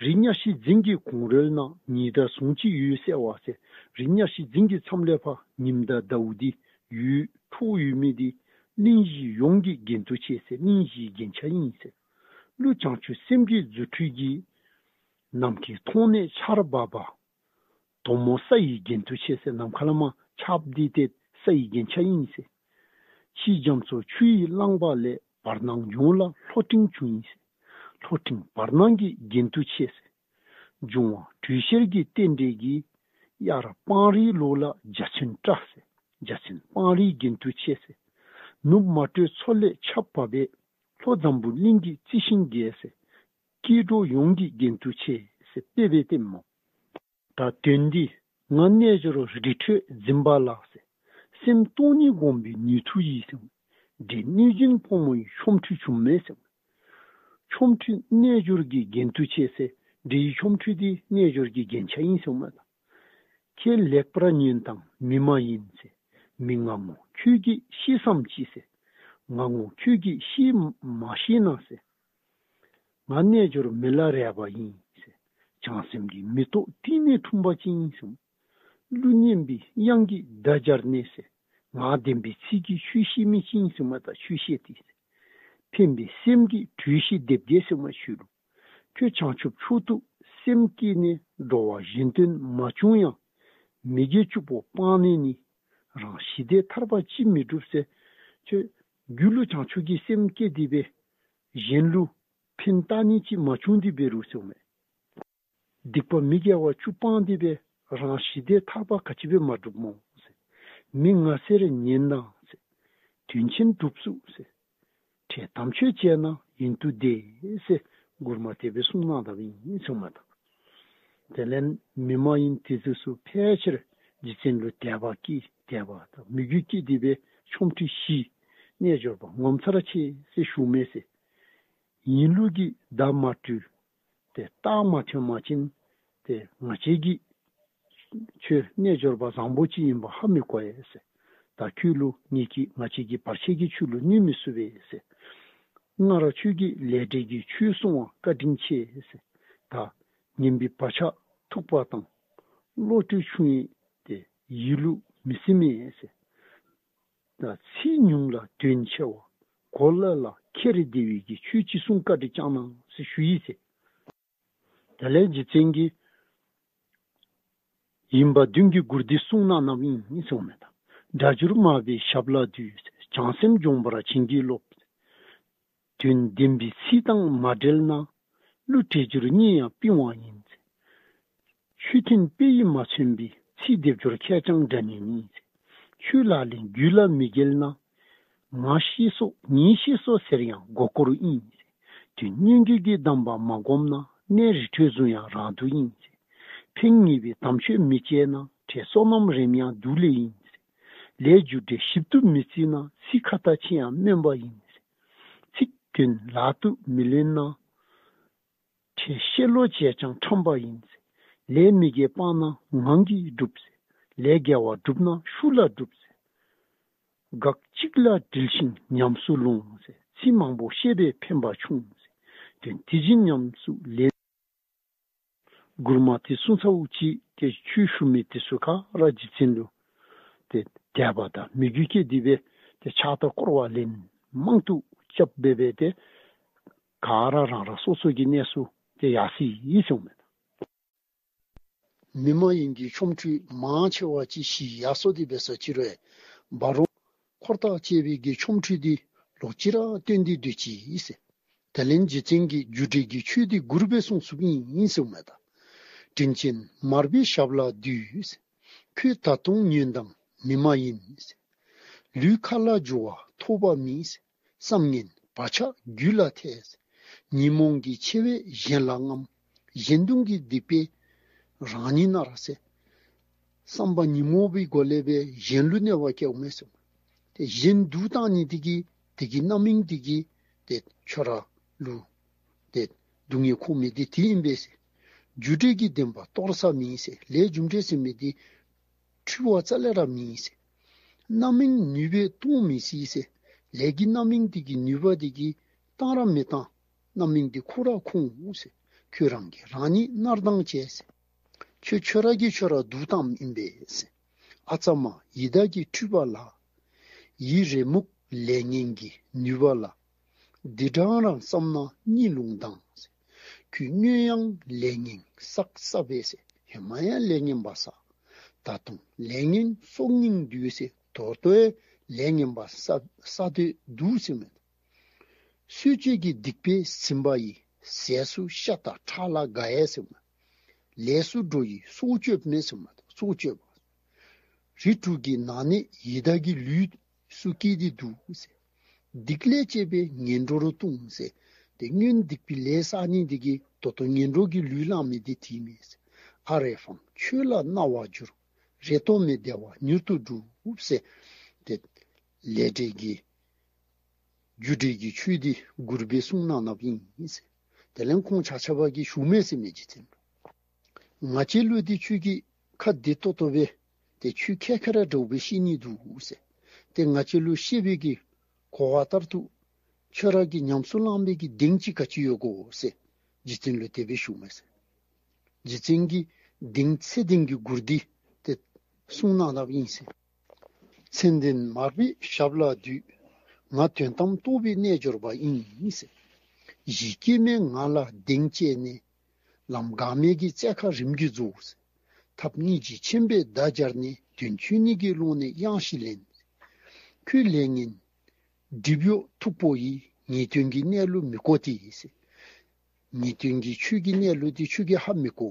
རི་གཉའ་ཤིང་རྫིང་གི་གོང་རོལ་ན། ཉི་ཟླ་ཟུང་གཅིག་འོད་གསལ་བ་ཟེར། རི་གཉའ་ཤིང་རྫིང་གི་མཚམས་ལས་ཕར་ཉིམ་དང་ཟླཝ་འདི་འོད་འཕྲོ་འོད་མི་འདི་གླིང་བཞི་ཡོངས་ཀྱི་རྒྱན་དུ་ཆེ་ཟེར། གླིང་བཞིའི་རྒྱན་ཆ་ཨིན་ཟེར། ཀླུ་བྱང་ཆུབ་སེམས་ཀྱི་རྫུ་འཕྲུལ་གྱིས། ནམ་མཁའི་མཐོངས་ནས་ཆར་འབབ་པ། དོ་མོ་ས་ཡི་རྒྱན་དུ་ཆེ་ཟེར། ནམ་མཁའ་ལས་མར་ཆརཔ་འདི་ཏེ་ས་ཡི་རྒྱན་ཆ་ཨིན་ཟེར། ཕྱི་རྒྱ་མཚོ་ཆུ་ཡི་རླངས་པ་ལས། བར་སྣང་ལྗོངས་ལ་ལྷོ་སྤྲིན་འབྱུང་ཡི་ཟེར། ལྷོ་སྤྲིན་བར་སྣང་གི་རྒྱན་དུ་ཆེ་ཟེར། འབྱུང་བ་དྲོད་གཤེར་གྱི་རྟེན་འབྲེལ་གྱིས། དབྱར་སྤང་རིའི་ལོགས་ལ་འཇའ་ཚོན་བཀྲ་ཟེར། འཇའ་ཚོན་སྤང་རིའི་རྒྱན་དུ་ཆེ་ཟེར། ནུབ་མ་དྲོས་མཚོ་ལས་ཆརཔ་བབས་པས། ལྷོ་འཛམ་བུ་གླིང་གི་རྩི་ཤིང་རྒྱས་ཟེར། སྐྱེ་འགྲོ་ཡོངས་ཀྱི་རྒྱན་དུ་ཆེ་ཟེར་དཔེ་སྦེ་སྟོནམ་མས། ད་དོན་འདི་ང་རྣལ་འབྱོར་རི་ཁྲོད་འཛིན་པ་ལགས་ཟེར། སེམས་སྟོང་ཉིད་སྒོམ་པའི་ནུས་མཐུ་ཡིས་ཟེར། འདྲེ་གནོད་སྦྱིན་ཕོ་མོ་ཡི་ཆོ་འཕྲུལ་བྱུངམ་མས་ཟེར། ཆོ་འཕྲུལ་རྣལ་འབྱོར་གྱི་རྒྱན་དུ་ཆེ་ཟེར། འདྲེ་ཡི་ཆོ་འཕྲུལ་འདི་རྣལ་འབྱོར་གྱི་རྒྱན་ཆ་ཨིན་ཟེར་མས་ད། ཁྱེད་ལེགས་པར་ཉོན་དང་མི་མ་ཡིན་ཟེར། མི་ང་ངོ་ཁྱོད་ཀྱིས་ཤེས་སམ་ཅི་ཟེར། ང་ངོ་ཁྱོད་ཀྱིས་ཤེས་མ་ཤེས་ན་ཟེར། ང་རྣལ་འབྱོར་མི་ལ་རས་པ་ཡིན་ཟེར། བྱང་སེམས་ཀྱི་མེ་ཏོག་ཏིང་ནས་འཁྲུངས་པ་ཅིག་ཨིན་ཟེར། གླུ་སྙན་པའི་དབྱངས་ཀྱིས་བརྡ་སྦྱར་ནས་ཟེར། ངག་བདེན་པའི་ཚིག་གིས་ཆོས་བཤད་མི་ཅིག་ཨིན་ཟེར་མས་ད། ཆོས་བཤད་དེ་ཟེར། ཕན་པའི་སེམས་ཀྱིས་གྲོས་ཤིག་འདེབས་གེ་ཟེར་མས་ཁྱོད་ལུ། ཁྱོད་བྱང་ཆུབ་མཆོག་ཏུ་སེམས་བསྐྱེད་ནས། འགྲོ་བ་གཞན་དོན་མ་བྱུང་ཡང་། མི་དགེ་བཅུ་པོ་སྤངས་ནས་ནི། རང་ཞི་བདེ་ཐར་པ་ཅིས་མི་འགྲུབ་ཟེར། ཁྱོད་རྒྱུད་ལུ་བྱང་ཆུབ་ཀྱི་སེམས་བསྐྱེད་དེ་སྦེ་གཞན་ལུ་ཕན་བཏགས་ནི་ཅིག་མ་བྱུང་དེ་འབད་རུང་ཟེར་མས། སྡིག་པ་མི་དགེ་བ་བཅུ་སྤངས་ཏེ་སྦེ་རང་ཞི་བདེ་ཐར་པ་ག་ཅི་སྦེ་མ་སྒྲུབ་སྨོ་ཟེར། མི་ང་ཟེར་ཉན་དང་ཟེར། དོན་ཆེན་སྒྲུབ་ཚུགས་ཟེར། ཁྲེལ་དམ་ཆོས་བཅས་ན་ཡུན་དུ་བདེ་ཟེར་མགུར་མ་དེ་སྦེ་གསུངས་གནང་དཔ་ཨིན་ཟེར་མས་ད། དེ་ལས་མི་མ་ཡིན་དེ་ཚུ་ཕལ་ཆེར་རྗེ་བཙུན་ལུ་དད་པ་སྐྱེས་དད་པ་དང་མོས་གུས་སྐྱེས་ཏེ་སྦེ་ཆོ་འཕྲུལ་ཞི་རྣལ་འབྱོར་པ་ངོ་མཚར་ཆེ་ཟེར་ཞུཝ་མས་ཟེར། ཡིན་ལུགས་ཀྱི་བརྡ་མ་སྤྲོད་དེ་རྟགས་མ་ཐོན་པ་ཅིན་ཏེ་ང་བཅས་ཀྱིས་ཁྱོད་རྣལ་འབྱོར་པ་བཟང་པོ་ཅིག་ཨིནམ་ཧ་མི་གོ་བས་ཟེར། ད་ཁྱོད་ལུ་ངེ་གི་ང་བཅས་ཀྱིས་བར་ཆད་ཀྱི་ཆོས་ལུ་གནོད་མི་ཚུགས་པས་ཟེར། སྔར་ཁྱོད་ཀྱིས་ལས་འབྲས་ཀྱི་ཆོས་གསུངས་པ་བཀའ་དྲིན་ཆེ་ཟེར། ད་ངན་པའི་བག་ཆགས་མཐུག་པ་དང་བློ་གྲོས་ཆུང་ཡིག་དེ་ཡིད་ལུ་མི་སིམ་མས་ཟེར། ད་ཚིག་ཉུང་ལ་དོན་ཆེ་བ། གོ་སླ་ལ་ཁྱེར་བདེ་བའི་གི་ཆོས་ཅིག་གསུང་བཀའ་དྲིན་བསྐྱང་གནང་ཟེར་ཞུ་ཡི་ཟེར། དེ་ལས་རྗེ་བཙུན་གྱིས་ཡིན་པ་བདུན་གྱི་མགུར་འདི་གསུངས་གནང་གནངམ་ཨིན་གསུངས་མས་ད། སྒྲ་བསྒྱུར་མར་པའི་ཞབས་ལ་འདུད། བྱང་སེམས་སྦྱོང་བར་བྱིན་གྱིས་རློབས། དོན་བདེན་པའི་ཚིག་དང་མ་འབྲེལ་ན། གླུ་འགྲེལ་བསྒྱུར་གཉིས་ཡང་པི་ཝང་ཡིན། ཆོས་མཐུན་དཔེ་ཡིས་མ་མཚོན་པའི། ཚིག་སྡེབ་སྦྱོར་ཁྱད་ཀྱང་འདྲ་ནི་མེད། ཆོས་ལག་ལེན་རྒྱུད་ལ་མི་འགལ་ན། ང་ཤེས་སོ་ངེས་ཤེས་སོ་ཟེར་ཡང་མགོ་སྐོར་ཨིན། དོན་སྙན་བརྒྱུད་ཀྱི་གདམས་པ་མ་བསྒོམས་ན། གནས་རི་ཁྲོད་བཟུང་ཡང་རང་སྡུག་ཨིན། ཕན་ངེས་པའི་དམ་ཆོས་མི་བྱེད་ན། ཁྲེལ་བསོད་ནམས་རེམ་ཡང་སྡུག་ལས་ཡིན། ལས་རྒྱུ་འབྲས་ཞིབ་ཏུ་མི་བརྩི་ན། ཚིག་ཁ་ཏ་ཕྱིན་ཡང་སྨོན་པ་ཡིན། ཚིག་དོན་ལག་ཏུ་མི་ལེན་ན། ཁྲེལ་བཤད་ལོག་བྱས་ཀྱང་ཁྲམ་པ་ཡིན། ལས་མི་དགེ་སྤངས་ན་ངང་གིས་སྒྲུབ། ལས་དགེ་བ་སྒྲུབ་ན་ཤུགས་ལ་སྒྲུབ། སྒང་གཅིག་ལ་དྲིལ་ཞིང་ཉམས་སུ་ལོངས། ཚིག་མང་པོ་བཤད་པས་ཕན་པ་ཆུང་། དོན་དེ་བཞིན་ཉམས་སུ་ལེན། མགུར་མ་དེ་གསུངས་ཚརཝ་ཅིག་ཏེ་ཆོས་ཞུ་མི་དེ་ཚུ་ག་ར་རྗེ་བཙུན་ལུ་ཏེ་དད་པ་དང་མོས་གུས་སྐྱེས་ཏེ་སྦེ་ཏེ་ཕྱག་དང་བསྐོར་བ་ལན་མང་དུ་རྐྱབ་སྦེ་སྦེ་ཏེ་ག་ར་རང་རང་སོ་སོ་གི་གནས་སུ་ཏེ་ཡར་སོ་ཡི་ཟེར་ཨིན་མས། མི་མ་ཡིན་གྱི་ཆོ་འཕྲུལ་མང་ཆེ་བ་ཅིག་ཞི་ཡར་སོ་སྟེ་སྦེ་སོ་ཅི་རུང་འབད་རུང་འཁོར་དང་བཅས་པའི་གི་ཆོ་འཕྲུལ་འདི་ལོག་ཅི་ར་སྟོན་ཏེ་སྡོད་ཅི་ཟེར། དེ་ལས་རྗེ་བཙུན་གྱིས་རྒྱུ་འབྲས་ཀྱི་ཆོས་འདི་མགུར་སྦེ་གསུངས་གསུངསམ་ཨིན་ཟེར་ཨིན་མས་ད། དྲིན་ཅན་མར་པའི་ཞབས་ལ་འདུད། ཁྱོད་ད་དུང་ཉོན་དང་མི་མ་ཡིན། ལུས་མཁའ་ལ་རྒྱུ་བ་ཐོགས་པ་མེད། བསམ་ངན་བག་ཆགས་རྒྱུད་ལ་ཐལ། ཉོན་མོངས་ཀྱི་ཆེ་བས་གཞན་ལ་རྔམ། གཞན་སྡུག་གི་སྡིག་པས་རང་ཉིད་མནར་ཟེར། བསམ་པ་ཉོན་མོངས་པའི་སྒོ་ལས་སྦེ་གཞན་ལུ་གནོད་པ་བཀལཝ་མས་ཟེར། ཏེ་གཞན་སྡུག་བཏང་ནི་དེ་གིས་དེ་གི་རྣམ་སྨིན་དེ་གིས་ཏེ་ཁྱོད་ར་ལུ་ཏེ་སྡུག་བསྔལ་འཁོར་མི་དེ་དེ་ཨིན་པས་ཟེར། རྒྱུ་འབྲས་ཀྱི་བདེན་པ་སྟོར་ས་མེད་ཟེར། ལས་རྒྱུ་འབྲས་ཟེར་མི་དེ་འཁྲུལ་བ་རྩ་ལས་ར་མེད་ཟེར། རྣམ་སྨིན་ནུས་པས་སྟོང་མི་སྲིད་ཟེར། ལས་ཀྱི་རྣམ་སྨིན་དེ་གི་ནུས་པ་དེ་གིས་བཏང་ར་མི་བཏང་། རྣམ་སྨིན་དེ་ཁོ་ར་ཁོང་ཟེར། ཁྱོད་རང་གིས་རང་ཉིད་མནར་ལྡང་བྱས་ཟེར། ཁྱོད་ཁྱོད་ར་གིས་ཁྱོད་ར་སྡུག་བཏངམ་ཨིན་པས་ཟེར། ཨ་ཙ་མ་ཡི་དྭགས་ཀྱི་འཁྲུལ་པ་ལ། ཡིད་རེ་མུག་ལས་ངན་གྱི་ནུས་པ་ལ། འདི་འདྲ་རང་བསམ་ན་གཉིད་ལུང་ལྡང་། ཁྱོད་སྔོན་ཡང་ལས་ངན་བསགས་བསགས་པས་ཟེར། ཧེ་མ་ཡང་ལས་ངན་པ་བསགས། ད་དུང་ལས་ངན་གསོག་སྙིང་འདོད་ཟེར། ད་ལྟོ་ཡང་ལས་ངན་པ་བསགས་བསགས་ཏེ་འདུག་ཟེར་མས། གསོད་བྱེད་ཀྱི་སྡིག་པས་ཟིན་པ་ཡི། ཟས་སུ་ཤ་དང་ཁྲག་ལ་དགའ་ཡས་ཟེར་མས། ལས་སུ་འགྲོ་ཡི་སྲོག་གཅོད་མེད་ཟེར་མས། སྲོག་གཅོད་པ། རིགས་དྲུག་གི་ནང་ནས་ཡི་དྭགས་ཀྱི་ལུས་སུ་སྐྱེས་ཏེ་འདུག་ཟེར། སྡིག་ལས་སྐྱེས་པས་ངན་འགྲོར་ལྟུང་ཟེར། ཏེ་སྔོན་སྡིག་པའི་ལས་བསགས་ནི་དེ་གིས་ད་ལྟོ་ངན་འགྲོ་གི་ལུས་བླངས་མི་དེ་དེ་མས་ཟེར། ཨ་རེ་ཕང་ཆོས་ལ་སྣང་བ་འགྱུར། རེ་དོགས་མེད་བདེ་བ་མྱུར་དུ་སྒྲུབ་ཟེར། ཏེ་ལས་འབྲས་ཀྱི་རྒྱུ་འབྲས་ཀྱི་ཆོས་འདི་མགུར་སྦེ་གསུངས་གནང་གནངམ་ཨིན་ཟེར། དེ་ལས་ཁོང་ཆ་ཁྱབ་ཀྱིས་ཞུཝ་མས་ཟེར་མས། རྗེ་བཙུན་ལུ་ང་བཅས་ལུ་འདི་ཁྱོད་ཀྱིས་ཁ་བདེ་ཏོག་ཏོ་སྦེ་ཏེ་ཆོས་ཁྱད་ཁྱད་ར་འདྲཝ་སྦེ་བཤད་ནི་འདུག་ཟེར། ཏེ་ང་བཅས་ལུ་བཤད་པའི་གི་གོ་བ་ལྟར་དུ་ཁྱོད་ར་གིས་ཉམས་སུ་བླངས་པའི་གི་གདེང་ཅིག་ག་ཅི་ཡོད་གོ་ཟེར་རྗེ་བཙུན་ལུ་དེ་སྦེ་ཞུཝ་མས་ཟེར། རྗེ་བཙུན་གྱིས་གདེང་ཚད་ལྡན་གྱི་མགུར་འདི་ཏེ་གསུངས་གནང་གནངམ་ཨིན་ཟེར། མཚན་ལྡན་མར་པའི་ཞབས་ལ་འདུད། ང་དོན་དམ་རྟོགས་པའི་རྣལ་འབྱོར་པ་ཡིན་ཟེར། གཞི་སྐྱེ་མེད་ངང་ལ་གདེང་བསྐྱེད་ནས། ལམ་འགག་མེད་ཀྱི་རྩལ་ཁ་རིམ་གྱིས་རྫོགས་ཟེར། ཐབས་སྙིང་རྗེ་ཆེན་པོས་བརྡ་སྦྱར་ནས། དོན་ཆོས་ཉིད་ཀྱི་ཀློང་ནས་དབྱངས་ཤིག་ལེན། ཁྱོད་ལས་ངན་སྒྲིབ་གཡོགས་མཐུག་པོ་ཡིས། ངེས་དོན་གྱི་གནས་ལུགས་མི་གོ་སྟེ་ཟེར། ངེས་དོན་གྱི་ཆོས་ཀྱི་གནས་ལུགས་འདི་ཁྱོད་ཀྱིས་ཧ་མི་གོ།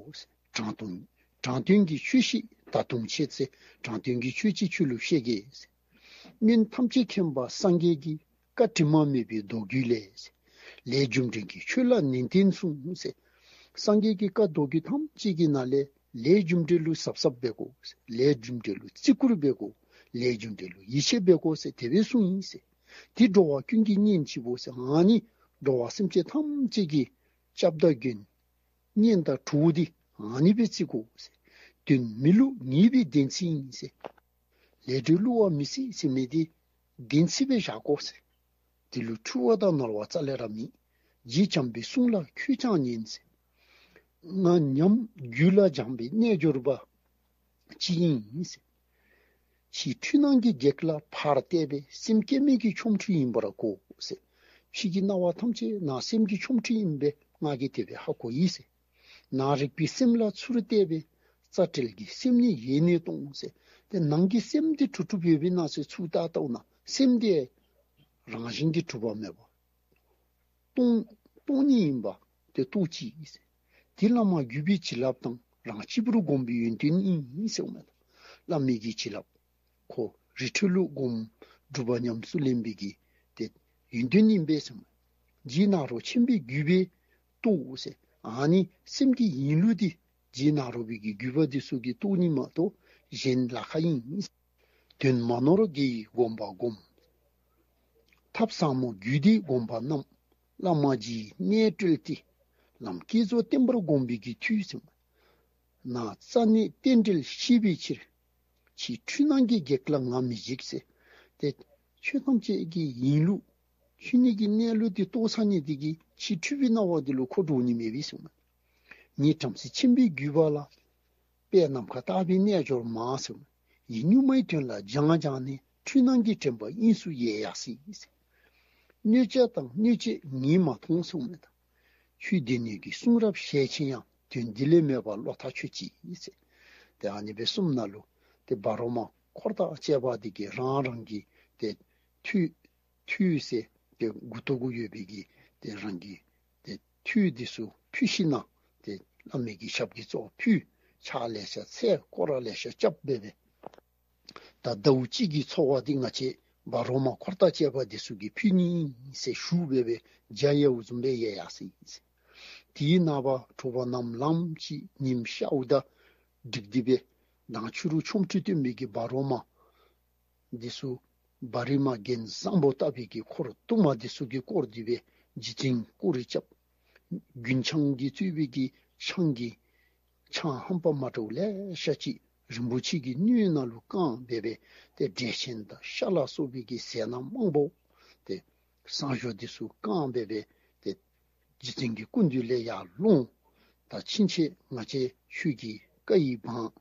དྲང་དོན་དྲང་དོན་གྱི་ཆོས་ཤིག་ད་དུང་ཆེ་ཚེ། དྲང་དོན་གྱི་ཆོས་ཅིག་ཁྱོད་ལུ་བཤད་གེ། སྔོན་ཐམས་ཅད་མཁྱེན་པ་སངས་རྒྱས་ཀྱི་བཀའ་དྲི་མ་མེད་པའི་མདོ་རྒྱུད་ལས། ལས་རྒྱུ་འབྲས་ཀྱི་ཆོས་ལ་ནན་ཏན་གསུངས་ཟེར། སངས་རྒྱས་ཀྱི་བཀའ་མདོ་རྒྱུད་ཐམས་ཅད་ཀྱི་ནང་ལས་ལས་རྒྱུ་འབྲས་ལུ་གཟབ་གཟབ་འབད་དགོ། ལས་རྒྱུ་འབྲས་ལུ་བརྩི་བཀུར་འབད་དགོ། ལས་རྒྱུ་འབྲས་ལུ་ཡིད་ཆེས་འབད་དགོ་ཟེར་དེ་སྦེ་གསུངས་ཡི་ཟེར། དེ་འགྲོ་བ་ཀུན་གྱིས་ཉན་ཅི་བོ་ཟེར། ཨ་ནི་འགྲོ་བ་སེམས་ཅན་ཐམས་ཅད་ཀྱི་སྐྱབས་དང་མགོན་གཉེན་དང་གྲོགས་འདི་ཨ་ནི་སྦེ་བརྩི་དགོ་ཟེར། དོན་མི་བསླུ་ངེས་པའི་བདེན་ཚིག་ཨིན་ཟེར། ལས་འབྲས་བསླུ་བ་མི་སྲིད་ཟེར་མི་འདི་བདེན་ཚིག་སྦེ་བཞག་དགོ་ཟེར། དེ་ལུ་འཁྲུལ་བ་དང་ནོར་བ་རྩ་ལས་ར་མེད། རྗེ་བྱམས་པའི་གསུང་ལ་ཁྱོད་ཀྱང་ཉན་ཟེར། ང་ཉམས་རྒྱུད་ལ་སྦྱངས་པའི་རྣལ་འབྱོར་པ་ཅིག་ཨིན་ཟེར། ཕྱིའི་འཁྲུལ་སྣང་གི་གེགས་ལ་ཕར་བལྟས་པས་སེམས་སྐྱེ་མེད་ཀྱི་ཆོ་འཕྲུལ་ཡིན་པར་གོ་ཟེར། ཕྱི་གི་སྣང་བ་ཐམས་ཅད་ནང་སེམས་ཀྱི་ཆོ་འཕྲུལ་ཨིན་པས་ང་གིས་དེ་སྦེ་ཧ་གོ་ཡི་ཟེར། ནང་རིག་པའི་སེམས་ལ་ཚུར་བལྟས་པས་རྩ་བྲལ་གྱི་སེམས་ཉིད་ཡེ་ནས་སྟོང་ཟེར། ཏེ་ནང་གི་སེམས་འདི་གྲུབ་གྲུབ་ཡོད་པའི་ནང་ཚུ་ཚུར་བལྟ་བལྟཝ་ན་སེམས་འདི་རང་བཞིན་གྱིས་གྲུབ་པ་མེད་པ་སྟོང་སྟོང་ཉིད་ཨིན་པ་དེ་རྟོགས་ཅི་ཟེར། དེ་བླ་མ་བརྒྱུད་པའི་བྱིན་རླབས་དང་རང་གཅིག་པུར་བསྒོམས་པའི་ཡོན་ཏན་ཨིན་ཟེརཝ་མས། བླ་མའི་གི་བྱིན་རླབས་ཁོ་རི་ཁྲོད་ལུ་བསྒོམ་སྒྲུབ་པ་ཉམས་སུ་ལེན་པའི་གི་དེ་ཡོན་ཏན་ཨིན་པས་ཟེརཝ་མས། རྗེ་ནཱ་རོ་ཆེན་པོའི་བརྒྱུད་པས་རྟོགས་ཟེར། ཨ་ནི་སེམས་ཀྱི་ཡིན་ལུགས་འདི་རྗེ་ནཱ་རོ་པའི་གི་བརྒྱུད་པ་འདི་ཚུ་གིས་རྟོགས་ནི་མ་གཏོགས་གཞན་ལཱ་ཁག་ཨིན། དོན་མ་ནོར་དགེ་ཡི་དགོངས་པ་བསྒོམ། ཐབས་ཟབ་མོ་རྒྱུད་སྡེའི་དགོངས་པ་རྣམས། བླ་མ་རྗེའི་གནས་བཀྲོལ་ཏེ། ལམ་བསྐྱེད་རྫོགས་བརྟན་པར་བསྒོམ་པའི་གི་མཐུས་ཟེརཝ་མས། ནང་རྩ་གནས་རྟེན་འབྲེལ་ཤེས་པའི་ཕྱིར། ཕྱིའི་འཁྲུལ་སྣང་གི་གེགས་ལ་ང་མི་འཇིགས་ཟེར། ཏེ་ཆོས་ཐམས་ཅད་ཀྱི་ཡིན་ལུགས་ཆོས་ཉིད་ཀྱི་གནས་ལུགས་འདི་རྟོགས་ཚར་ནི་འདི་གིས་ཕྱིའི་འཁྲུལ་པའི་སྣང་བ་འདི་ལུ་ཁོ་འདྲོག་ནི་མེད་པས་ཟེརཝ་མས། ངེད་བྲམ་ཟེ་ཆེན་པོའི་བརྒྱུད་པ་ལ། དཔལ་ནམ་མཁའ་ལྟ་བུའི་རྣལ་འབྱོར་མ་ཟེརཝ་མས། ཡིད་གཉུག་མའི་དོན་ལ་སྦྱང་སྦྱང་ནས། འཁྲུལ་སྣང་གི་དྲན་པ་དབྱིངས་སུ་ཡལ་ཡར་སོ་ཡི་ཟེར། གནོད་བྱ་དང་གནོད་བྱེད་ངས་མ་མཐོང་ཟེརཝ་མས། ད་ཆོས་སྡེ་སྣོད་ཀྱི་གསུང་རབ་ཞལ་ཆེམས་ཡང་། དོན་འདི་ལས་མེད་པར་བློ་ཐག་ཆོད་ཅི་ཟེར། ཏེ་ཨ་ནི་སྦེ་གསུངམ་ད་ལུ་ཏེ་བ་རོ་མ་འཁོར་དང་བཅས་པ་འདི་གིས་རང་རང་གི་ཏེ་མཐུ་མཐུ་ཟེར་ཏེ་མགུ་ཏོ་གུ་ཡོད་པའི་གི་ཏེ་རང་གི་ཏེ་མཐུ་འདི་ཚུ་ཕུད་ཞིནམ་ཏེ་བླ་མའི་གི་ཞབས་ཀྱི་རྩེ་ཕུད། ཕྱག་ལེ་ཤ་འཚལ། སྐོར་ར་ལེ་ཤ་རྐྱབ་སྦེ་སྦེ། ད་ཟླཝ་གཅིག་གི་འཚོ་བ་འདི་ང་བཅས་བ་རོ་མ་འཁོར་དང་བཅས་པ་འདི་ཚུ་གིས་ཕུལ་ནི་ཨིན་ཟེར་ཞུ་སྦེ་སྦེ་འཇའ་ཡལཝ་བཟུམ་སྦེ་ཡལ་ཡར་སོ་ཡི་ཟེར། དེའི་ནངས་པ་དྲོ་པ་གནམ་ལངམ་ཅིག་ཉིམ་ཤརཝ་ད་འགྲིག་སྟེ་སྦེ་མདང་ཕྱི་རུ་ཆོ་འཕྲུལ་སྟོན་པའི་གི་བ་རོ་མ་འདི་ཚུ་བ་རི་མ་རྒྱན་བཟང་པོ་ལྟ་བུའི་གི་འཁོར་དུ་མ་འདི་ཚུ་གིས་བསྐོར་ཏེ་སྦེ་རྗེ་བཙུན་སྐུ་རུ་བཅར། རྒྱུན་ཆང་གིས་གཙོས་པའི་གི་ཆང་གི་ཆང་ཧམ་པ་མ་འདྲཝ་ལེ་ཤ་ཅིག་རིན་པོ་ཆེ་གི་སྣོད་ནང་ལུ་བཀང་སྦེ་སྦེ་ཏེ་འབྲས་ཆན་དང་ཤ་ལ་སོགས་པའི་གི་ཟས་སྣ་མང་པོ་ཏེ་བསང་ཞོ་འདི་ཚུ་བཀང་སྦེ་སྦེ་ཏེ་རྗེ་བཙུན་གྱི་སྐུ་མདུན་ལས་ཡར་ལོངས། ད་ཕྱིན་ཆད་ང་བཅས་ཁྱོད་ཀྱི་བཀའ་ཡི་འབངས་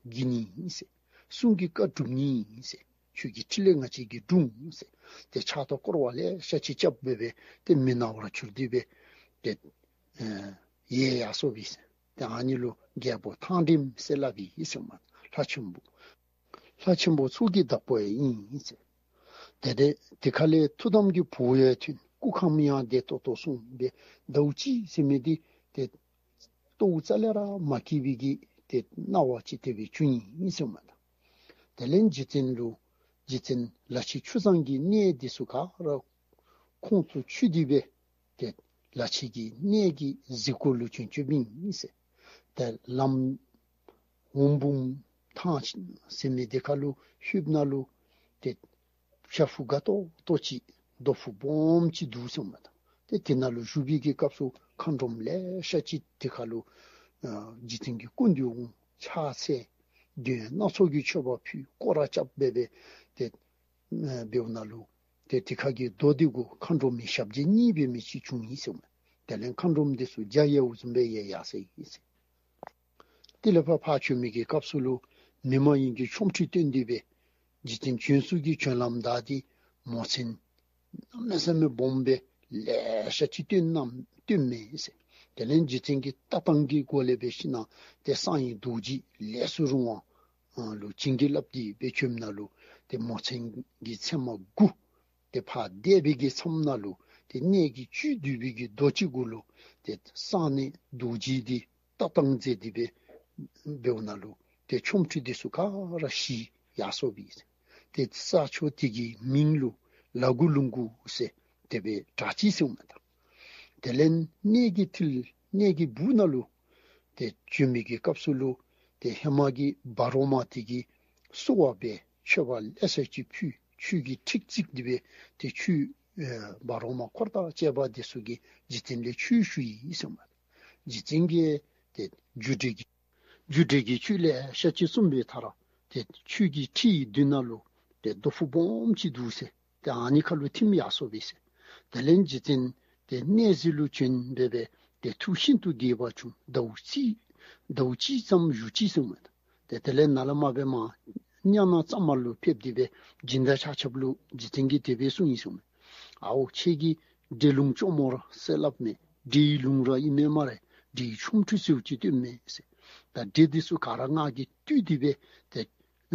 བགྱིད་ནི་ཨིན་ཟེར། གསུང་གི་བཀའ་སྒྲུབ་ནི་ཨིན་ཟེར། ཁྱོད་ཀྱི་ཕྲིན་ལས་ང་བཅས་ཀྱིས་སྒྲུབ་ཟེར། ཏེ་ཕྱག་དང་སྐོར་བ་ལེ་ཤ་ཅིག་རྐྱབ་སྦེ་སྦེ་ཏེ་མི་སྣང་བར་གྱུར་ཏེ་སྦེ་ཏེ་ཨེ་ཡལ་ཡར་སོ་ཡི་ཟེར། ཏེ་ཨ་ནི་ལུ་རྒྱལ་པོ་ཐང་འགྲིམ་ཟེར་སླབ་ཨིན་ཟེརཝ་མས། ལྷ་ཆེན་པོ་ལྷ་ཆེན་པོ་ཚོགས་ཀྱི་བདག་པོ་ཡང་ཨིན་ཟེར། ཏེ་ཏེ་དེ་ཁ་ལས་ཐུགས་དམ་གྱི་བུ་ཡང་ཐོན། སྐུ་ཁམས་ཡང་བདེ་ཏོག་ཏོ་སོང་སྦེ་ཟླཝ་གཅིག་ཟེར་མི་འདི་ཏེ་ལྟོཝ་རྩ་ལས་ར་མ་བཀྱེས་པའི་གི་ཏེ་སྣང་བ་ཅིག་དེ་སྦེ་བྱུང་ཡི་ཟེརཝ་མས། དེ་ལས་རྗེ་བཙུན་ལུ་རྗེ་བཙུན་ལ་ཕྱི་ཆུ་བཟང་གི་གནས་འདི་ཚུ་ག་ར་ཁོང་དུ་ཆུད་དེ་སྦེ་ཏེ་ལ་ཕྱི་གི་གནས་ཀྱི་གཟིགས་སྐོར་ལུ་བྱོན་བྱོནམ་ཨིན་ཟེར། ཏེ་ལམ་འོམ་བུམ་ཐང་ཟེར་མི་འདི་ཁ་ལུ་ལྷོདཔ་ད་ལུ་ཏེ་ཤ་ཕུག་དགའ་ཏོག་ཏོ་ཅིག་རྡོ་ཕུག་སྦོམ་ཅིག་འདུག་ཟེརཝ་མས། ཏེ་དེ་ནང་ལུ་བཞུགས་པའི་གི་སྐབས་སུ་མཁའ་འགྲོམ་ལེ་ཤ་ཅིག་དེ་ཁ་ལུ་ཨ་རྗེ་བཙུན་གྱི་སྐུ་མདུན་ཕྱག་འཚལ། མདུན་སྣ་ཚོགས་ཀྱི་མཆོད་པ་ཕུལ། སྐོར་ར་རྐྱབ་སྦེ་སྦེ་ཏེ་ཨ་འབདཝ་ད་ལུ་ཏེ་དེ་ཁ་གི་རྡོ་འདི་གུ་མཁའ་འགྲོ་མའི་ཞབས་རྗེས་གཉིས་འབད་མི་ཅིག་བྱུང་ཡི་ཟེརཝ་མས། དེ་ལས་མཁའ་འགྲོམ་འདི་ཚུ་འཇའ་ཡལཝ་བཟུམ་སྦེ་ཡལ་ཡར་སོ་ཡི་ཟེར། དེ་ལས་ཕར་ཕར་བྱོན་མི་གི་སྐབས་སུ་ལུ་མི་མ་ཡིན་གྱི་ཆོ་འཕྲུལ་སྟོན་ཏེ་སྦེ་རྗེ་བཙུན་བྱོན་ཚུལ་གྱི་བྱོན་ལམ་བདའ་སྟེ་མོ་མཚན་གནམ་མེད་ས་མེད་སྦོམ་སྦེ་ལེ་ཤ་ཅིག་སྟོན་གནང་སྟོནམ་མས་ཟེར། དེ་ལས་རྗེ་བཙུན་གྱི་ལྟ་སྟངས་ཀྱི་སྒོ་ལས་འབད་ཞིནམ་ཏེ་གསང་བའི་རྡོ་རྗེ་ལས་སུ་རུང་བ་ལུ་བྱིན་གྱིས་བརླབས་ཏེ་སྦེ་བྱོནམ་ད་ལུ་ཏེ་མོ་མཚན་གྱི་མཚན་མ་དགུ་ཏེ་ཕར་འདས་པའི་གི་མཚམས་ནང་ལུ་ ཏེ་གནས་ཀྱི་བཅུད་བསྡུས་པའི་གི་རྡོ་རྗེ་གུ་ལུ་ཏེ་གསང་གནས་རྡོ་རྗེ་འདི་ལྟ་སྟངས་མཛད་དེ་སྦེ་འབདཝ་ད་ལུ་ཏེ་ཆོ་འཕྲུལ་འདི་ཚུ་ག་ར་ཞི་ཡར་སོ་བས། ཏེ་ས་ཕྱོགས་དེ་གི་མིང་ལུ་ལ་དགུ་ལུང་དགུ་ཟེར་དེ་སྦེ་གྲགས་ཅི་ཟེར་མས་ད། དེ་ལས་གནས་ཀྱི་མཐིལ་གནས་ཀྱི་སྦུག་ན་ལུ་ཏེ་བྱོན་མི་གི་སྐབས་སུ་ལུ་ཏེ་ཧེ་མ་གི་འབའ་རོགས་མ་དེ་གིས་གསོལ་བ་འབད་མཆོད་པ་ལེ་ཤ་ཅིག་ཕུལ། ཆོས་ཀྱི་ཁྲིག་བརྩིགས་ཏེ་སྦེ་ཏེ་ཆོས་ཨེ་འབའ་རོགས་མ་འཁོར་དང་བཅས་པ་དེ་ཚུ་གིས་རྗེ་བཙུན་ལས་ཆོས་ཞུ་ཡི་ཟེར་མས། རྗེ་བཙུན་གྱིས་ཏེ་རྒྱུ་འབྲས་ཀྱི་རྒྱུ་འབྲས་ཀྱི་ཆོས་ལེ་ཤ་ཅིག་གསུངས་པའི་མཐར་ཏེ་ཆོས་ཀྱི་ཁྲིའི་མདུན་ན་ལུ་ཏེ་རྡོ་ཕུག་སྦོམ་ཅིག་འདུག་ཟེར། ཏེ་ཨ་ནི་ཁར་ལུ་ཐིམ་ཡར་སོ་བས་ཟེར། དེ་ལས་རྗེ་བཙུན་ཏེ་གནས་གཟིགས་ལུ་བྱོན་འབད་བས་ཏེ་ཐུགས་ཤིན་ཏུ་དགྱེས་པ་བྱུང་། ཟླཝ་གཅིག་ཟླཝ་གཅིག་ཙམ་བཞུགས་ཅི་ཟེར་མས། ཏེ་དེ་ལས་ནཱ་ལས་མར་སྦེ་མར་གཉའ་ནང་གཙང་མ་ལུ་ཕེབས་ཏེ་སྦེ་སྦྱིན་བདག་ཆ་ཁྱབ་ལུ་རྗེ་བཙུན་གྱིས་དེ་སྦེ་གསུངས་ཡི་ཟེར་མས། ཨའོ་ཁྱེད་ཀྱིས་འདྲེ་ལུང་སྐྱོར་མོ་ར་ཟེར་སླབ་མས། འདྲེའི་ལུང་ར་ཨིན་མས་སྨ་རེ། འདྲེའི་ཆོ་འཕྲུལ་ཟེརཝ་ཅིག་སྟོནམ་མས་ཟེར། ད་འདྲེ་འདི་ཚུ་ག་ར་ང་གིས་བཏུལ་ཏེ་སྦེ་ཏེ་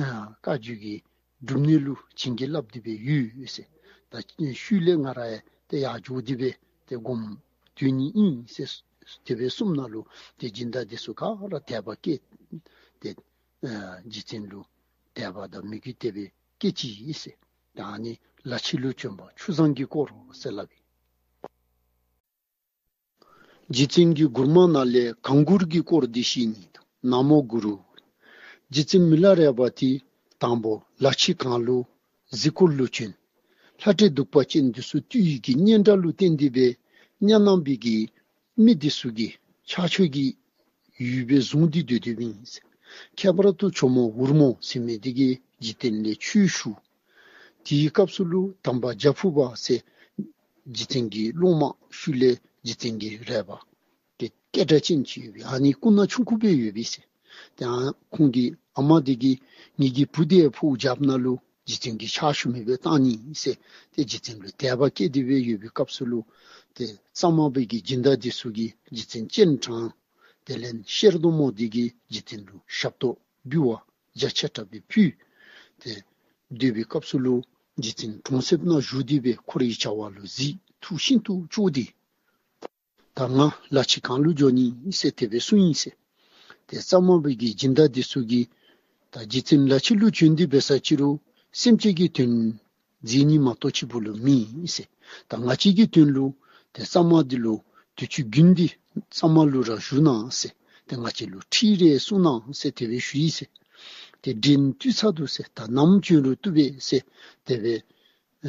ཨ་བཀའ་བརྒྱུད་ཀྱི་སྒྲུབ་གནས་ལུ་བྱིན་གྱིས་བརླབས་ཏེ་སྦེ་ཡོད་ཟེར། ད་ཤུལ་ལས་ང་ར་ཡང་ཏེ་ཡར་འགྱོ་སྟེ་སྦེ་ཏེ་སྒོམ་སྡོད་ནི་ཨིན་ཟེར་དེ་སྦེ་གསུངམ་ད་ལུ་ཏེ་སྦྱིན་བདག་འདི་ཚུ་ག་ར་དད་པ་སྐྱེས་ཏེ་ཨ་རྗེ་བཙུན་ལུ་དད་པ་དང་མོས་གུས་དེ་སྦེ་སྐྱེས་ཅི་ཟེར། ད་ཨ་ནི་ལ་ཕྱི་ལུ་བྱོན་པ་ཆུ་བཟང་གི་སྐོར་ཟེར་སླབ་ཨིན། རྗེ་བཙུན་གྱི་མགུར་མ་ནང་ལས་གང་མགུར་གྱི་སྐོར་འདི་བཤད་ནི། ན་མོ་གུ་རུ། རྗེ་བཙུན་མི་ལ་རས་པ་དེ་དང་པོ་ལ་ཕྱི་གངས་ལུ་གཟིགས་སྐོར་ལུ་བྱོན། ལྷ་འདྲེ་གདུག་པ་ཅན་འདི་ཚུ་བཏུལ་ཡི་གི་སྙན་གྲགས་ལུ་བརྟེན་ཏེ་སྦེ་གཉའ་ནང་པའི་གི་མི་འདི་ཚུ་གིས་ཕྱག་མཆོད་ཀྱི་ཡུལ་སྦེ་བཟུང་སྟེ་སྡོད་སྡོདཔ་ཨིན། ཁྱད་པར་དུ་ཇོ་མོ་འུར་མོ་ཟེར་མི་འདི་གིས་རྗེ་བཙུན་ལས་ཆོས་ཞུ། དེའི་སྐབས་སུ་ལུ་དམ་པ་རྒྱ་ཕུབ་པ་ཟེར་རྗེ་བཙུན་གྱི་སློབ་མ་ཤུལ་ལས་རྗེ་བཙུན་གྱི་རས་པ་ཏེ་སྐད་གྲགས་ཅན་ཅིག་ཡོད་པས། ཨ་ནི་སྐུ་ན་ཆུང་ཀུ་སྦེ་ཡོད་པས་ཟེར། ཏེ་ཨ་ཁོང་གི་ཨ་མ་འདི་གིས་ངེ་གི་བུ་འདི་འཕོ་བ་རྐྱབ་ནི་ལུ་རྗེ་བཙུན་གྱི་ཕྱག་ཞུ་མི་སྦེ་བཏང་ནི་ཟེར་ཏེ་རྗེ་བཙུན་ལུ་དད་པ་སྐྱེས་ཏེ་སྦེ་ཡོད་པའི་སྐབས་སུ་ལུ་ཏེ་གཙང་མ་པའི་གི་སྦྱིན་བདག་འདི་ཚུ་གིས་རྗེ་བཙུན་སྤྱན་དྲངས། དེ་ལས་ཤེར་གདོང་མོ་འདི་གིས་རྗེ་བཙུན་ལུ་ཞབས་ཏོག་འབུལ་བ་རྒྱ་ཆེ་དྲགས་སྦེ་ཕུལ། ཏེ་སྡོད་པའི་སྐབས་སུ་ལུ་རྗེ་བཙུན་གྲོང་གསེབ་ནང་བཞུགས་ཏེ་སྦེ་འཁོར་བའི་བྱ་བ་ལུ་གཟིགས། ཐུགས་ཤིན་ཏུ་སྐྱོ་སྟེ་ད་ང་ལ་ཕྱི་གངས་ལུ་འགྱོ་ནི་ཟེར་དེ་སྦེ་གསུངས་ཡི་ཟེར། ཏེ་གཙང་མ་པའི་གི་སྦྱིན་བདག་འདི་ཚུ་གིས་ད་རྗེ་བཙུན་ལ་ཕྱི་ལུ་བྱོན་ཏེ་འབད་ས་ཅི་རུང་སེམས་ཅན་གྱི་དོན་མཛད་ནི་མ་གཏོགས་ཕྱི་པོ་ལུ་མེད་ཟེར། ད་ང་བཅས་ཀྱི་དོན་ལུ་ཏེ་གཙང་མ་འདི་ལུ་དུས་ཅི་དགུན་འདི་གཙང་མ་ལུ་ར་བཞུགས་གནང་ཟེར། ཏེ་ང་བཅས་ལུ་ཁྲིད་རེ་གསུང་གནང་ཟེར་དེ་སྦེ་ཞུ་ཡི་ཟེར། ཏེ་འདྲེ་བཏུལ་ཚར་འདུག་ཟེར། ད་ནམ་བྱོན་རུང་བཏུབ་པས་ཟེར་དེ་སྦེ་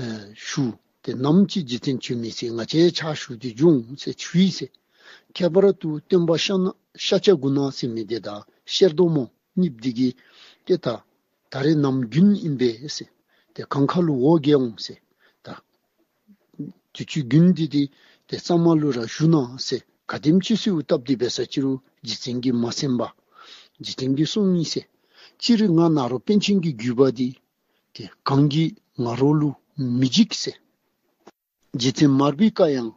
ཨེ་ཞུ། ཏེ་ནམ་ཅིག་རྗེ་བཙུན་བྱོན་མི་ཚེ་ང་བཅས་ཕྱག་ཞུ་སྟེ་འབྱུང་ཟེར་ཞུ་ཡི་ཟེར། ཁྱད་པར་དུ་སྟོན་པ་ཤཱཀྱ་ཤཱཀྱ་གུ་ན་ཟེར་མི་འདི་དང་ཤེར་གདོང་མོ་གཉིས་འདི་གིས་ཏེ་ད་ད་རེས་ནམ་དགུན་ཨིན་པས་ཟེར། ཏེ་གངས་ཁ་ལུ་འོ་བརྒྱལ་འོང་ཟེར། ད་དུས་ཅི་དགུན་འདི་འདི་ཏེ་གཙང་མ་ལུ་ར་བཞུགས་གནང་ཟེར་ག་དེམ་ཅིག་གསོལཝ་བཏབ་སྟེ་འབད་ས་ཅི་རུང་རྗེ་བཙུན་གྱིས་མ་གསན་པར་རྗེ་བཙུན་གྱིས་གསུངས་ཡི་ཟེར། སྤྱིར་ང་ནཱ་རོ་པཎ་ཆེན་གྱི་བརྒྱུད་པ་འདི་ཏེ་གང་གིས་ང་རོ་ལུ་མི་འཇིགས་ཟེར། རྗེ་བཙུན་མར་པའི་བཀའ་ཡང་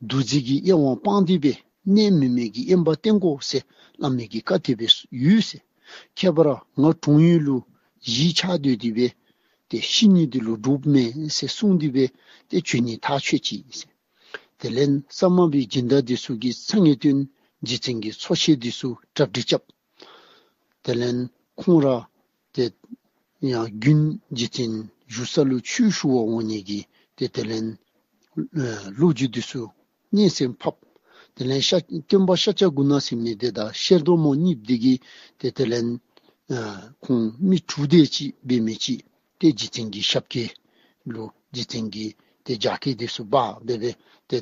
འདུ་འཛི་གི་གཡེང་བ་སྤངས་ཏེ་སྦེ་གནས་མི་མེད་ཀྱི་དབེན་པ་བསྟེན་དགོ་ཟེར་བླ་མའི་གི་བཀའ་དེ་སྦེ་ཡོད་ཟེར། ཁྱད་པར་ང་གྲོང་ཡུལ་ལུ་གཞིས་ཆགས་སྡོད་དེ་སྦེ་ཏེ་ཤི་ནི་འདི་ལུ་འདྲོགཔ་མས་ཟེར་གསུངས་ཏེ་སྦེ་ཏེ་བྱོན་ནི་ཐག་ཆོད་ཅི་ཟེར། དེ་ལས་གཙང་མ་པའི་སྦྱིན་བདག་འདི་ཚུ་གིས་ཚ་ངེས་བཏོན་རྗེ་བཙུན་གྱི་འཚོ་བྱེད་འདི་ཚུ་གྲ་སྒྲིག་རྐྱབ། དེ་ལས་ཁོང་ར་ཏེ་ཡང་དགུན་རྗེ་བཙུན་བཞུགས་ས་ལུ་ཆོས་ཞུ་བར་འོང་ནི་གི་ཏེ་དེ་ལས་ཨེ་ལོ་རྒྱུས་འདི་ཚུ་སྙན་སེང་ཕབ། དེ་ལས་ཤཱཀ་སྟོན་པ་ཤཱཀྱ་གུ་ན་ཟེར་མི་འདི་དང་ཤེར་གདོང་མོ་གཉིས་འདི་གིས་ཏེ་དེ་ལས་ཨེ་ཁོང་མི་དྲུག་དེ་ཅིག་འབད་མི་ཅིག་ཏེ་རྗེ་བཙུན་གྱི་ཞབས་སྐྱེལ་ལུ་རྗེ་བཙུན་གྱི་ཏེ་རྒྱབ་སྐྱེལ་འདི་ཚུ་འབག་སྦེ་སྦེ་ཏེ་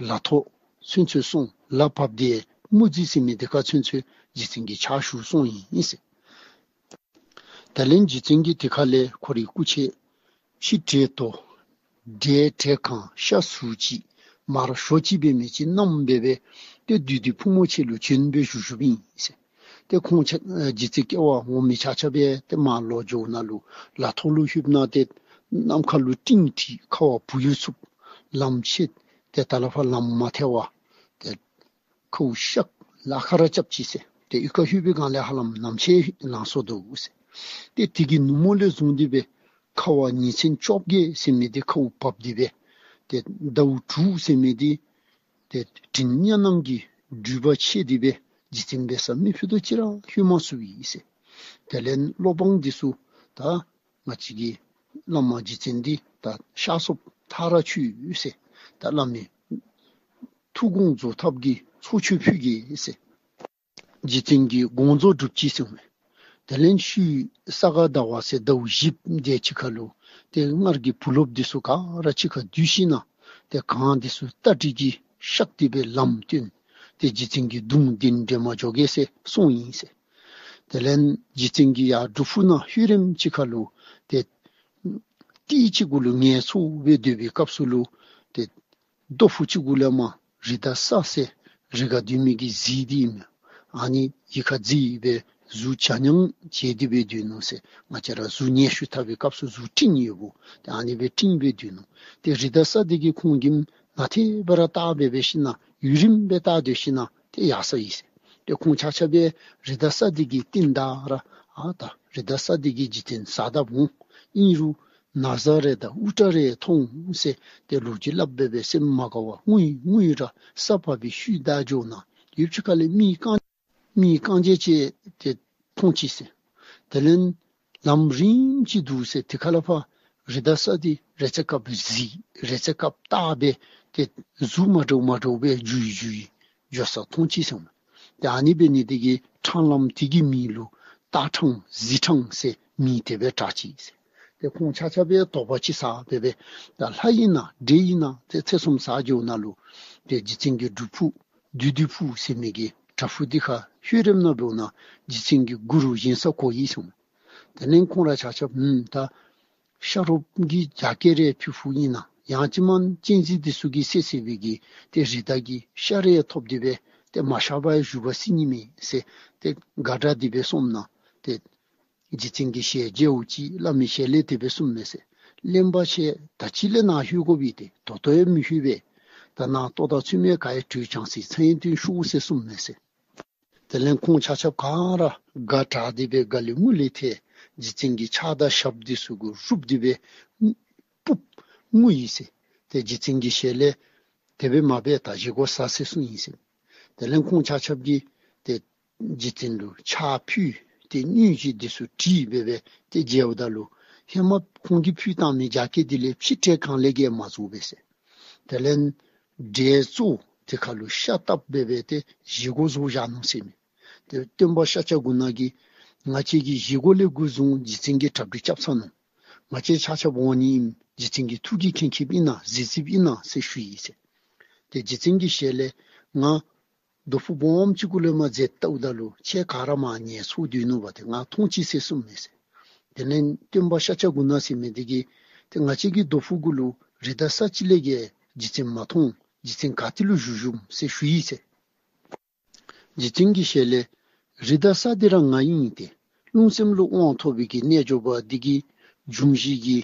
ལ་ཐོག་ཚུན་ཚོད་སོང་། ལ་བབས་ཏེ་དམུ་རྫི་ཟེར་མི་འདི་ཁར་ཚུན་ཚོད་རྗེ་བཙུན་གྱི་ཕྱག་ཞུ་སོང་ཡི་ཟེར། དེ་ལས་རྗེ་བཙུན་གྱིས་དེ་ཁ་ལས་ཁོ་རའི་སྐུ་མཆེད་ཕྱི་བྲེ་དོ་འབྲས་བྲེ་གང་ཤ་ཟུར་ཅིག་མར་ཞོ་ཅིག་འབད་མི་ཅིག་བསྣམས་སྦེ་སྦེ་ཏེ་བདུད་འདུལ་ཕུག་མོ་ཆེ་ལུ་བྱོན་སྦེ་བཞུགས་བཞུགསཔ་ཨིན་ཟེར། ཏེ་ཁོང་ཆ་རྗེ་བཙུན་སྐྱེ་བ་འོང་མི་ཆ་ཁྱབ་སྦེ་ཏེ་མར་ལོག་འགྱོཝ་ད་ལུ་ལ་ཐོག་ལུ་ལྷོདཔ་ད་ཏེ་ནམ་མཁའ་ལུ་སྤྲིན་འཁྲིགས། ཁ་བ་བུ་ཡུག་འཚུབ། ལམ་ཆད། ཏེ་ད་ལས་ཕར་ལམ་མ་ཐལ་བར་ཏེ་ཁཝ་ཤ་ལ་ཁ་ར་རྐྱབ་ཅི་ཟེར། ཏེ་གཡུས་ཁར་ལྷོད་པའི་སྒང་ལས་ཧ་ལམ་ནམ་ཕྱེད་ལང་སོ་འདུག་ཟེར། ཏེ་དེ་གི་ནུབ་མོ་ལས་བཟུང་སྟེ་སྦེ་ཁ་བ་ཉིན་མཚན་བཅོ་བརྒྱད་ཟེར་མི་འདི་ཁཝ་བབས་ཏེ་སྦེ་ ཏེ་ཟླཝ་དྲུག་ཟེར་མི་འདི་ཏེ་དྲིན་གཉའ་ནང་གི་སྦྲུལ་པ་ཆེ་འདི་སྦེ་རྗེ་བཙུན་འབད་སར་མི་ཕུད་རྡོག་ཅིག་ར་ལྷོད་མ་ཚུགས་པས་ཟེར། དེ་ལས་སློབ་འབངས་འདི་ཚུ་ད་ང་བཅས་ཀྱི་བླ་མ་རྗེ་བཙུན་འདི་ད་གཤགས་སོཔ་ཐག་ར་ཆོད་ཟེར། ད་བླ་མའི་ཐུགས་དགོངས་རྫོགས་ཐབས་ཀྱི་ཚོགས་མཆོད་ཕུལ་གེ་ཟེར། རྗེ་བཙུན་གྱི་དགོངས་རྫོགས་སྒྲུབ་ཅི་ཟེར་མས། དེ་ལས་ཤུལ་ས་ག་ཟླ་བ་ཟེར་ཟླཝ་བཞི་པ་དེ་ཅིག་ཁར་ལུ་ཏེ་སྔར་གྱི་བུ་སློབ་འདི་ཚུ་ག་ར་གཅིག་ཁར་འདུས་ཞིནམ་ལས་ཏེ་གངས་འདི་ཚུ་རྟ་དྲེལ་གྱིས་གཤགས་ཏེ་སྦེ་ལམ་སྟོན། ཏེ་རྗེ་བཙུན་གྱི་གདུང་འདི་འདྲེན་པར་འགྱོ་གེ་ཟེར་གསུངས་ཡི་ཟེར། དེ་ལས་རྗེ་བཙུན་གྱིས་ཡར་སྒྲུབ་ཕུག་ནང་ལྷོད་རནམ་ཅིག་ཁར་ལུ་ཏེ་ཏི་ཅིག་གུ་ལུ་ངལ་འཚོ་སྦེ་སྡོད་པའི་སྐབས་སུ་ལུ་ཏེ་རྡོ་ཕུག་ཅིག་གུ་ལས་མར་རི་དྭགས་གསར་ཟེར་རི་ཁར་སྡོད་མི་གི་གཟིག་འདི་ཨིན་མས། ཨ་ནི་གཡུས་ཁར་འཛེགས་སྦེ་གཟུགས་ཆ་མཉམ་བཅད་དེ་སྦེ་སྡོད་ནུག་ཟེར། ང་བཅས་ར་གཟུགས་ཉལ་ཤུལ་འཐབ་པའི་སྐབས་སུ་གཟུགས་སྤྲིང་ཡོདཔ་ད་ཨ་ནི་སྦེ་སྤྲིང་སྦེ་སྡོད་ནུག། ཏེ་རི་དྭགས་གསར་འདི་གིས་ཁོང་གི་ནཱ་ཏེ་སྦེ་ར་བལྟ་སྦེ་འབད་ཞིནམ་ལས་ཡུན་རིངམོ་སྦེ་བལྟ་སྡོད་ཞིནམ་ལས་ཏེ་ཡར་སོ་ཡི་ཟེར། ཏེ་ཁོང་ཆ་ཁྱབ་སྦེ་རི་དྭགས་གསར་འདི་གི་རྟིང་བདའ་ར་ཨ་ད་རི་དྭགས་གསར་འདི་གིས་རྗེ་བཙུན་གསརཔ་འོང་ཨིན་རུང་ན་བཟའ་རེ་དང་དབུ་སྐྲ་རེ་མཐོང་ཟེར་ཏེ་ལོ་རྒྱུས་སླབ་སྦེ་འབད་སེམས་མ་དགའ་བར་ངུ་ཡི་ངུ་ཡི་ར་ས་བབས་པའི་ཤུལ་བདའ་འགྱོ་ནུག། ཡུདཔ་ཅིག་ཁར་ལས་མི་རྐང་མི་རྐང་རྗེས་ཅིག་ཏེ་མཐོང་ཅི་ཟེར། དེ་ལས་ལམ་རིངམོ་ཅིག་འདུག་ཟེར། དེ་ཁར་ལས་ཕར་རི་དྭགས་གསར་འདི་རེ་ཚེ་སྐབས་གཟིག་རེ་ཚེ་སྐབས་བལྟ་སྦེ་ཏེ་གཟུགས་མ་འདྲཝ་མ་འདྲཝ་སྦེ་འགྱུར་འགྱུར་འགྱོ་ས་མཐོང་ཅི་ཟེར་མས། ཏེ་ཨ་ནི་འབད་ནི་འདི་གིས་འཕྲང་ལམ་དེ་གི་མིང་ལུ་སྟག་འཕྲང་གཟིག་འཕྲང་ཟེར་མིང་དེ་སྦེ་གྲགས་ཅི་ཟེར། ཏེ་ཁོང་ཆ་ཁྱབ་སྦེ་དོགས་པ་ཅིག་ཟ་སྦེ་འབད་ད་ལྷ་ཨིན་ན་འདྲེ་ཨིན་ན་ཏེ་ཚེ་གསུམ་ས་འགྱོ་ནང་ལུ་ཏེ་རྗེ་བཙུན་གྱི་སྒྲུབ་ཕུག་བདུད་འདུལ་ཕུག་ཟེར་མི་གི་བྲག་ཕུག་འདི་ཁར་ལྷོད་རནམ་ད་འབདཝ་ད་རྗེ་བཙུན་གྱི་མགུར་གཟིགས་ས་གོ་ཡི་ཟེར་མས། དེ་ལས་ཁོང་ར་ཆ་ཁྱབ་ཨུམ་ད་ཤ་རོགསཔ་གིས་རྒྱགས་སྐལ་རེ་ཕུལ་ཕུལཝ་ཨིན་ན་ཡང་ཅིན་མེན་གཅན་གཟན་འདི་ཚུ་གིས་བསད་བསད་པའི་གི་ཏེ་རི་དྭགས་ཀྱི་ཤ་རེ་ཐོབ་སྟེ་སྦེ་ཏེ་མ་གཤགས་པར་བཞུགས་པ་སྲིད་ནི་མས་ཟེར་ཏེ་དགའ་དྲགས་ཏེ་སྦེ་སོངམ་ད་ཏེ་རྗེ་བཙུན་གྱི་ཞལ་མཇལཝ་ཅིག་བླ་མའི་ཞལ་ལས་དེ་སྦེ་གསུངམ་མས་ཟེར། གླེན་པ་ཁྱེད་ད་ཅི་ལས་ནཱ་ལྷོད་དགོ་པས་ཏེ་ད་ལྟོ་ཡང་མི་ལྷོད་པས། ད་ནཱ་ལྟོ་དང་ཚོད་མའི་ག་ཡང་དྲོད་ཆང་སི་ཚ་ཡང་བཏུང་ཤོག་ཟེར་གསུངམ་མས་ཟེར། དེ་ལས་ཁོང་ཆ་ཁྱབ་ག་ར་དགའ་དྲགས་ཏེ་སྦེ་དགའ་ལས་ངུ་ལས་ཐལ། རྗེ་བཙུན་གྱི་ཕྱག་དང་ཞབས་འདི་ཚུ་གུ་རུབ་སྟེ་སྦེ་སྤུབས་ངུ་ཡི་ཟེར། ཏེ་རྗེ་བཙུན་གྱི་ཞལ་ལས་དེ་སྦེ་མ་འབད་ད་བཞེས་སྒོ་བཟའ་ཟེར་གསུངས་ཡི་ཟེར། དེ་ལས་ཁོང་ཆ་ཁྱབ་ཀྱིས་ཏེ་རྗེ་བཙུན་ལུ་ཕྱག་ཕུལ་ཏེ་སྙུན་གཞི་འདི་ཚུ་དྲིས་སྦེ་སྦེ་ཏེ་མཇལཝ་ད་ལུ་ཧེ་མ་ཁོང་གིས་ཕུལ་བཏང་མི་རྒྱགས་སྐལ་འདི་ལས་ཕྱེད་ཀ་གང་ལས་ཀྱང་མ་རྫོགས་པས་ཟེར། དེ་ལས་འདྲེ་གཙོ་དེ་ཁར་ལུ་ཤ་བཏབ་སྦེ་སྦེ་ཏེ་བཞེས་སྒོ་བཟོ་བཞག་ནུག་ཟེར་མས། ཏེ་སྟོན་པ་ཤཱཀྱ་གུ་ཎ་གིས་ང་བཅས་ཀྱི་བཞེས་སྒོ་ལས་འགོ་བཟུང་རྗེ་བཙུན་གྱིས་གྲ་སྒྲིག་རྐྱབ་ཚར་ནུག། ང་བཅས་ཆ་ཁྱབ་འོང་ནི་ཨིན། རྗེ་བཙུན་གྱི་ཐུགས་ཀྱི་མཁྱེན་མཁྱེནམ་ཨིན་ན་གཟིགས་གཟིགསཔ་ཨིན་ན་ཟེར་ཞུ་ཡི་ཟེར། ཏེ་རྗེ་བཙུན་གྱི་ཞལ་ལས་ང་རྡོ་ཕུག་སྦོམ་ཅིག་གུ་ལས་མར་འཛེགས་བལྟཝ་ད་ལུ་ཁྱེད་ག་ར་མར་ངལ་འཚོ་སྡོད་ནུག་པ་ཏེ་ང་མཐོང་ཅི་ཟེར་གསུངམ་མས་ཟེར། དེ་ལས་སྟོན་པ་ཤཱཀྱ་གུ་ཎ་ཟེར་མི་འདི་གིས་ཏེ་ང་བཅས་ཀྱི་རྡོ་ཕུག་གུ་ལུ་རི་དྭགས་གསར་ཅིག་ལས་ཀྱི་རྗེ་བཙུན་མ་མཐོང་། རྗེ་བཙུན་ག་ཏེ་ལུ་བཞུགས་བཞུགསཔ་ཟེར་ཞུ་ཡི་ཟེར། རྗེ་བཙུན་གྱི་ཞལ་ལས་རི་དྭགས་གསར་འདི་ར་ང་ཨིན་ཏེ། རླུང་སེམས་ལུ་དབང་ཐོབ་པའི་གི་རྣལ་འབྱོར་པ་འདི་གི་འབྱུང་བཞི་གི་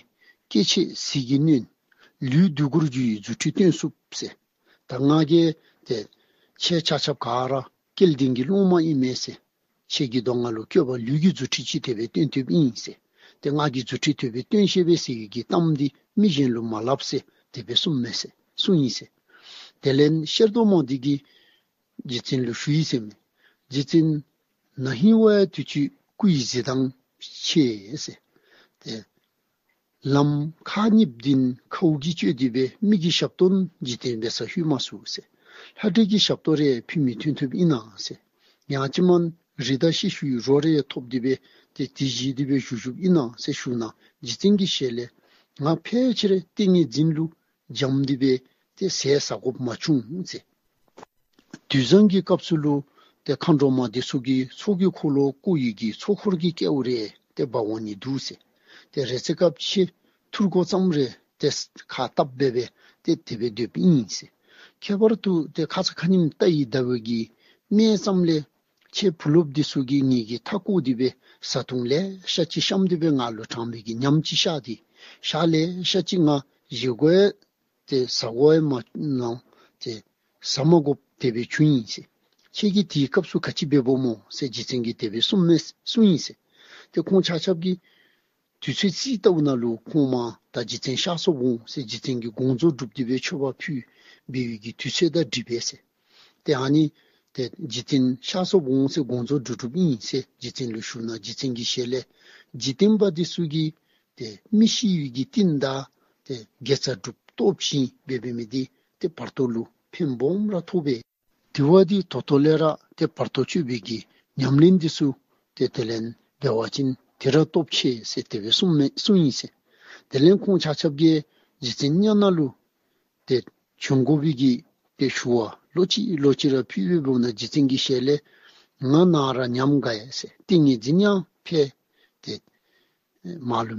སྐྱེ་མཆེད་ཟིལ་གྱིས་གནོན། ལུས་འདོད་དགུར་འགྱུར་བའི་རྫུ་འཕྲུལ་སྟོན་ཚུགས་ཟེར། ད་ང་གིས་ཏེ་ཁྱེད་ཆ་ཁྱབ་ག་ར་སྐལ་ལྡན་གྱི་སློབ་མ་ཨིན་མས་ཟེར། ཁྱེད་ཀྱི་གདོང་ཁ་ལུ་སྐྱོབ་པ་ལུས་ཀྱི་རྫུ་འཕྲུལ་ཅིག་དེ་སྦེ་སྟོན་ཐུབ་ཨིན་ཟེར། ཏེ་ང་གིས་རྫུ་འཕྲུལ་དེ་སྦེ་སྟོན་ཤེས་པས་ཟེར་བའི་གི་གཏམ་འདི་མི་གཞན་ལུ་མ་སླབ་ཟེར་དེ་སྦེ་གསུངམ་མས་ཟེར་གསུངས་ཡི་ཟེར། དེ་ལས་ཤེར་མདོག་དམར་འདི་གིས་རྗེ་བཙུན་ལུ་ཞུ་ཡི་ཟེར་མས། རྗེ་བཙུན་ན་ཧིང་བ་ཡང་དུས་ཅི་སྐུ་ཡི་གཟི་མདངས་ཆེ་ཟེར། ཏེ་ལམ་ཁག་གཉིས་འདི་ཁཝ་གིས་གཅོད་དེ་སྦེ་མི་གི་ཞབས་ཏོག་རྗེ་བཙུན་འབད་སར་ལྷོད་མ་ཚུགས་ཟེར། ལྷ་འདྲེ་གི་ཞབས་ཏོག་རེ་ཕུལ་མི་ཐོན་ཐོནམ་ཨིན་ན་ཟེར། ཡང་ཅིན་མེན་རི་དྭགས་ཤི་ཤུལ་རོ་རེ་ཐོབ་སྟེ་སྦེ་ཏེ་དེ་བཞེས་ཏེ་སྦེ་བཞུགས་བཞུགསཔ་ཨིན་ན་ཟེར་ཞུཝ་ད་རྗེ་བཙུན་གྱི་ཞལ་ལས་ང་ཕལ་ཆེར་ཏིང་ངེ་འཛིན་ལུ་འཇམ་སྟེ་སྦེ་ཏེ་ཟས་ཟ་དགོཔ་མ་བྱུང་ཟེར། དུས་བཟང་གི་སྐབས་སུ་ལུ་ཏེ་མཁའ་འགྲོ་མ་འདི་ཚུ་གིས་ཚོགས་ཀྱི་འཁོར་ལོ་བསྐོར་ཡི་གི་ཚོགས་འཁོར་གྱི་སྐལཝ་རེ་ཏེ་འབག་འོང་ནི་འདུག་ཟེར། ཏེ་རེ་ཚེ་སྐབས་ཕྱེད་ཐུར་དགོ་ཙམ་རེ་ཏེ་ཁ་བཏབ་སྦེ་སྦེ་ཏེ་དེ་སྦེ་སྡོདཔ་ཨིན་ཟེར། ཁྱད་པར་དུ་ཏེ་ཁ་ཙ་ཁ་ཉིནམ་རྟ་ཡི་ཟླ་བའི་གི་སྨད་ཙམ་ལས་ཁྱེད་བུ་སློབ་འདི་ཚུ་གིས་ངེ་གི་མཐའ་བསྐོར་ཏེ་སྦེ་བཟའ་འཐུང་ལེ་ཤ་ཅིག་བཤམས་ཏེ་སྦེ་ང་ལུ་དྲང་བའི་གི་ཉམས་ཅིག་བཞག་སྟེ་ཤ་ལེ་ཤ་ཅིག་ང་བཞེས་སྒོ་ཡང་ཏེ་ཟ་དགོ་ཡང་མ་གནང་ཏེ་ཟ་མ་དགོཔ་དེ་སྦེ་བྱུང་ཡི་ཟེར། ཁྱེད་ཀྱིས་དེའི་སྐབས་སུ་ག་ཅི་འབདཝ་སྨོ་ཟེར་རྗེ་བཙུན་གྱིས་དེ་སྦེ་གསུངམ་མས་གསུངས་ཡི་ཟེར། ཏེ་ཁོང་ཆ་ཁྱབ་ཀྱིས་ དུས་ཚོད་རྩིས་བལྟཝ་ནང་ལུ་ཁོང་མར་ད་རྗེ་བཙུན་ཤར་སོག་སྦོམ་ཟེར་རྗེ་བཙུན་གྱི་དགོངས་རྫོགས་སྒྲུབ་སྟེ་སྦེ་མཆོད་པ་ཕུལ་འབད་བའི་གི་དུས་ཚོད་དང་འགྲིག་པས་ཟེར། ཏེ་ཨ་ནི་ཏེ་རྗེ་བཙུན་ཤར་སོག་སྦོམ་ཟེར་དགོངས་རྫོགས་སྒྲུབ་སྒྲུབ་ཨིན་ཟེར་རྗེ་བཙུན་ལུ་ཞུ་ན་རྗེ་བཙུན་གྱིས་ཞལ་ལས་འཇིག་རྟེན་པ་འདི་ཚུ་གིས་ཏེ་མི་ཤི་བའི་གི་རྟིང་བདའ་ཏེ་དགེ་རྩ་སྒྲུབ་སྟོབས་ཆེན་འབད་འབད་མི་འདི་ཏེ་བར་དོ་ལུ་ཕན་སྦོམ་ར་ཐོགས་པས། དེ་བ་འདི་ད་ལྟོ་ལས་ར་ཏེ་བར་དོ་གཅོད་པའི་གི་ཉམས་ལེན་འདི་ཚུ་ཏེ་དེ་ལས་འབད་བ་ཅིན་དེ་ར་སྟོབས་ཆེ་ཟེར་དེ་སྦེ་གསུངས་མས་གསུངས་ཡི་ཟེར། དེ་ལས་ཁོང་ཆ་ཁྱབ་ཀྱིས་རྗེ་བཙུན་མཉན་ན་ལུ་ཏེ་བྱོན་དགོ་པའི་གི་ཏེ་ཞུ་བ་ལོག་ཅི་ལོག་ཅི་ར་ཕུལ་བའི་བར་ན་རྗེ་བཙུན་གྱི་ཞལ་ལས་ང་ནཱ་ར་ཉམས་དགའ་ཡི་ཟེར། ཏིང་ངེ་འཛིན་ཡང་འཕེལ། ཏེ་མར་ལུ་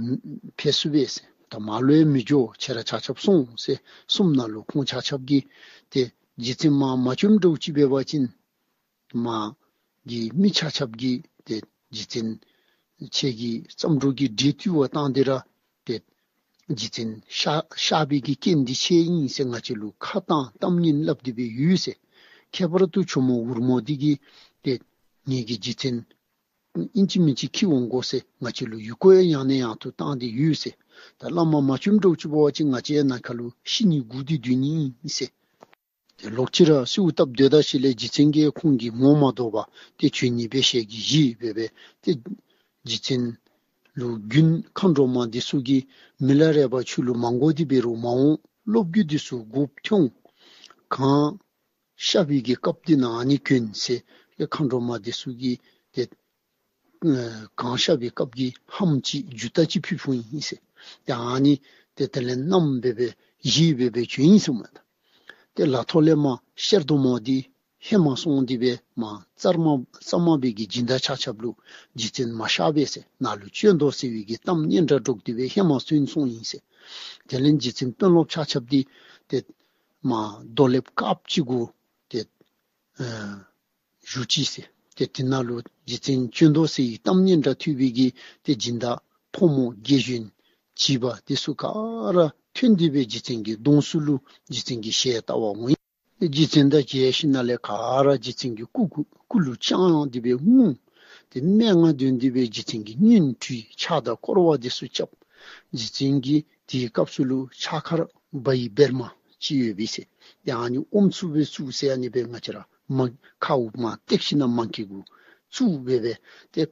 འཕེལ་ཚུགས་པས་ཟེར། ད་མར་ལུ་ཡང་མི་འགྱོ། ཁྱེད་ར་ཆ་ཁྱབ་སོང་ཟེར་གསུངམ་ད་ལུ་ཁོང་ཆ་ཁྱབ་ཀྱིས་ཏེ་རྗེ་བཙུན་མར་མ་བྱོནམ་འདྲཝ་ཅིག་འབད་བ་ཅིན་མར་གྱི་མི་ཆ་ཁྱབ་ཀྱིས་ཏེ་རྗེ་བཙུན་ཁྱེད་ཀྱི་བརྩམས་སྒྲུང་གི་འདྲེ་བཏུལ་བར་བཏང་སྟེ་ར་ཏེ་རྗེ་བཙུན་གཤག་གཤག་པའི་གི་རྐྱེན་འདི་ཁྱེད་ཨིན་ཟེར་ང་བཅས་ལུ་ཁ་བཏང་གཏམ་ངན་སླབ་སྟེ་སྦེ་ཡོད་ཟེར། ཁྱད་པར་དུ་ཇོ་མོ་འུར་མོ་འདི་གིས་ཏེ་ངེ་གི་རྗེ་བཙུན་ཨིན་ཅི་མིན་ཅི་འཁྱིད་འོང་དགོ་ཟེར་ང་བཅས་ལུ་ཡི་གུ་ཡང་ཡང་ནས་ཡང་དུ་བཏང་སྟེ་ཡོད་ཟེར། ད་བླ་མ་མ་བྱོནམ་འདྲཝ་ཅིག་འབད་བ་ཅིན་ང་བཅས་ཡང་ནཱ་ཁ་ལུ་ཤི་ནི་སྒུག་སྟེ་སྡོད་ནི་ཨིན་ཟེར། ཏེ་ལོག་ཅི་ར་གསོལཝ་བཏབ་སྡོད་ད་ཞིནམ་ལས་རྗེ་བཙུན་གྱིས་ཁོང་གི་ངོ་མ་བཟློག་པར་ཏེ་བྱོན་ནི་སྦེ་ཞལ་གྱིས་བཞེས་འབད་སྦེ་ཏེ་རྗེ་བཙུན་ལུ་རྒྱུན་མཁའ་འགྲོ་མ་འདི་ཚུ་གིས་མི་ལ་རས་པ་ཁྱོད་ལུ་མ་དགོ་སྟེ་འབད་རུང་མ་འོངས་སློབ་བརྒྱུད་འདི་ཚུ་དགོཔ་ཐོན། གང་གཤགས་པའི་གི་སྐབས་འདི་ནང་ཨ་ནི་གྱོན་ཟེར་མཁའ་འགྲོ་མ་འདི་ཚུ་གིས་ཏེ་ཨེ་གང་གཤགས་པའི་སྐབས་ཀྱི་ལྷམ་ཅིག་མཇུག་ཏ་ཅིག་ཕུལ་ཕུལཝ་ཨིན་ཟེར། ཏེ་ཨ་ནི་ཏེ་དེ་ལས་བསྣམས་འབད་སྦེ་བཞེས་འབད་སྦེ་བྱོན་ཡི་ཟེར་མས། ཏེ་ལ་ཐོག་ལས་མར་ཤེར་སྡོང་མོ་འདི་ཧེ་མ་སོང་སྟེ་སྦེ་མར་ཙར་མ་ཙར་མ་སྦེ་གི་སྦྱིན་བདག་ཆ་ཁྱབ་ལུ་རྗེ་བཙུན་མ་གཤགས་པས་ཟེར་ནཱ་ལུ་བྱོན་དོ་ཟེར་བའི་གི་གཏམ་སྙན་གྲགས་སྒྲོག་སྟེ་སྦེ་ཧེ་མ་སོང་སོང་ཡི་ཟེར། དེ་ལས་རྗེ་བཙུན་དཔོན་སློབ་ཆ་ཁྱབ་འདི་ཏེ་མར་རྡོ་ལེབ་དཀརཔོ་ཅིག་གུ་ཏེ་ཨེ་བཞུགས་ཅི་ཟེར། ཏེ་དེ་ནང་ལུ་རྗེ་བཙུན་བྱོན་དོ་ཟེར་བའི་གཏམ་སྙན་གྲགས་ཐོས་པའི་གི་ཏེ་སྦྱིན་བདག་ཕོ་མོ་རྒས་གཞོན་བྱིས་པ་དེ་ཚུ་ག་ར་ཐོན་ཏེ་སྦེ་རྗེ་བཙུན་གྱི་གདོང་ཚུ་ལུ་རྗེ་བཙུན་གྱི་ཞལ་བལྟ་བར་འོང་ཡི། རྗེ་བཙུན་དང་མཇལ་ཞིནམ་ལས་ག་ར་རྗེ་བཙུན་གྱི་སྐུ་སྐུ་སྐུ་ལུ་བཅང་སྟེ་སྦེ་ངུ། ཏེ་སྨྲེ་སྔགས་འདོན་ཏེ་སྦེ་རྗེ་བཙུན་གྱི་སྙན་དྲིས་ཕྱག་དང་སྐོར་བ་དེ་ཚུ་རྐྱབ། རྗེ་བཙུན་གྱིས་དེའི་སྐབས་སུ་ལུ་ཕྱག་འཁར་བའི་བེར་མ་ཅིག་ཡོད་པས་ཟེར། ཏེ་ཨ་ནི་ཨོམ་བཙུགས་སྦེ་བཙུགས་ཟེར་ཨ་ནི་སྦེ་ང་བཅས་ར་མ་ཁཝ་མར་བཏེགས་ཞིནམ་མར་གྱི་གུ་བཙུགས་འབད་སྦེ་ཏེ་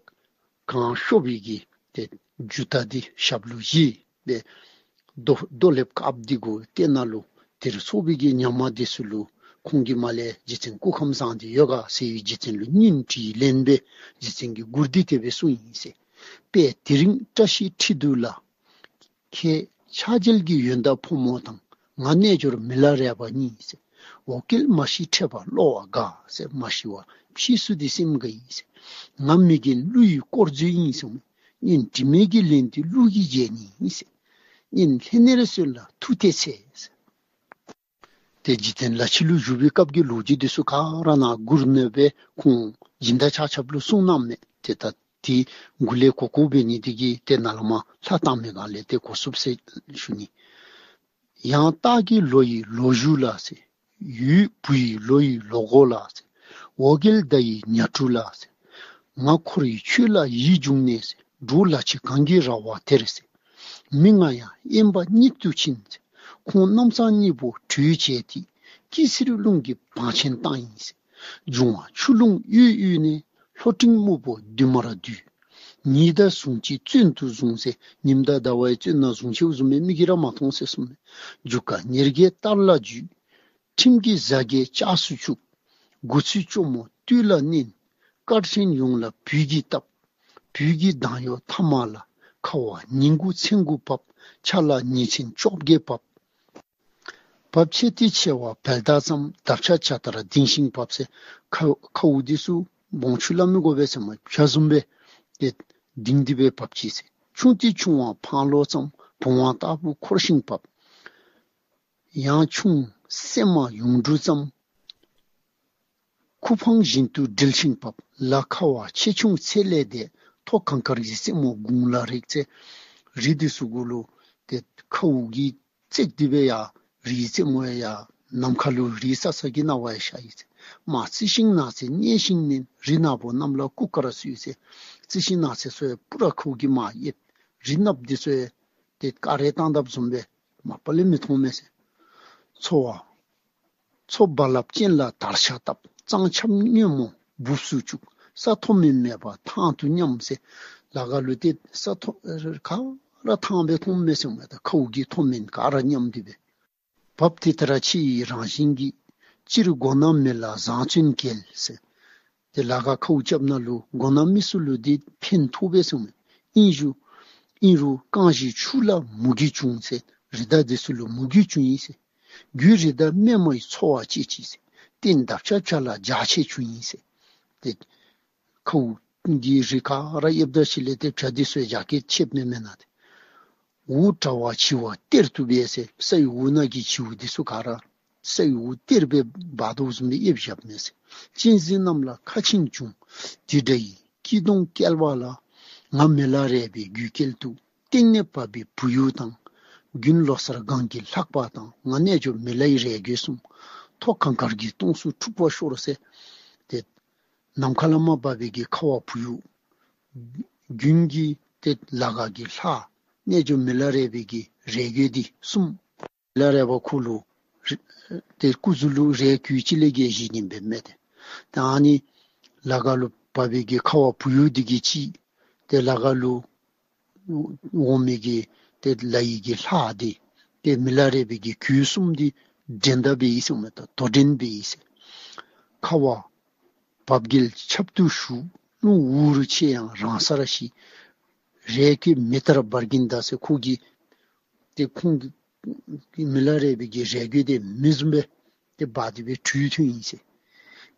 གང་ཤོར་བའི་གི་ཏེ་མཇུག་ཏ་འདི་ཞབས་ལུ་བཞེས་སྦེ་རྡོ་རྡོ་ལེབ་དཀརཔོ་འདི་གུ་ཏེ་ནཱ་ལུ་དེར་ཚོགས་པའི་གི་ཉམས་མ་དེ་ཚུ་ལུ་ཁོང་གིས་མར་ལས་རྗེ་བཙུན་སྐུ་ཁམས་བཟང་སྟེ་ཡོད་ག་ཟེར་བའི་རྗེ་བཙུན་ལུ་སྙན་དྲིས་ལན་སྦེ་རྗེ་བཙུན་གྱི་མགུར་འདི་དེ་སྦེ་གསུངས་ཡི་ཟེར། དཔལ་དེ་རིང་བཀྲ་ཤིས་ཁྲི་གདུགས་ལ། ཁྱེད་ཕྱག་མཇལ་གྱི་ཡོན་བདག་ཕོ་མོ་དང་། ང་རྣལ་འབྱོར་མི་ལ་རས་པ་གཉིས་ཟེར། འོ་སྐོལ་མ་ཤི་འཕྲད་པ་གློ་བ་དགའ་ཟེར། མ་ཤི་བ་ཕྱིས་སུ་འདི་སེམས་དགའ་ཡི་ཟེར། ང་མི་རྒན་ཀླུ་ཡི་དཀོར་མཛོད་ཡིན་གསུངས། སྙན་དྲི་མེད་ཀྱི་ལན་འདི་ཀླུ་གིས་འཇལ་ནི་ཡིན་ཟེར། སྙན་ལྷན་ནེར་གསོལ་ལ་ཐུགས་དད་ཚེ་ཟེར། ཏེ་རྗེ་བཙུན་ལ་ཕྱི་ལུ་བཞུགས་པའི་སྐབས་ཀྱི་ལོ་རྒྱུས་འདི་ཚུ་ག་ར་ནཱ་མགུར་ནང་སྦེ་ཁོང་སྦྱིན་བདག་ཆ་ཁྱབ་ལུ་གསུངས་གནངམ་མས། ཏེ་ད་དེ་མགུར་ལས་གོ་གོ་འབད་ནི་དེ་གིས་ཏེ་ནཱ་ལས་མར་ལྷག་བཏང་མི་ག་ལས་ཏེ་གོ་ཚུགས་ཟེར་ཞུ་ནི། ཡང་སྟག་གི་ལོ་ཡི་ལོ་གཞུག་ལ་ཟེར། ཡུལ་བུ་ཡི་ལོ་ཡི་ལོ་འགོ་ལ་ཟེར། འོ་སྐོལ་ཟླ་ཡི་ཉ་དྲུག་ལ་ཟེར། ང་འཁོར་བའི་ཆོས་ལ་ཡིད་འབྱུང་ནས་ཟེར། འབྲོག་ལ་ཕྱི་གངས་ཀྱི་ར་བ་དེར་ཟེར། མི་ང་ཡང་དབེན་པ་སྙིགས་དུ་ཕྱིན་ཟེར། ཁོང་གནམ་ས་གཉིས་པོ་གྲོས་བྱས་ཏེ། སྐྱི་བསེར་རླུང་གིས་བང་ཆེན་བཏང་ཡི་ཟེར། འབྱུང་བ་ཆུ་ཀླུང་གཡུལ་གཡུལ་ནས། ལྷོ་སྤྲིན་སྨུག་པོ་བདུན་མར་བསྡུས། ཉི་ཟླ་ཟུང་གཅིག་བཙོན་དུ་བཟུང་ཟེར། ཉིམ་ཟླ་ཟླ་བའི་བཙོན་ནང་བཟུང་ཅི་བཟུང་མི་མིག་གིས་ར་མ་མཐོང་ཟེར་གསུངས་མས། རྒྱུ་སྐར་ཉེར་བརྒྱད་ལྟར་ལ་འཇུས། ཁྲིམས་ཀྱི་གཟའ་བརྒྱད་ལྕགས་སུ་བཅུག། དགུ་ཚུལ་གཅུང་མོ་བཏུལ་ལ་མནན། སྐར་ཆེན་ཡོངས་ལ་བོད་ཀྱིས་བཏབ། བོད་ཀྱི་གདངས་ཡོད་ཐ་མ་ལ། ཁ་བ་ཉིན་དགུ་མཚན་དགུ་བབས། ཆ་ལ་ཉིན་མཚན་བཅོ་བརྒྱད་བབས། བབས་ཆེ་ཏེ་ཆེ་བ་བལ་དར་ཙམ། འདབ་ཆགས་བྱ་ལྟར་ལྡིང་ཞིང་བབས་ཟེར། ཁ་ཁཝ་འདི་ཚུ་བོང་ཆུ་སླབ་མི་དགོ་པས་ཟེར་མས། བྱ་བཟུམ་སྦེ་ཏེ་ལྡིང་སྟེ་སྦེ་བབས་ཅི་ཟེར། ཆུང་ཏེ་ཆུང་བ་འཕང་ལོ་ཙམ། བུང་བ་ལྟ་བུ་འཁོར་ཞིང་བབས། ཡང་ཆུང་སྲན་མ་ཡུངས་འབྲུ་ཙམ། ཁུ་འཕང་བཞིན་དུ་འདྲིལ་ཞིང་བབས། ལ་ཁ་བ་ཆེ་ཆུང་ཚད་ལས་འདས། མཐོ་གངས་དཀར་གྱི་རྩེ་མོ་དགུང་ལ་རེག་ཟེར། རི་འདི་ཚུ་གུ་ལུ་ཏེ་ཁཝ་གིས་བརྩེགས་ཏེ་སྦེ་ཡར་རིའི་རྩེ་མོ་ཡར་ནམ་མཁའ་ལུ་རིའི་ས་ས་གི་སྣང་བ་ཡང་ཤར་ཡི་ཟེར། མར་རྩི་ཤིང་ནགས་ཚལ་མཉེན་ཞིང་མནན། རི་ནག་པོ་རྣམས་ལ་སྐུ་དཀར་གསོལ་ཟེར། རྩི་ཤིང་ནགས་ཚལ་ཚུ་ཡང་སྤུ་ར་ཁཝ་གིས་མར་ཡེབ། རི་གནགཔོ་འདི་ཚུ་ཡང་ཏེ་ཀ་རེ་བཏང་དཔ་བཟུམ་སྦེ་མ་པ་ལས་མི་མཐོང་མས་ཟེར། མཚོ་བ་མཚོ་རྦ་རླབས་ཅན་ལ་དར་ཆ་བཏབ། གཙང་ཆབ་སྔོན་མོ་སྦུབས་སུ་བཅུག། ས་མཐོ་དམན་མེད་པ་ཐང་དུ་མཉམ་ཟེར། ལ་ཁ་ལུ་ཏེ་ས་མཐོ་ག་ར་ཐང་སྦེ་མཐོངམ་མས་ཟེར་མས། ད་ཁཝ་གི་མཐོ་དམན་ག་ར་མཉམ་སྟེ་སྦེ། བབ་དེ་ལྟར་ཕྱི་ཡི་རང་བཞིན་གྱིས། སྤྱིར་མགོ་ན་མི་ལ་བཟང་བརྩོན་གལ་ཟེར། ཏེ་ལ་ཁ་ཁཝ་རྐྱབ་ནང་ལུ་མགོ་ན་མི་ཚུ་ལུ་འདི་ཕན་ཐོགས་པས་ཟེར་མས། ཨིན་རུང་ཨིན་རུང་རྐང་བཞི་ཆུ་ལ་མུ་གེ་འབྱུང་ཟེར། རི་དྭགས་འདི་ཚུ་ལུ་མུ་གེ་འབྱུང་ཡི་ཟེར། རྒྱུ་རི་དྭགས་རྨས་མ་ཡི་འཚོ་བ་བཅད་ཅིང་ཟེར། སྟེང་འདབ་ཆགས་བྱ་ལ་རྒྱ་ཆེ་འབྱུང་ཡི་ཟེར། ཏེ་ཁཝ་གི་རིགས་ག་ར་ཡོདཔ་ད་ཕྱི་ལས་ཏེ་བྱ་འདི་ཚུ་རྒྱ་སྐྱེད་ཆེཝ་མེན་མེན་ན་ཏེ། འུར་དྲག་པ་བྱི་བ་གཏེར་དུ་སྦས་ཟེར། ས་ཡི་འུར་ནང་གི་བྱི་འུར་འདི་ཚུ་ག་ར་ས་ཡི་འུར་གཏེར་སྦེ་འབག་དོ་བཟུམ་སྦེ་ཡོདཔ་བཞགཔ་མས་ཟེར། གཅན་གཟན་རྣམས་ལ་ཁ་ཆེམས་བྱུང་། དེ་འདྲ་ཡི་སྐྱིད་གདོང་བསྐལ་པ་ལ། ང་མི་ལ་རས་པའི་རྒྱུད་སྐལ་དུ། སྟེང་ནས་བབས་པའི་བུ་ཡུག་དང་། དགུན་ལོ་གསར་གངས་ཀྱི་ལྷགས་པ་དང་། ང་རྣལ་འབྱོར་མི་ལའི་རས་གོས་གསུམ། ཐོག་གངས་དཀར་གྱི་སྟོངས་སུ་འཁྲུགས་པ་ཤོར་ཟེར། ཏེ་ནམ་མཁའ་ལས་མར་བབས་པའི་གི་ཁ་བ་བུ་ཡུག། དགུན་གྱི་ཏེ་ལ་ཁ་གི་ལྷགས། རྣལ་འབྱོར་མི་ལ་རས་པའི་གི་རས་གོས་འདི་གསུམ། མི་ལ་རས་པ་ཁོ་ལུ་ཏེ་སྐུ་གཟུགས་ལུ་རས་གོས་གཅིག་ལས་བརྒལ་བཞེས་ནི་འབདཝ་མས་ཏེ། ད་ཨ་ནི་ལ་ཁ་ལུ་བབས་པའི་གི་ཁ་བ་བུ་ཡུག་འདི་གིས་གཅིག། ཏེ་ལ་ཁ་ལུ་འོང་མི་གི་ཏེ་ལ་ཡི་གི་ལྷགས་འདི་ཏེ་མི་ལ་རས་པའི་གི་གོས་གསུམ་འདི་འགྲན་ཟླ་འབད་ཡི་ཟེར་མས། ད་དོ་འགྲན་འབད་ཡི་ཟེར། ཁ་བ་བབ་རྒྱལ་ཆབ་ཏུ་ཞུགས། རླུང་འུར་ཆེ་ཡང་རང་སར་ཞི། རས་གོས་མི་ལྟར་འབར་གྱིན་གདའ་ཟེར། ཁོ་གི་ཏེ་ཁོང་གི་མི་ལ་རས་པའི་གི་རས་གོས་འདི་མེ་བཟུམ་སྦེ་ཏེ་འབར་ཏེ་སྦེ་འཁྲུགས་ཐོན་ཡི་ཟེར།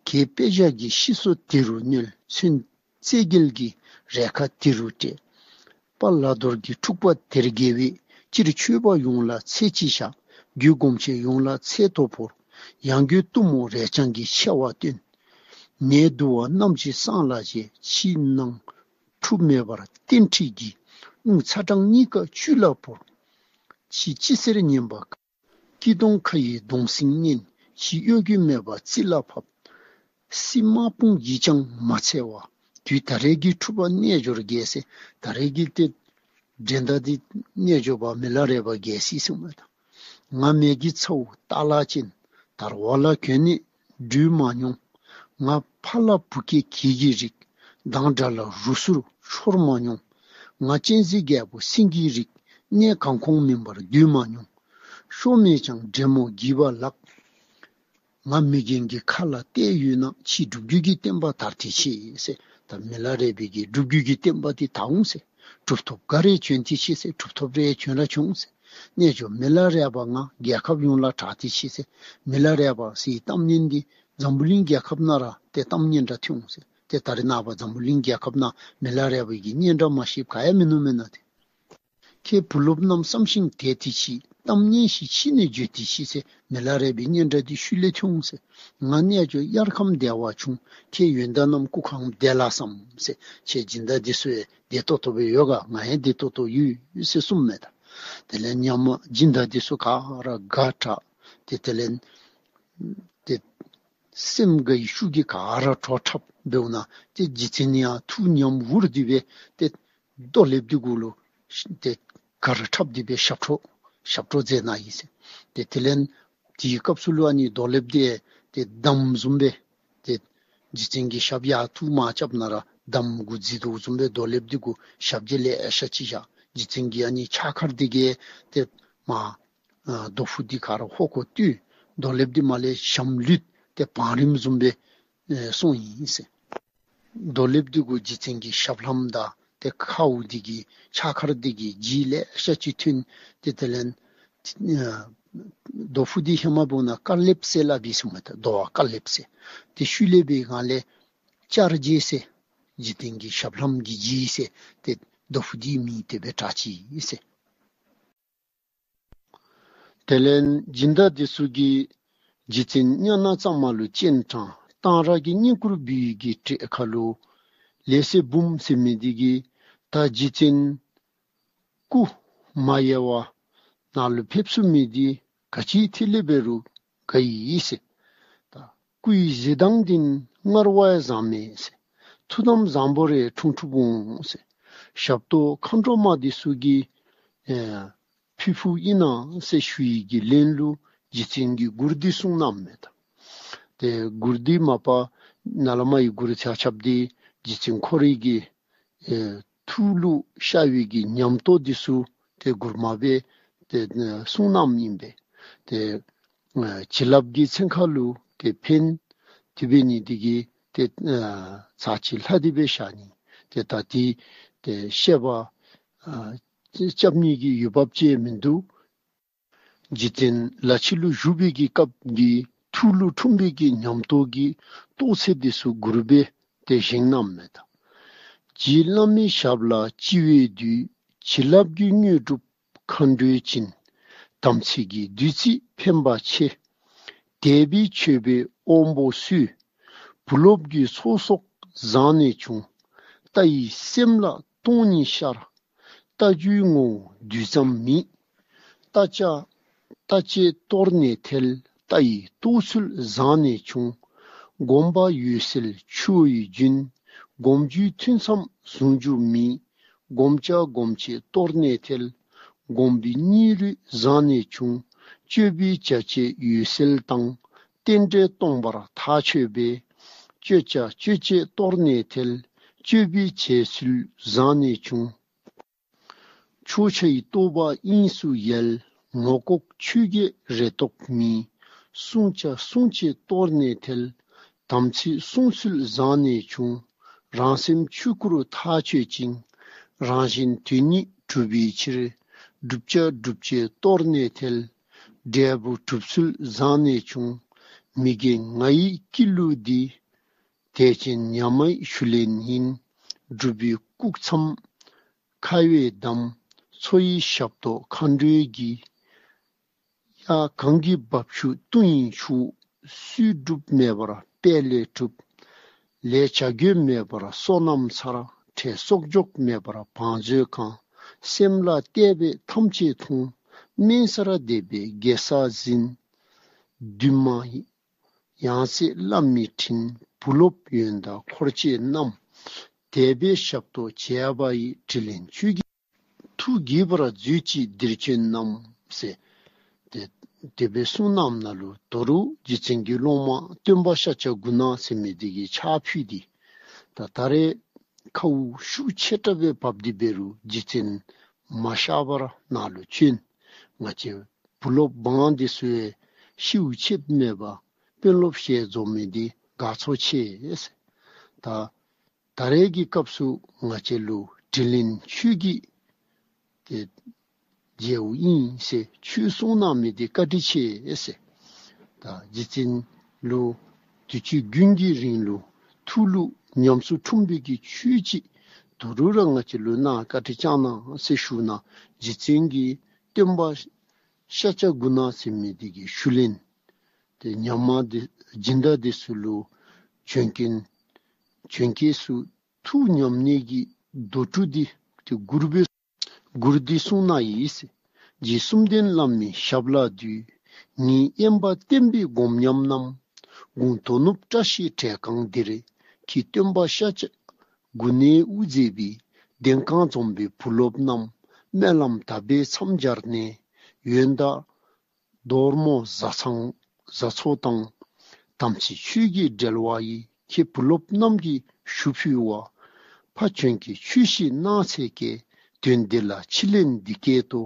གྱད་དཔེ་བཞག་གི་ཤི་སོ་དེ་རུ་གནོད། མཚོན་རྩེ་རྒྱལ་གྱི་རས་ཁ་དེ་རུ་སྤྲས། དཔའ་ལ་རྡོར་གྱི་འཁྲུག་པ་དེར་དགེ་བས། སྤྱིར་ཆོས་པ་ཡོངས་ལ་ཚེ་གཅིག་བཞག། རྒྱུད་སྒོམ་ཆེན་ཡོངས་ལ་ཚེ་ཐོག་བོར། ཡང་རྒྱུད་གཏུམ་མོ་རས་རྐྱང་གི་ཆེ་བ་སྟོན། ནད་འདུ་བ་རྣམས་ཀྱིས་སངས་ལ་བྱེད། ཕྱི་ནང་འཁྲུག་མེད་པར་རྟེན་ཁྲིད་ཀྱི། རླུང་ཚ་གྲང་གཉིས་ཀ་བཅུད་ལ་བོར། ཕྱི་ཅི་ཟེར་ཉན་པ། སྐྱིད་གདོང་ཁ་ཡི་གདོང་སིང་མཉེན། ཕྱི་གཡོ་སྒྱུ་མེད་པ་རྩིས་ལ་ཕབ། སྲིད་དམག་དཔུང་ཡིད་ཀྱང་མ་འཚེར་བ། དུས་ད་རེས་ཀྱི་འཁྲུག་པ་རྣལ་འབྱོར་རྒྱལ་ཟེར། ད་རེས་ཀྱི་ཏེ་འགྲན་ཟླ་འདི་རྣལ་འབྱོར་པ་མི་ལ་རས་པ་རྒྱལ་སྲིད་ཟེར་མས་ད། ང་མེས་ཀྱི་ཚ་བོ་སྟག་ལྷ་ཅན། དར་བ་ལ་གྱོན་ནས་འགྲུལ་མ་མྱོང་། ང་ཕ་ལ་བུ་སྐྱེས་གྱད་ཀྱི་རིགས། མདངས་སྒྲ་ལ་རུ་སུར་ཤོར་མ་མྱོང་། ང་གཅན་གཟན་རྒྱལ་པོ་སེང་གེའི་རིགས། གནས་གང་ཁོང་མིན་པར་སྡོད་མ་མྱོང་། ཤོ་མེད་ཀྱང་འདྲེ་མོ་བགྱིས་པ་ལགས། ང་མི་རྒན་གྱི་ཁ་ལ་གཏད་ཡོད་ན། ཕྱིས་སྒྲུབ་བརྒྱུད་ཀྱི་བསྟན་པ་དར་ཏེ་ཆེ་ཟེར། ད་མི་ལ་རས་པའི་གི་སྒྲུབ་བརྒྱུད་ཀྱི་བསྟན་པ་འདི་དར་འོང་ཟེར། གྲུབ་ཐོབ་ག་རེ་བྱོན་ཏེ་ཆེ་ཟེར། གྲུབ་ཐོབ་རེ་བྱོན་ར་བྱོན་འོང་ཟེར། རྣལ་འབྱོར་མི་ལ་རས་པ་ང་རྒྱལ་ཁབ་ཡོངས་ལ་གྲགས་ཏེ་ཆེ་ཟེར། མི་ལ་རས་པ་ཟེར་གཏམ་སྙན་འདི་འཛམ་བུ་གླིང་རྒྱལ་ཁབ་ནང་ར་ཏེ་གཏམ་སྙན་འདྲ་ཐོན་འོང་ཟེར། ཏེ་ད་རེས་ནངས་པ་འཛམ་བུ་གླིང་རྒྱལ་ཁབ་ནང་མི་ལ་རས་པའི་གི་སྙན་གྲགས་མ་ཤེསཔ་ག་ཡང་མིན་ནུག་མེན་ན་ཏེ། ཁྱེད་བུ་སློབ་རྣམས་བསམ་ཞིང་དད་དེ་མཆིས། གཏམ་སྙན་ཞིག་ཕྱི་ནས་བརྗོད་དེ་མཆིས་ཟེར། མི་ལ་རས་པའི་སྙན་གྲགས་འདི་ཤུལ་ལས་ཐོན་འོང་ཟེར། ང་རྣལ་འབྱོར་དབྱར་ཁམས་བདེ་བ་བྱུང་། ཁྱེད་ཡོན་བདག་རྣམས་སྐུ་ཁམས་བདེ་ལ་བསམ་ཟེར། ཁྱེད་སྦྱིན་བདག་འདི་ཚུ་ཡང་བདེ་ཏོག་ཏོ་སྦེ་ཡོད་ག། ང་ཡང་བདེ་ཏོག་ཏོ་ཡོད་ཟེར་གསུངམ་མས་ད། དེ་ལས་ཉམས་སྦྱིན་བདག་འདི་ཚུ་ག་ར་དགའ་དྲགས་ཏེ་དེ་ལས་ཏེ་སེམས་དགའ་བའི་ཤུགས་ཀྱིས་ག་ར་བྲོ་འཁྲབ་འབདཝ་ད་ཏེ་རྗེ་བཙུན་ཡང་ཐུགས་ཉམས་འུར་ཏེ་སྦེ་ཏེ་རྡོ་ལེབ་འདི་གུ་ལུ་ཏེ་ག་ར་འཁྲབ་སྟེ་སྦེ་ཞབས་བྲོ་ཞབས་བྲོ་མཛད་གནང་ཡི་ཟེར། ཏེ་དེ་ལས་དེའི་སྐབས་སུ་ལུ་ཨ་ནི་རྡོ་ལེབ་འདི་ཏེ་འདམ་བཟུམ་སྦེ་ཏེ་རྗེ་བཙུན་གྱི་ཞབས་ཡར་ཐུགས་མར་རྐྱབ་ན་ར་འདམ་གུ་བརྫིས་དོ་བཟུམ་སྦེ་རྡོ་ལེབ་འདི་གུ་ཞབས་རྗེས་ལེ་ཤ་ཅིག་བཞག། རྗེ་བཙུན་གྱི་ཨ་ནི་ཕྱག་འཁར་འདི་གིས་ཏེ་མར་ཨ་རྡོ་ཕུག་འདི་ག་ར་ཧོ་ཀོ་བཏུལ། རྡོ་ལེབ་འདི་མར་ལས་ཞྭམོ་ལུད་ཏེ་བང་རིམ་བཟུམ་སྦེ་ཨེ་སོང་ཡི་ཟེར། རྡོ་ལེབ་འདི་གུ་རྗེ་བཙུན་གྱི་ཞབས་ལྷམ་དང་ཏེ་ཁཝ་འདི་གི་ཕྱག་འཁར་འདི་གི་ལྗིད་ལེ་ཤ་ཅིག་ཐོན། ཏེ་དེ་ལས་ཨ་རྡོ་ཕུག་འདི་ཧེ་མ་འབདཝ་ད་དཀར་ལེབ་ཟེར་སླབ་ཨིན་ཟེར་མས་ད། རྡོ་བ་དཀར་ལེབ་ཟེར། ཏེ་ཤུལ་ལས་འབད་སྒང་ལས་ལྕགས་ལྗིད་ཟེར། རྗེ་བཙུན་གྱི་ཞབས་ལྷམ་གྱི་ལྗིད་ཟེར་ཏེ་རྡོ་ཕུག་འདི་མིང་དེ་སྦེ་གྲགས་ཅི་ཟེར། དེ་ལས་སྦྱིན་བདག་འདི་ཚུ་གིས་རྗེ་བཙུན་གཉའ་ནག་གཙང་མ་ལུ་སྤྱན་དྲངས། གཏང་རག་གི་བསྙེན་བཀུར་འབུལ་བའི་གི་གྲལ་ཁར་ལུ་ལེ་སེ་འབུམ་ཟེར་མི་འདི་གིས་ད་རྗེ་བཙུན་སྐུ་མ་ཡལ་བར་ནཱ་ལུ་ཕེབས་ཚུགས་མི་འདི་ག་ཅི་ཐད་ལས་འབད་རུང་དགའ་ཡི་ཟེར། ད་སྐུའི་གཟི་མདངས་འདི་ནི་མངར་བ་ཡང་བཟང་མས་ཟེར། ཐུགས་དམ་བཟང་པོ་རེ་འཁྲུངས་འཁྲུངསཔ་འོང་ཟེར། ཞབས་ཏོག་མཁའ་འགྲོ་མ་འདི་ཚུ་གིས་ཨེ་ཕུལ་ཕུལཝ་ཨིན་ན་ཟེར་ཞུ་ཡི་གི་ལན་ལུ་རྗེ་བཙུན་གྱིས་མགུར་འདི་གསུངས་གནངམ་མས་ད། ཏེ་མགུར་འདི་མ་པ་ནཱ་ལས་མར་གྱི་མགུར་ཆ་ཁྱབ་འདི་རྗེ་བཙུན་ཁོ་རའི་གི་ཨེ་ཐུགས་ལུ་ཤར་བའི་གི་ཉམས་རྟོགས་འདི་ཚུ་ཏེ་མགུར་མ་སྦེ་ཏེ་ཨེ་གསུངས་གནངམ་ཨིན་པས། ཏེ་ཨེ་བྱིན་རླབས་ཀྱི་ཚན་ཁ་ལུ་ཏེ་ཕན། དེ་འབད་ནི་འདི་གིས་ཏེ་ཨེ་ཚར་གཅིག་ལྷག་སྟེ་སྦེ་བཞག་ནི། ཏེ་ད་འདི་ཏེ་བཤད་པ་ཨེ་རྐྱབ་ནི་གི་འོས་འབབ་ཅིག་མིན་འདུག། རྗེ་བཙུན་ལ་ཕྱི་ལུ་བཞུགས་པའི་གི་སྐབས་ཀྱི་ཐུགས་ལུ་འཁྲུངས་པའི་གི་ཉམས་རྟོགས་ཀྱི་རྟོགས་ཚད་འདི་ཚུ་མགུར་སྦེ་ཏེ་བཞེངས་གནངམ་མས་ད། རྗེ་བླ་མའི་ཞབས་ལ་ལྕི་བའི་དུས། བྱིན་རླབས་ཀྱི་དངོས་གྲུབ་མཁའ་འགྲོའི་བྱིན། དམ་ཚིག་གི་བདུད་རྩི་འཕེན་པ་ཆེ། དད་པས་མཆོད་པའི་དབང་པོ་སོས། བུ་སློབ་ཀྱི་ཚོགས་གསོག་བཟང་ནས་བྱུང་། ལྟ་ཡི་སེམས་ལ་སྟོང་ཉིད་ཤར། ལྟ་རྒྱུའི་ངོ་བོ་རྡུལ་ཙམ་མེད། ལྟ་བྱ་ལྟ་བྱེད་གཏོར་ནས་ཐལ། ལྟ་ཡི་རྟོགས་ཚུལ་བཟང་ནས་བྱུང་། སྒོམ་པ་འོད་གསལ་ཆུ་བོ་ཡི་རྒྱུན། སྒོམ་རྒྱུའི་ཐུན་མཚམས་བཟུང་རྒྱུ་མེད། བསྒོམ་བྱ་སྒོམ་བྱེད་གཏོར་ནས་ཐལ། སྒོམ་པའི་སྙིང་རུས་བཟང་ནས་བྱུང་། སྤྱོད་པའི་བྱ་བྱེད་འོད་གསལ་དང་། རྟེན་འབྲེལ་སྟོང་པར་ཐག་ཆོད་པས། སྤྱོད་བྱ་སྤྱོད་བྱེད་གཏོར་ནས་ཐལ། སྤྱོད་པའི་བྱེད་ཚུལ་བཟང་ནས་བྱུང་། ཕྱོགས་ཆ་ཡི་རྟོག་པ་དབྱིངས་སུ་ཡལ། ངོ་ལྐོག་ཆོས་བརྒྱད་རེ་དོགས་མེད། བསྲུང་བྱ་བསྲུང་བྱེད་གཏོར་ནས་ཐལ། དམ་ཚིག་བསྲུང་ཚུལ་བཟང་ནས་བྱུང་། རང་སེམས་ཆོས་སྐུར་ཐག་ཆོད་ཅིང་། རང་གཞན་དོན་གཉིས་གྲུབ་པའི་ཕྱིར། བསྒྲུབ་བྱ་སྒྲུབ་བྱེད་གཏོར་ནས་ཐལ། འབྲས་བུ་གྲུབ་ཚུལ་བཟང་ནས་བྱུང་། མི་དགེ་ང་ཡི་སྐྱིད་ལུགས་འདི། དད་ཅན་ཉ་མའི་ཞུ་ལན་ཡིན། སྒྲུབ་པའི་སྐུགས་མཚམས་ཁ་བས་བསྡམས། འཚོ་ཡི་ཞབས་ཏོག་མཁའ་འགྲོའི་གི། གཡག་གངས་ཀྱི་རྦབ་ཆུ་བཏུང་ཡི་ཆུ། སུས་བསྒྲུབས་མེད་པར་དཔལ་ལས་གྲུབ། ལས་བྱ་རྒོད་མེད་པར་སོ་ནམ་ཚར། ཁྲལ་གསོག་འཇོག་མེད་པར་བང་མཛོད་གང་། སེམས་ལ་གཏད་པས་ཐམས་ཅད་ཐོང་། དམན་སར་བསྡད་པས་དགེ་ས་ཟིན། བདུད་མ་ཡི་ཡང་རྩེ་བླ་མའི་དྲིན། བུ་སློབ་ཡོན་བདག་འཁོར་བཅས་རྣམས། དད་པས་ཞབས་ཏོག་བྱས་པ་ཡི། དྲིན་ལན་ཆོས་ཀྱི་ཐུགས་དགྱེས་པར་མཛོད་ཅིག་འདིར་བྱོན་རྣམས་ཟེར། ཏེ་དེ་སྦེ་གསུངས་གནངམ་ནང་ལུ་དོ་རུང་རྗེ་བཙུན་གྱི་སློབ་མ་སྟོན་པ་ཤཱཀྱ་གུ་ན་ཟེར་མི་འདི་གིས་ཕྱག་ཕུལ་ཏེ། ད་ད་རེས་ཁཝ་ཤུགས་ཆེ་དྲགས་སྦེ་བབས་ཏེ་འབད་རུང་རྗེ་བཙུན་མ་གཤགས་པར་ནཱ་ལུ་བྱོན། ང་བཅས་བུ་སློབ་འབངས་འདི་ཚུ་ཡང་ཤིཝ་ཆད་མེད་པར་དཔོན་སློབ་ཞལ་འཛོམས་མི་འདི་དགའ་ཚོར་ཆེ་ཟེར། ད་ད་རེས་ཀྱི་སྐབས་སུ་ང་བཅས་ལུ་དྲིན་ལན་ཆོས་ཀྱི་ཏེ་མཇལཝ་ཨིན་ཟེར། ཆོས་གསུངས་གནང་མི་འདི་བཀའ་དྲིན་ཆེ་ཟེར། ད་རྗེ་བཙུན་ལུ་དུས་ཅི་དགུན་གྱི་རིང་ལུ་ཐུགས་ལུ་ཉམས་སུ་འཁྲུངས་པའི་གི་ཆོས་ཅིག་དོ་རུང་ར་ང་བཅས་ལུ་གནང་བཀའ་དྲིན་བསྐྱང་གནང་ཟེར་ཞུ་ནི། རྗེ་བཙུན་གྱིས་སྟོན་པ་ཤཱཀྱ་གུ་ན་ཟེར་མི་འདི་གི་ཞུ་ལན། ཏེ་ཉམས་མ་འདི་སྦྱིན་བདག་འདི་ཚུ་ལུ་བྱོན་སྐྱོན་བྱོན་སྐྱོན་ཚུ་ཐུགས་ཉམས་ནི་གི་དོ་སྒྲུབ་འདི་ཏེ་མགུར་སྦེ་མགུར་འདི་གསུངས་གནང་ཡི་ཟེར། རྗེ་བཅོམ་ལྡན་བླ་མའི་ཞབས་ལ་འདུད། ངེད་དབེན་པ་བསྟན་པའི་སྒོམ་ཉམས་རྣམས། དགུང་དོན་ནུབ་བཀྲ་ཤིས་གྲལ་ཁང་འདིར། ཁྱེད་སྟོན་པ་ཤཱཀྱ་གུ་ནས་དབུ་མཛད་པའི། གདན་ཁང་འཛོམས་པའི་བུ་སློབ་རྣམས། སྨོན་ལམ་དག་པས་མཚམས་སྦྱར་ནས། ཡོན་བདག་རྡོར་མོ་བཟའ་ཚང་བཟའ་ཚོ་དང་། དམ་ཚིག་ཆོས་ཀྱི་འབྲེལ་བ་ཡིས། ཁྱེད་བུ་སློབ་རྣམས་ཀྱིས་ཞུ་ཕུལ་བ། ཕ་བྱོན་གྱི་ཆོས་ཤིག་གནང་འཚལ་གེ། དོན་འདི་ལ་ཕྱི་ལན་འདི་སྐད་དོ།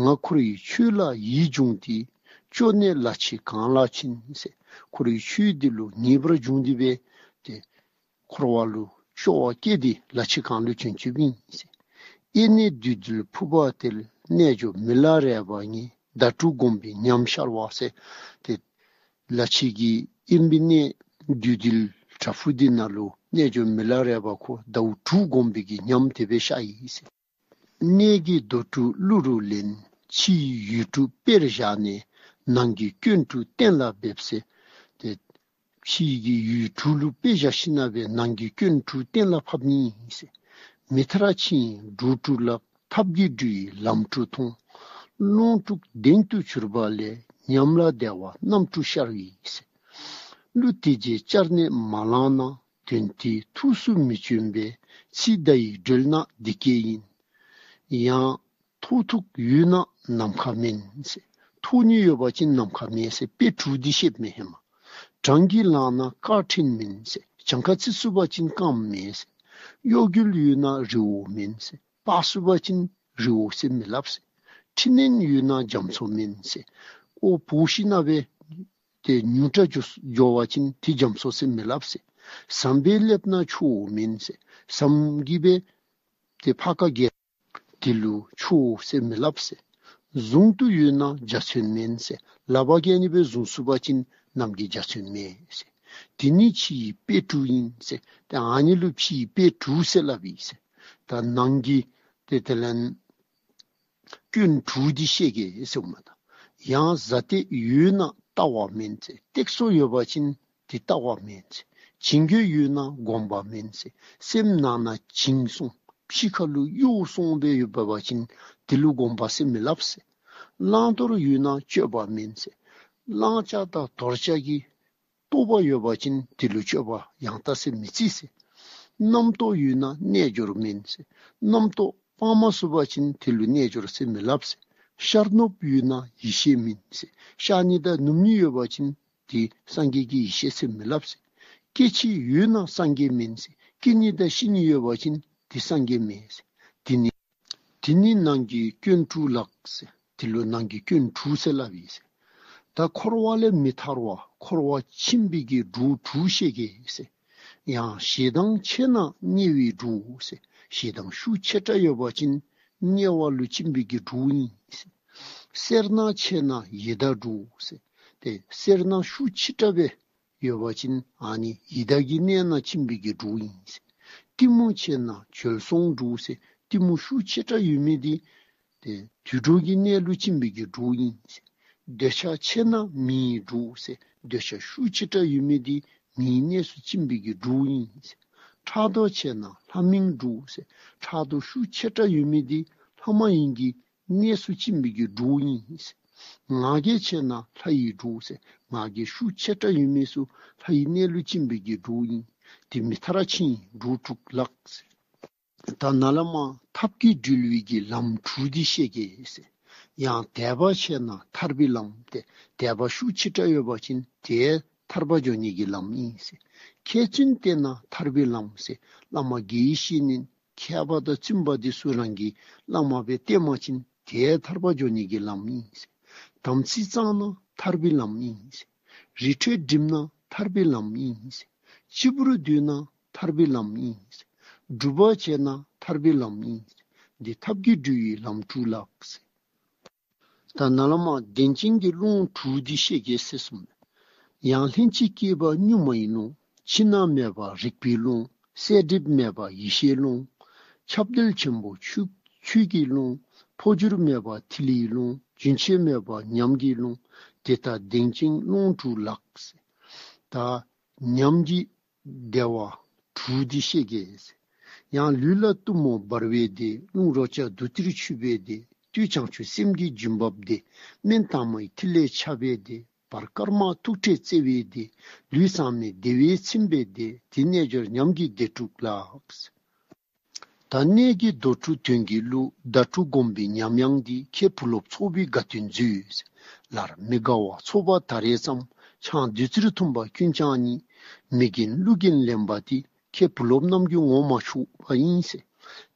ང་འཁོར་བའི་ཆོས་ལ་ཡིད་འབྱུང་སྟེ། ཅོ་ནེ་ལ་ཕྱི་གངས་ལ་ཕྱིན་ཟེར། འཁོར་བའི་ཆོས་འདི་ལུ་ངེས་པར་འབྱུང་སྟེ་སྦེ་ཏེ་འཁོར་བ་ལུ་སྐྱོ་བ་སྐྱེས་ཏེ་ལ་ཕྱི་གངས་ལུ་བྱོན་བྱོནམ་ཨིན་ཟེར། ཨེ་ནེ་བདུད་འདུལ་ཕུར་པ་སྟོད། རྣལ་འབྱོར་མི་ལ་རས་པ་ངས། ཟླ་དྲུག་བསྒོམས་པའི་ཉམས་ཤར་བ་ཟེར། ཏེ་ལ་ཕྱི་གི་ཨིན་པའི་གནས་བདུད་འདུལ་བྲག་ཕུག་འདི་ནང་ལུ་རྣལ་འབྱོར་མི་ལ་རས་པ་ཁོ་ཟླཝ་དྲུག་བསྒོམས་པའི་གི་ཉམས་དེ་སྦེ་ཤར་ཡི་ཟེར། གནས་ཀྱི་རྡོ་དྲུག་གླུ་རུ་ལེན། ཕྱི་ཡི་ཡུལ་དྲུག་དཔེར་བཞག་ནས། ནང་གི་སྐྱོན་དྲུག་གཏན་ལ་འབེབས་ཟེར། ཏེ་ཕྱི་གི་ཡུལ་དྲུག་ལུ་དཔེ་བཞག་ཞིནམ་ལས་ནང་གི་སྐྱོན་དྲུག་གཏན་ལ་ཕབ་ནི་ཨིན་ཟེར། མི་ཐར་ཕྱིན་འགྲོ་དྲུག་བསླབ། ཐབས་ཀྱིས་འགྲོ་བའི་ལམ་དྲུག་མཐོང་། ལོངས་སྤྲུགས་གདེང་དུ་གྱུར་པ་ལས། ཉམས་ལ་བདེ་བ་རྣམ་དྲུག་ཤར་བའི་ཟེར། གླུ་དེ་རྗེས་བསྐྱར་ནས་མ་བླངས་ན། དོན་དེ་ཐུགས་སུ་མི་བྱོན་པས། ཚིག་བརྡ་ཡིས་སྒྲོལ་ན་འདི་སྐད་ཡིན། ཡང་ཐོགས་ཐུག་ཡོད་ན་ནམ་མཁའ་མིན་ཟེར། ཐོགས་ནི་ཡོད་པ་ཅིན་ནམ་མཁའ་མེད་ཟེར། དཔེ་དྲུག་འདི་བཤདཔ་མས་ཧེ་མ། བྲང་གིས་ལངས་ན་སྐར་ཕྲན་མིན་ཟེར། གྱངས་ཁ་བརྩི་ཚུགས་པ་ཅིན་སྐརམ་མེད་ཟེར། གཡོ་འགུལ་ཡོད་ན་རི་བོ་མིན་ཟེར། འབག་ཚུགས་པ་ཅིན་རི་བོ་ཟེར་མི་སླབ་ཟེར། འཕྲི་སྣོན་ཡོད་ན་རྒྱ་མཚོ་མིན་ཟེར། ཨོ་བོ་ཤི་ན་སྦེ་ཏེ་ཉུང་དྲགས་འགྱོ་འགྱོ་བ་ཅིན་དེ་རྒྱ་མཚོ་ཟེར་མི་སླབ་ཟེར། ཟམ་སྦེ་སླེབས་ན་ཆུ་བོ་མིན་ཟེར། ཟམ་གྱིས་སྦེ་ཏེ་ཕར་ཁ་བརྒལ་དེ་ལུ་ཆུ་བོ་ཟེར་མི་སླབ་ཟེར། གཟུང་དུ་ཡོད་ན་འཇའ་ཚོན་མིན་ཟེར། ལག་པ་གིས་ཨ་ནི་སྦེ་བཟུང་ཚུགས་པ་ཅིན་གནམ་གྱི་འཇའ་ཚོན་མེད་ཟེར། དེ་ནི་ཕྱི་ཡི་དཔེ་དྲུག་ཡིན་ཟེར། ཏེ་ཨ་ནི་ལུ་ཕྱི་ཡི་དཔེ་དྲུག་ཟེར་སླབ་ཨིན་ཟེར། ད་ནང་གི་ཏེ་དེ་ལས་སྐྱོན་དྲུག་འདི་བཤད་གེ་ཟེརཝ་མས་ད། ཡང་གཟའ་སྟེགས་ཡོད་ན་ལྟ་བ་མིན་ཟེར། སྟེགས་སོ་ཡོད་པ་ཅིན་དེ་ལྟ་བ་མིན་ཟེར། བྱིང་རྒོད་ཡོད་ན་སྒོམ་པ་མིན་ཟེར། སེམས་ནང་ན་བྱིང་སོང་ཕྱི་ཁ་ལུ་གཡོ་སོང་སྦེ་ཡོད་པ་ཅིན་དེ་ལུ་སྒོམ་པ་ཟེར་མི་སླབ་ཟེར། བླང་དོར་ཡོད་ན་སྤྱོད་པ་མིན་ཟེར། བླང་བྱ་དང་དོར་བྱ་གི་རྟོགས་པ་ཡོད་པ་ཅིན་དེ་ལུ་སྤྱོད་པ་ཡང་དག་ཟེར་མི་བརྩི་ཟེར། རྣམ་རྟོག་ཡོད་ན་རྣལ་འབྱོར་མིན་ཟེར། རྣམ་རྟོག་སྤང་མ་ཚུགས་པ་ཅིན་དེ་ལུ་རྣལ་འབྱོར་ཟེར་མི་སླབ་ཟེར། ཤར་ནུབ་ཡོད་ན་ཡེ་ཤེས་མིན་ཟེར། ཤར་ནི་དང་ནུབ་ནི་ཡོད་པ་ཅིན་དེ་སངས་རྒྱས་ཀྱི་ཡེ་ཤེས་ཟེར་མི་སླབ་ཟེར། སྐྱེ་འཆི་ཡོད་ན་སངས་རྒྱས་མིན་ཟེར། སྐྱེ་ནི་དང་ཤི་ནི་ཡོད་པ་ཅིན་དེ་སངས་རྒྱས་མེན་ཟེར། དེ་ནི་དེ་ནི་ནང་གི་སྐྱོན་དྲུག་ལགས་ཟེར། དེ་ལུ་ནང་གི་སྐྱོན་དྲུག་ཟེར་སླབ་ཨིན་ཟེར། ད་འཁོར་བ་ལས་མི་ཐར་བ་འཁོར་བ་ཕྱིན་པའི་གི་འབྲུག་དྲུག་བཤད་གེ་ཟེར། ཡང་ཞེ་སྡང་ཆེ་ན་དམྱལ་བའི་འབྲུག་ཟེར། ཞེ་སྡང་ཤུགས་ཆེ་དྲགས་ཡོད་པ་ཅིན་དམྱལ་བ་ལུ་ཕྱིན་པའི་གི་འབྲུག་ཨིན་ཟེར། སེར་སྣ་ཆེ་ན་ཡི་དྭགས་འབྲུག་ཟེར། ཏེ་སེར་སྣ་ཤུགས་ཆེ་དྲགས་སྦེ་ཡོད་པ་ཅིན་ཨ་ནི་ཡི་དྭགས་ཀྱི་གནས་ནང་ཕྱིན་པའི་གི་འབྲུག་ཨིན་ཟེར། གཏི་མུག་ཆེ་ན་བྱོལ་སོང་འབྲུག་ཟེར། གཏི་མུག་ཤུགས་ཆེ་དྲགས་ཡོད་མི་འདི་ཏེ་དུད་འགྲོ་གི་གནས་ལུ་ཕྱིན་པའི་གི་འབྲུག་ཨིན་ཟེར། འདོད་ཆགས་ཆེ་ན་མིའི་འབྲུག་ཟེར། འདོད་ཆགས་ཤུགས་ཆེ་དྲགས་ཡོད་མི་འདི་མིའི་གནས་སུ་ཕྱིན་པའི་གི་འབྲུག་ཨིན་ཟེར། ཕྲག་དོག་ཆེ་ན་ལྷ་མིན་འབྲུག་ཟེར། ཕྲག་དོག་ཤུགས་ཆེ་དྲགས་ཡོད་མི་འདི་ལྷ་མ་ཡིན་གྱི་གནས་སུ་ཕྱིན་པའི་གི་འབྲུག་ཨིན་ཟེར། ང་རྒྱལ་ཆེ་ན་ལྷ་ཡི་འབྲུག་ཟེར། ང་རྒྱལ་ཤུགས་ཆེ་དྲགས་ཡོད་མི་ཚུ་ལྷ་ཡི་གནས་ལུ་ཕྱིན་པའི་གི་འབྲུག་ཨིན། དེ་མི་ཐར་ཕྱིན་འབྲུག་དྲུག་ལགས་ཟེར། ད་ནཱ་ལས་མར་ཐབས་ཀྱིས་འགྲོལ་བའི་གི་ལམ་དྲུག་འདི་བཤད་གེ་ཟེར། ཡང་དད་པ་ཆེ་ན་ཐར་པའི་ལམ་ཏེ། དད་པ་ཤུགས་ཆེ་དྲགས་ཡོད་པ་ཅིན་དེ་ཐར་པ་འགྱོ་ནི་གི་ལམ་ཨིན་ཟེར། མཁས་བཙུན་བསྟེན་ན་ཐར་པའི་ལམ་ཟེར། བླ་མ་དགེ་བའི་བཤེས་གཉེན་མཁས་པ་དང་བཙུན་པ་འདི་ཚུ་རང་གི་བླ་མ་སྦེ་བསྟེན་པ་ཅིན་དེ་ཐར་པ་འགྱོ་ནི་གི་ལམ་ཨིན་ཟེར། དམ་ཚིག་གཙང་ན་ཐར་པའི་ལམ་ཨིན་ཟེར། རི་ཁྲོད་འགྲིམ་ན་ཐར་པའི་ལམ་ཨིན་ཟེར། སྤྱིལ་བུར་སྡོད་ན་ཐར་པའི་ལམ་ཨིན་ཟེར། སྒྲུབ་པ་བྱས་ན་ཐར་པའི་ལམ་ཨིན་ཟེར། འདི་ཐབས་ཀྱིས་འགྲོལ་བའི་ལམ་དྲུག་ལགས་ཟེར། ད་ནཱ་ལས་མར་གདེང་ཅན་གྱི་རླུང་དྲུག་འདི་བཤད་གེ་ཟེར་གསུངས། ཡང་ལྷན་ཅིག་སྐྱེས་པ་གཉུག་མའི་རླུང་། ཕྱི་ནང་མེད་པ་རིག་པའི་རླུང་། གསལ་འགྲིབ་མེད་པ་ཡེ་ཤེས་རླུང་། ཁྱབ་བརྡལ་ཆེན་པོ་ཆོས་ཆོས་ཀྱི་རླུང་། འཕོ་འགྱུར་མེད་པ་ཐིག་ལེའི་རླུང་། རྒྱུན་ཆད་མེད་པ་ཉམས་ཀྱི་རླུང་། དེ་ལྟར་གདེང་ཅན་རླུང་དྲུག་ལགས་ཟེར། ད་ཉམས་ཀྱི་བདེ་བ་དྲུག་འདི་བཤད་གེ་ཟེར། ཡང་ལུས་ལ་གཏུམ་མོ་འབར་བའི་བདེ། རླུང་རོ་བརྒྱ་རྡུལ་གཏེར་འཁྱུད་པའི་བདེ། བདུད་བྱང་ཆུབ་སེམས་ཀྱི་རྒྱུན་བབས་བདེ། སྨན་དྭངས་མའི་ཐིག་ལེ་ཁྱབ་པའི་བདེ། བར་དཀར་དམར་ཐུག་ཕྲད་བརྩེ་བའི་བདེ། ལུས་གཙང་མའི་བདེ་བས་ཚིམ་པའི་བདེ། དེ་རྣལ་འབྱོར་ཉམས་ཀྱི་བདེ་དྲུག་ལགས། ད་གནད་ཀྱི་རྡོ་དྲུག་དོན་གྱི་གླུ། བརྡ་དྲུག་སྒོམ་པའི་ཉམས་དབྱངས་འདི། ཁྱེད་བུ་སློབ་ཚོགས་པའི་དགའ་སྟོན་མཛོད། ལར་མི་དགའ་བ་ཚོགས་པ་ད་རེས་ཙམ། ཆང་བདུད་རྩིར་འཐུང་བ་ཀུན་ཀྱང་ཉེས། མི་རྒན་ཀླུ་རྒན་གླེན་པ་འདི། ཁྱེད་བུ་སློབ་རྣམས་ཀྱི་ངོ་མ་ཆོད་པ་ཡིན་ཟེར།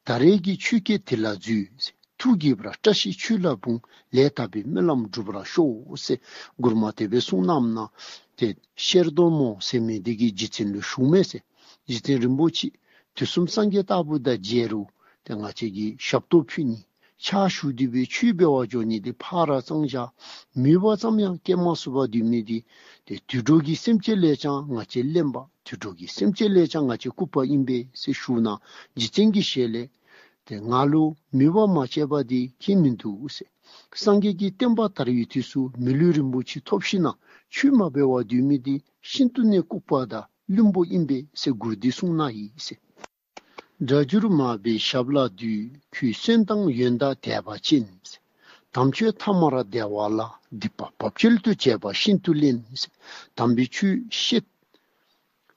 ད་རེས་ཀྱི་ཆོས་སྐལ་དེ་ལ་འཛུལ་ཟེར། ཐུགས་དགྱེས་པར་བཀྲ་ཤིས་ཆོས་ལ་འབུངས། ལས་དག་པའི་སྨོན་ལམ་འགྲུབ་པར་ཤོག་ཟེར། མགུར་མ་དེ་སྦེ་གསུངས་གནངམ་ད་ཏེ་ཤེར་སྡོང་མོ་ཟེར་མི་འདི་གིས་རྗེ་བཙུན་ལུ་ཞུཝ་མས་ཟེར། རྗེ་བཙུན་རིན་པོ་ཆེ་དུས་གསུམ་སངས་རྒྱས་ལྟ་བུ་དང་མཇལ་རུང་ཏེ་ང་བཅས་ཀྱིས་ཞབས་ཏོག་ཕུལ་ནི་ཕྱག་ཞུ་སྟེ་སྦེ་ཆོས་འབད་བར་འགྱོ་ནི་འདི་ཕར་ར་གཙང་བཞག། མོས་པ་ཙམ་ཡང་སྐྱེ་མ་ཚུགས་པར་སྡོད་མི་འདི་ཏེ་དུད་འགྲོ་གི་སེམས་ཅན་ལས་ཀྱང་ང་བཅས་གླེན་པ། དུད་འགྲོ་གི་སེམས་ཅན་ལས་ཀྱང་ང་བཅས་ལྐུགས་པ་ཨིན་པས་ཟེར་ཞུཝ་ད་རྗེ་བཙུན་གྱི་ཞལ་ལས་ཏེ་ང་ལུ་མོས་པ་མ་བྱས་པ་འདི་ཁྱད་མིན་འདུག་ཟེར། སངས་རྒྱས་ཀྱི་བསྟན་པ་དར་བའི་དུས་སུ་མི་ལུས་རིན་པོ་ཆེ་ཐོབ་ཞིནམ་ཆོས་མ་འབད་བར་སྡོད་མི་འདི་ཤིན་ཏུ་ནས་ལྐུགས་པ་དང་བླུན་པོ་ཨིན་པས་ཟེར་མགུར་འདི་གསུངས་གནང་ཡི་ཟེར། སྒྲ་སྒྱུར་མར་པའི་ཞབས་ལ་འདུད། ཁྱོད་གསོན་དང་ཡོན་བདག་དད་པ་ཅན། དམ་ཆོས་ཐ་མར་བདེ་བ་ལ། སྡིག་པ་བབ་ཅོལ་དུ་བྱས་པ་ཤིན་ཏུ་གླེན། དམ་པའི་ཆོས་བཤད་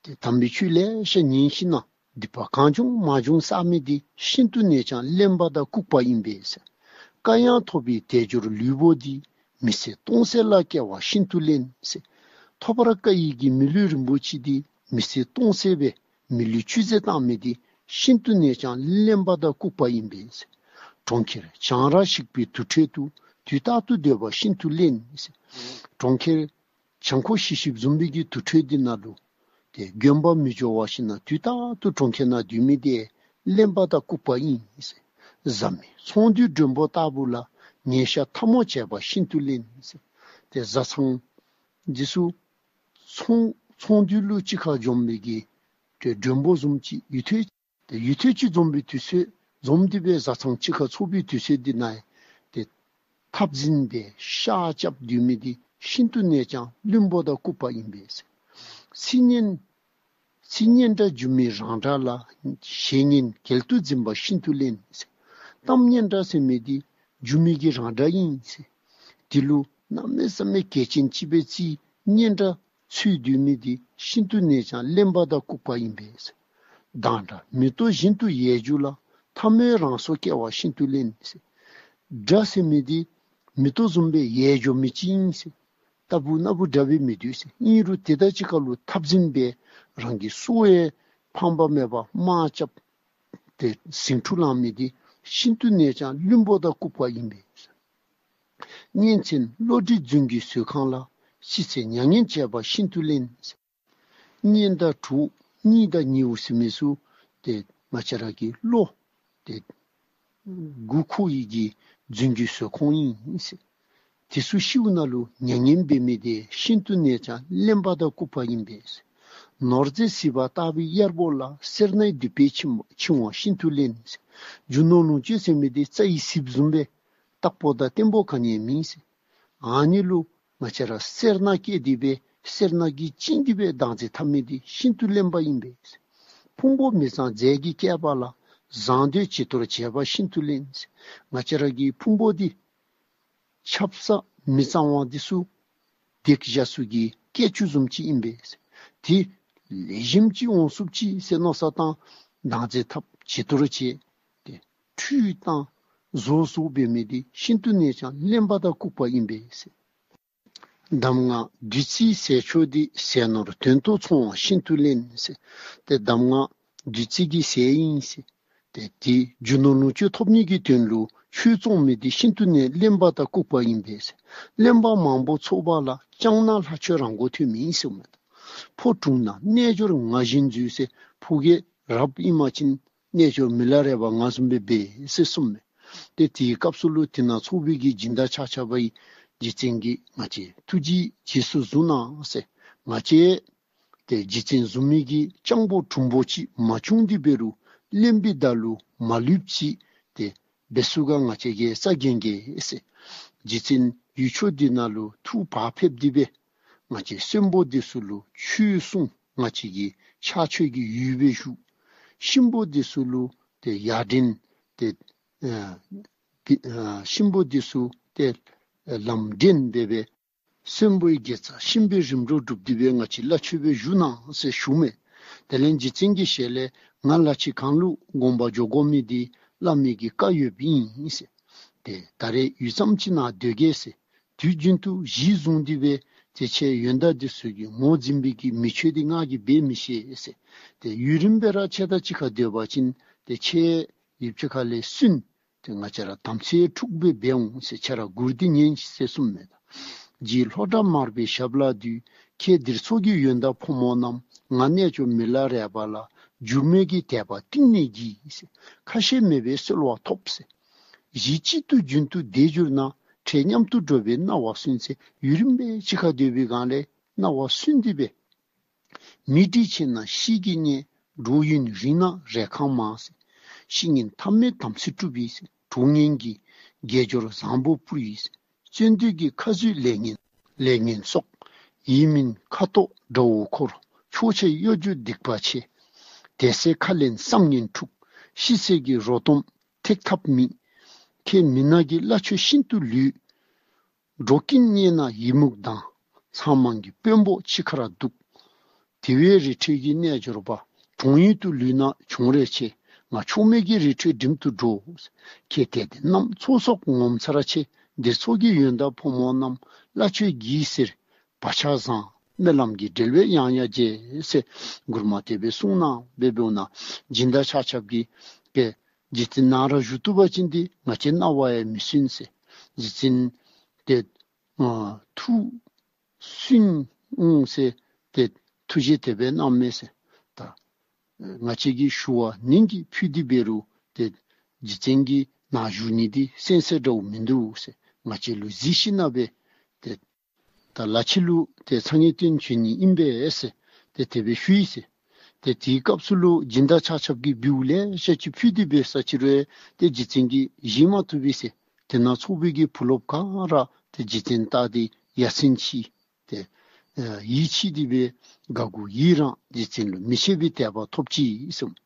ཏེ་དམ་པའི་ཆོས་ལེ་ཤ་ཉན་ཞིནམ་ལས་སྡིག་པ་གང་བྱུང་མང་བྱུང་བསགས་མི་འདི་ཤིན་ཏུ་ནས་ཀྱང་གླེན་པ་དང་ལྐུགས་པ་ཨིན་པས་ཟེར། བཀའ་ཡང་ཐོབ་པའི་དལ་འབྱོར་ལུས་པོ་འདི། མི་ཚེ་སྟོང་ཟད་ལ་སྐྱེ་བ་ཤིན་ཏུ་གླེན་ཟེར། ཐོབ་པར་དཀའ་བའི་གི་མི་ལུས་རིན་པོ་ཆེ་འདི་མི་ཚེ་སྟོང་ཟད་སྦེ་མི་ལུས་བཅུད་ཟད་བཏང་མི་འདི་ཤིན་ཏུ་ནས་ཀྱང་གླེན་པ་དང་ལྐུགས་པ་ཨིན་པས་ཟེར། གྲོང་ཁྱེར་བྱང་ར་ཞིག་པའི་དུར་ཁྲོད་དུ། དུས་རྟག་ཏུ་སྡོད་པ་ཤིན་ཏུ་གླེན་ཟེར། གྲོང་ཁྱེར་བྱང་ཁོག་ཞི་ཞིམ་བཟུམ་པའི་གི་དུར་ཁྲོད་འདི་ནང་ལུ་ཏེ་དགོན་པ་མི་འགྱོ་བར་ཞིནམ་ལས་དུས་རྟག་ཏུ་གྲོང་ཁྱེར་ནང་སྡོད་མི་འདི་གླེན་པ་དང་ལྐུགས་པ་ཨིན་ཟེར། བཟའ་མི་ཚོང་འདུས་མགྲོན་པོ་ལྟ་བུ་ལ། ཉེས་བྱ་ཐལ་མོ་སྦྱར་བ་ཤིན་ཏུ་གླེན་ཟེར། ཏེ་བཟའ་ཚང་འདི་ཚུ་ཚོང་ཚོང་འདུས་ལུ་གཅིག་ཁར་འཛོམས་པའི་གི་ཏེ་མགྲོན་པོ་བཟུམ་ཅིག་ཡུད་ཐེངས་ཏེ་ཡུད་ཐེངས་ཅིག་འཛོམས་པའི་དུས་ཚོད་འཛོམས་ཏེ་སྦེ་བཟའ་ཚང་གཅིག་ཁར་ཚོགས་པའི་དུས་ཚོད་འདི་ནང་ཏེ་འཐབ་འཛིང་སྦེ་ཤ་རྐྱབ་སྡོད་མི་འདི་ཤིན་ཏུ་ནས་ཀྱང་གླེན་པ་དང་ལྐུགས་པ་ཨིན་པས་ཟེར། ཚིག་སྙན་ཚིག་སྙན་གྲགས་སྒྱུ་མའི་རང་སྒྲ་ལ། བཤེས་གཉེན་གྱེན་དུ་འཛིན་པ་ཤིན་ཏུ་གླེན་ཟེར། གཏམ་སྙན་གྲགས་ཟེར་མི་འདི་སྒྱུ་མའི་གི་རང་སྒྲ་ཨིན་ཟེར། དེ་ལུ་གནམ་མེད་ས་མེད་གལ་ཆེན་ཅིག་སྦེ་བརྩི་སྙན་གྲགས་འཚོལ་སྡོད་མི་འདི་ཤིན་ཏུ་ནས་ཀྱང་གླེན་པ་དང་ལྐུགས་པ་ཨིན་པས་ཟེར། སྡང་དགྲ་མེ་ཏོག་བཞིན་དུ་ཡལ་འགྱུར་ལ། ཐལ་མོ་རང་སོར་སྐྱེ་བ་ཤིན་ཏུ་གླེན་ཟེར། དགྲ་ཟེར་མི་འདི་མེ་ཏོག་བཟུམ་སྦེ་ཡལ་འགྱོ་མི་ཅིག་ཨིན་ཟེར། རྟག་བུ་ན་བུ་དགྲ་སྦེ་མི་སྡོད་ཟེར། ཨིན་རུང་དེ་དང་གཅིག་ཁར་ལུ་འཐབ་འཛིང་སྦེ་རང་གི་སོ་ཡང་ཕངས་པ་མེད་པར་དམག་རྐྱབ་སྟེ་ཟིང་འཁྲུག་ལང་མི་འདི་ཤིན་ཏུ་ནས་ཀྱང་གླེན་པ་དང་ལྐུགས་པ་ཨིན་པས་ཟེར། གཉེན་ཚན་བློ་གྲོས་རྫུན་གྱི་ཟོས་ཁང་ལ། ཕྱི་ཚེ་མྱ་ངན་བྱས་པ་ཤིན་ཏུ་གླེན་ཟེར། གཉེན་དང་གྲོགས་གཉིས་དང་ཉེཝ་ཟེར་མི་ཚུ་ཏེ་ང་བཅས་ར་གི་བློ་ཏེ་མགུ་འཁོར་བའི་གི་རྫུན་གྱི་ཟོས་ཁང་ཨིན་ཟེར། དེ་ཚུ་ཤིཝ་ནང་ལུ་མྱ་ངན་འབད་མི་འདི་ཤིན་ཏུ་ནས་ཀྱང་གླེན་པ་དང་ལྐུགས་པ་ཨིན་པས་ཟེར། ནོར་རྫས་ཟིལ་པ་ལྟ་བུའི་གཡར་པོ་ལ། སེར་སྣའི་མདུད་པས་འཆིང་འཆིང་བ་ཤིན་ཏུ་གླེན་ཟེར། རྒྱུ་ནོར་ལོངས་སྤྱོད་ཟེར་མི་འདི་རྩྭ་ཡི་ཟིལཔ་བཟུམ་སྦེ་བརྟག་པ་དང་བརྟན་པོ་ག་ནི་ཡང་མེད་ཟེར། ཨ་ནི་ལུ་ང་བཅས་ར་སེར་སྣ་བསྐྱེད་དེ་སྦེ་སེར་སྣ་གིས་བཅིངས་ཏེ་སྦེ་བདག་འཛིན་འཐབ་མི་འདི་ཤིན་ཏུ་གླེན་པ་ཨིན་པས་ཟེར། ཕུང་པོ་མི་གཙང་རྫས་ཀྱིས་བསྐྱེད་པ་ལ། བཟང་འདོད་བྱི་དོར་བྱས་པ་ཤིན་ཏུ་གླེན་ཟེར། ང་བཅས་ར་གི་ཕུང་པོ་འདི་ཆབ་གསང་མི་གཙང་བ་འདི་ཚུ་སྡིག་བཤགས་ཚུ་གི་སྐྱེ་ཆུ་བཟུམ་ཅིག་ཨིན་པས་ཟེར། དེ་ལེགས་ཤོམ་ཅིག་འོང་ཚུགས་ཅི་ཟེར་མནོ་བསམ་བཏང་བདག་འཛིན་འཐབ་བྱི་དོར་བྱེད་ཏེ་ཁྲུས་བཏང་བཟོ་བཟོཝ་འབད་མི་འདི་ཤིན་ཏུ་ནས་ཀྱང་གླེན་པ་དང་ལྐུགས་པ་ཨིན་པས་ཟེར། གདམས་ངག་བདུད་རྩིའི་ཟས་མཆོག་འདི། ཟས་ནོར་དོན་དུ་འཚོང་བ་ཤིན་ཏུ་གླེན་ཟེར། ཏེ་གདམས་ངག་བདུད་རྩི་གི་ཟས་ཨིན་ཟེར། ཏེ་དེ་རྒྱུ་ནོར་ལོངས་སྤྱོད་ཐོབ་ནི་གི་དོན་ལུ་ཆོས་བཙོང་མི་འདི་ཤིན་ཏུ་ནས་གླེན་པ་དང་ལྐུགས་པ་ཨིན་པས་ཟེར། གླེན་པ་མང་པོ་འཚོགས་པ་ལ། ལྕང་ནག་ལྷ་ཆོས་རང་མགོ་ཐོན་མི་ཨིན་ཟེར་མས། ཕོ་དྲུང་ན་རྣལ་འབྱོར་ང་བཞིན་འཛུལ་ཟེར། ཕོ་རྒྱས་རབ་ཨིན་པ་ཅིན་རྣལ་འབྱོར་མི་ལ་རས་པ་ང་བཟུམ་སྦེ་འབད་ཟེར་གསུངས་མས། ཏེ་དེའི་སྐབས་སུ་ལུ་དེ་ནང་ཚོགས་པའི་གི་སྦྱིན་བདག་ཆ་ཁྱབ་ཡང་རྗེ་བཙུན་གྱིས་ང་བཅས་ཐུགས་རྗེ་རྗེས་སུ་བཟུང་གནང་ཟེར། ང་བཅས་ཏེ་རྗེ་བཙུན་བཟུམ་མའི་གི་སྤྱང་པོ་གྲུང་པོ་ཅིག་མ་བྱུང་སྟེ་འབད་རུང་གླེན་པའི་བརྡ་ལུ་མ་ལུསཔ་ཅིག་ཏེ་འབད་ཚུགས་ག་ང་བཅས་ཀྱིས་སླབ་གེ་ཟེར། རྗེ་བཙུན་ཡུལ་ཕྱོགས་འདི་ནང་ལུ་ཐུགས་བག་ཕེབས་ཏེ་སྦེ་ང་བཅས་གསོན་པོ་འདི་ཚུ་ལུ་ཆོས་གསུང་ང་བཅས་ཀྱི་ཕྱག་མཆོད་ཀྱི་ཡུལ་སྦེ་བཞུགས། གཤིན་པོ་འདི་ཚུ་ལུ་ཏེ་ཡར་འདྲེན་ཏེ་ཨ་གི་ཨ་གཤིན་པོ་འདི་ཚུ་ཏེ་ལམ་འདྲེན་འབད་སྦེ་གསོན་པོའི་དགེ་རྩ་གཤིན་པོའི་རིམ་གྲོ་སྒྲུབ་སྟེ་སྦེ་ང་བཅས་ལ་མཆོད་པའི་བཞུགས་གནང་ཟེར་ཞུ་མས། དེ་ལས་རྗེ་བཙུན་གྱི་ཞལ་ལས་ང་ལ་ཕྱི་གང་ལུ་དགོངས་པ་འཇོག་དགོ་མི་འདི་བླ་མའི་གི་བཀའ་ཡོདཔ་ཨིན་ཟེར། ཏེ་ད་རེས་ཡུད་ཙམ་ཅིག་ནང་སྡོད་གེ་ཟེར། དུས་རྒྱུན་དུ་གཞི་བཟུང་སྟེ་སྦེ་ཏེ་ཁྱེད་ཡོན་བདག་འདི་ཚུ་གིས་ངོ་འཛིན་པའི་གི་མི་ཆོས་འདི་ང་གིས་འབད་མི་ཤེས་ཟེར། ཏེ་ཡུན་རིངམོ་སྦེ་ར་ཁྱེད་དང་གཅིག་ཁར་སྡོད་པ་ཅིན་ཏེ་ཁྱེད་ཡུདཔ་ཅིག་ཁ་ལས་སུན་ཏེ་ང་བཅས་ར་དམ་ཚིག་འཁྲུགས་སྦེ་འབད་འོང་ཟེར། ཁྱེད་ར་མགུར་འདི་ཉན་ཤིག་ཟེར་གསུངས་མས། རྗེ་ལྷོ་བྲག་མར་པའི་ཞབས་ལ་འདུད། ཁྱེད་འདིར་ཚོགས་ཀྱི་ཡོན་བདག་ཕོ་མོ་རྣམས། ང་རྣལ་འབྱོར་མི་ལ་རས་པ་ལ། འགྱུར་མེད་ཀྱི་དད་པ་གཏིང་ནས་བགྱི་ཟེར། ཁ་ཞེ་མེད་པའི་གསོལ་བ་ཐོབ་ཟེར། གཞི་གཅིག་ཏུ་རྒྱུན་དུ་བསྡད་གྱུར་ན། འཕྲལ་མཉམ་དུ་འགྲོ་བའི་སྣང་བ་སུན་ཟེར། ཡུན་རིངམོ་སྦེ་གཅིག་ཁར་སྡོད་པའི་སྒང་ལས་སྣང་བ་སུན་ཏེ་སྦེ་མི་འདི་ཆེ་ན་ཤེས་ཀྱིས་རྙེད། འགྲོ་ཡུན་རིང་ན་རས་ཁང་མང་ཟེར། བཤེས་གཉེན་ཐ་མལ་དམ་ཚིག་སྒྲུབ་ཡི་ཟེར། གྲོགས་ངན་གྱིས་དགེ་སྦྱོར་བཟང་པོ་སྤུར་ཡི་ཟེར། བརྩོན་འགྲུས་ཀྱི་ཁ་བཟོས་ལས་ངན་ལས་ངན་སོགས། ཡིད་མིན་ཁ་དོག་དགྲ་བོ་འཁོར། ཕྱོགས་ཆའི་གཡོ་སྒྱུ་སྡིག་པ་ཆེ། དད་སེར་ཁ་ལེན་བསམ་ངན་འཁྲུགས། ཤི་ཚེ་གི་རོ་སྟོན་ཐེག་ཐབས་མེད། ཁྱེད་མི་ནག་གི་བླ་མཆོད་ཤིན་ཏུ་ལུས། འགྲོ་ཀུན་རྙེད་ན་ཡི་མུག་ལྡང་། ཚང་མང་གི་དཔོན་པོ་ཕྱི་ཁར་འདུག། དེ་བས་རི་ཁྲོད་ཀྱི་རྣལ་འབྱོར་པ། གྲོང་ཡུལ་དུ་ལུས་ན་གྱོང་རེ་ཆེ། ང་ཕྱོགས་མེད་ཀྱི་རི་ཁྲོད་འགྲིམ་དུ་འགྲོ། ཁྱེད་དད་ལྡན་རྣམས་ཚོགས་སོགས་ངོ་མཚར་ཆེ། འདིར་ཚོགས་ཀྱི་ཡོན་བདག་ཕོ་མོ་རྣམས། བླ་མཆོད་བགྱིས་ཟེར་བག་ཆགས་བཟང་། སྨོན་ལམ་གྱི་འབྲེལ་བས་ཡང་ཡང་མཇལ་ཟེར། མགུར་མ་དེ་སྦེ་གསུངས་གནང་སྦེ་འབདཝ་ད་སྦྱིན་བདག་ཆ་ཁྱབ་ཀྱིས་ཏེ་རྗེ་བཙུན་ནཱ་རོ་བཞུགས་བཏུབ་པ་ཅིན་ཏེ་ང་བཅས་རྣ་བ་ཡང་མི་སུན་ཟེར། རྗེ་བཙུན་ཏེ་ཨ་ཐུགས་སུན་འོང་ཟེར་ཏེ་ཐུགས་བཞེད་དེ་སྦེ་གནངམ་མས་ཟེར། ད་ང་བཅས་ཀྱིས་ཞུ་བ་ནན་གྱིས་ཕུལ་ཏེ་འབད་རུང་ཏེ་རྗེ་བཙུན་གྱིས་ནཱ་བཞུགས་ནི་འདི་གསན་ས་འདྲཝ་མིན་འདུག་ཟེར། ང་བཅས་ལུ་གཟིགས་ཞིནམ་ལས་ཏེ་ད་ལ་ཕྱི་ལུ་ཏེ་ཚ་ངེས་སྟོན་བྱོན་ནི་ཨིན་པས་ཟེར་ཏེ་དེ་སྦེ་ཞུ་ཡི་ཟེར། ཏེ་དེའི་སྐབས་སུ་ལུ་སྦྱིན་བདག་ཆ་ཁྱབ་ཀྱིས་འབུལཝ་ལེ་ཤ་ཅིག་ཕུལ་ཏེ་འབད་ས་ཅིག་རུང་ཏེ་རྗེ་བཙུན་གྱིས་བཞེས་མ་བཏུབ་པས་ཟེར། དེ་ནང་ཚོགས་པའི་གི་བུ་སློབ་ག་ར་ཏེ་རྗེ་བཙུན་བལྟ་སྟེ་ཡ་མཚན་ཆེ་ཏེ་ཡིད་ཆེས་ཏེ་སྦེ་དགའ་མགུ་ཡི་རངས། རྗེ་བཙུན་ལུ་མི་ཕྱེད་པའི་དད་པ་ཐོབ་ཅི་གསུངས།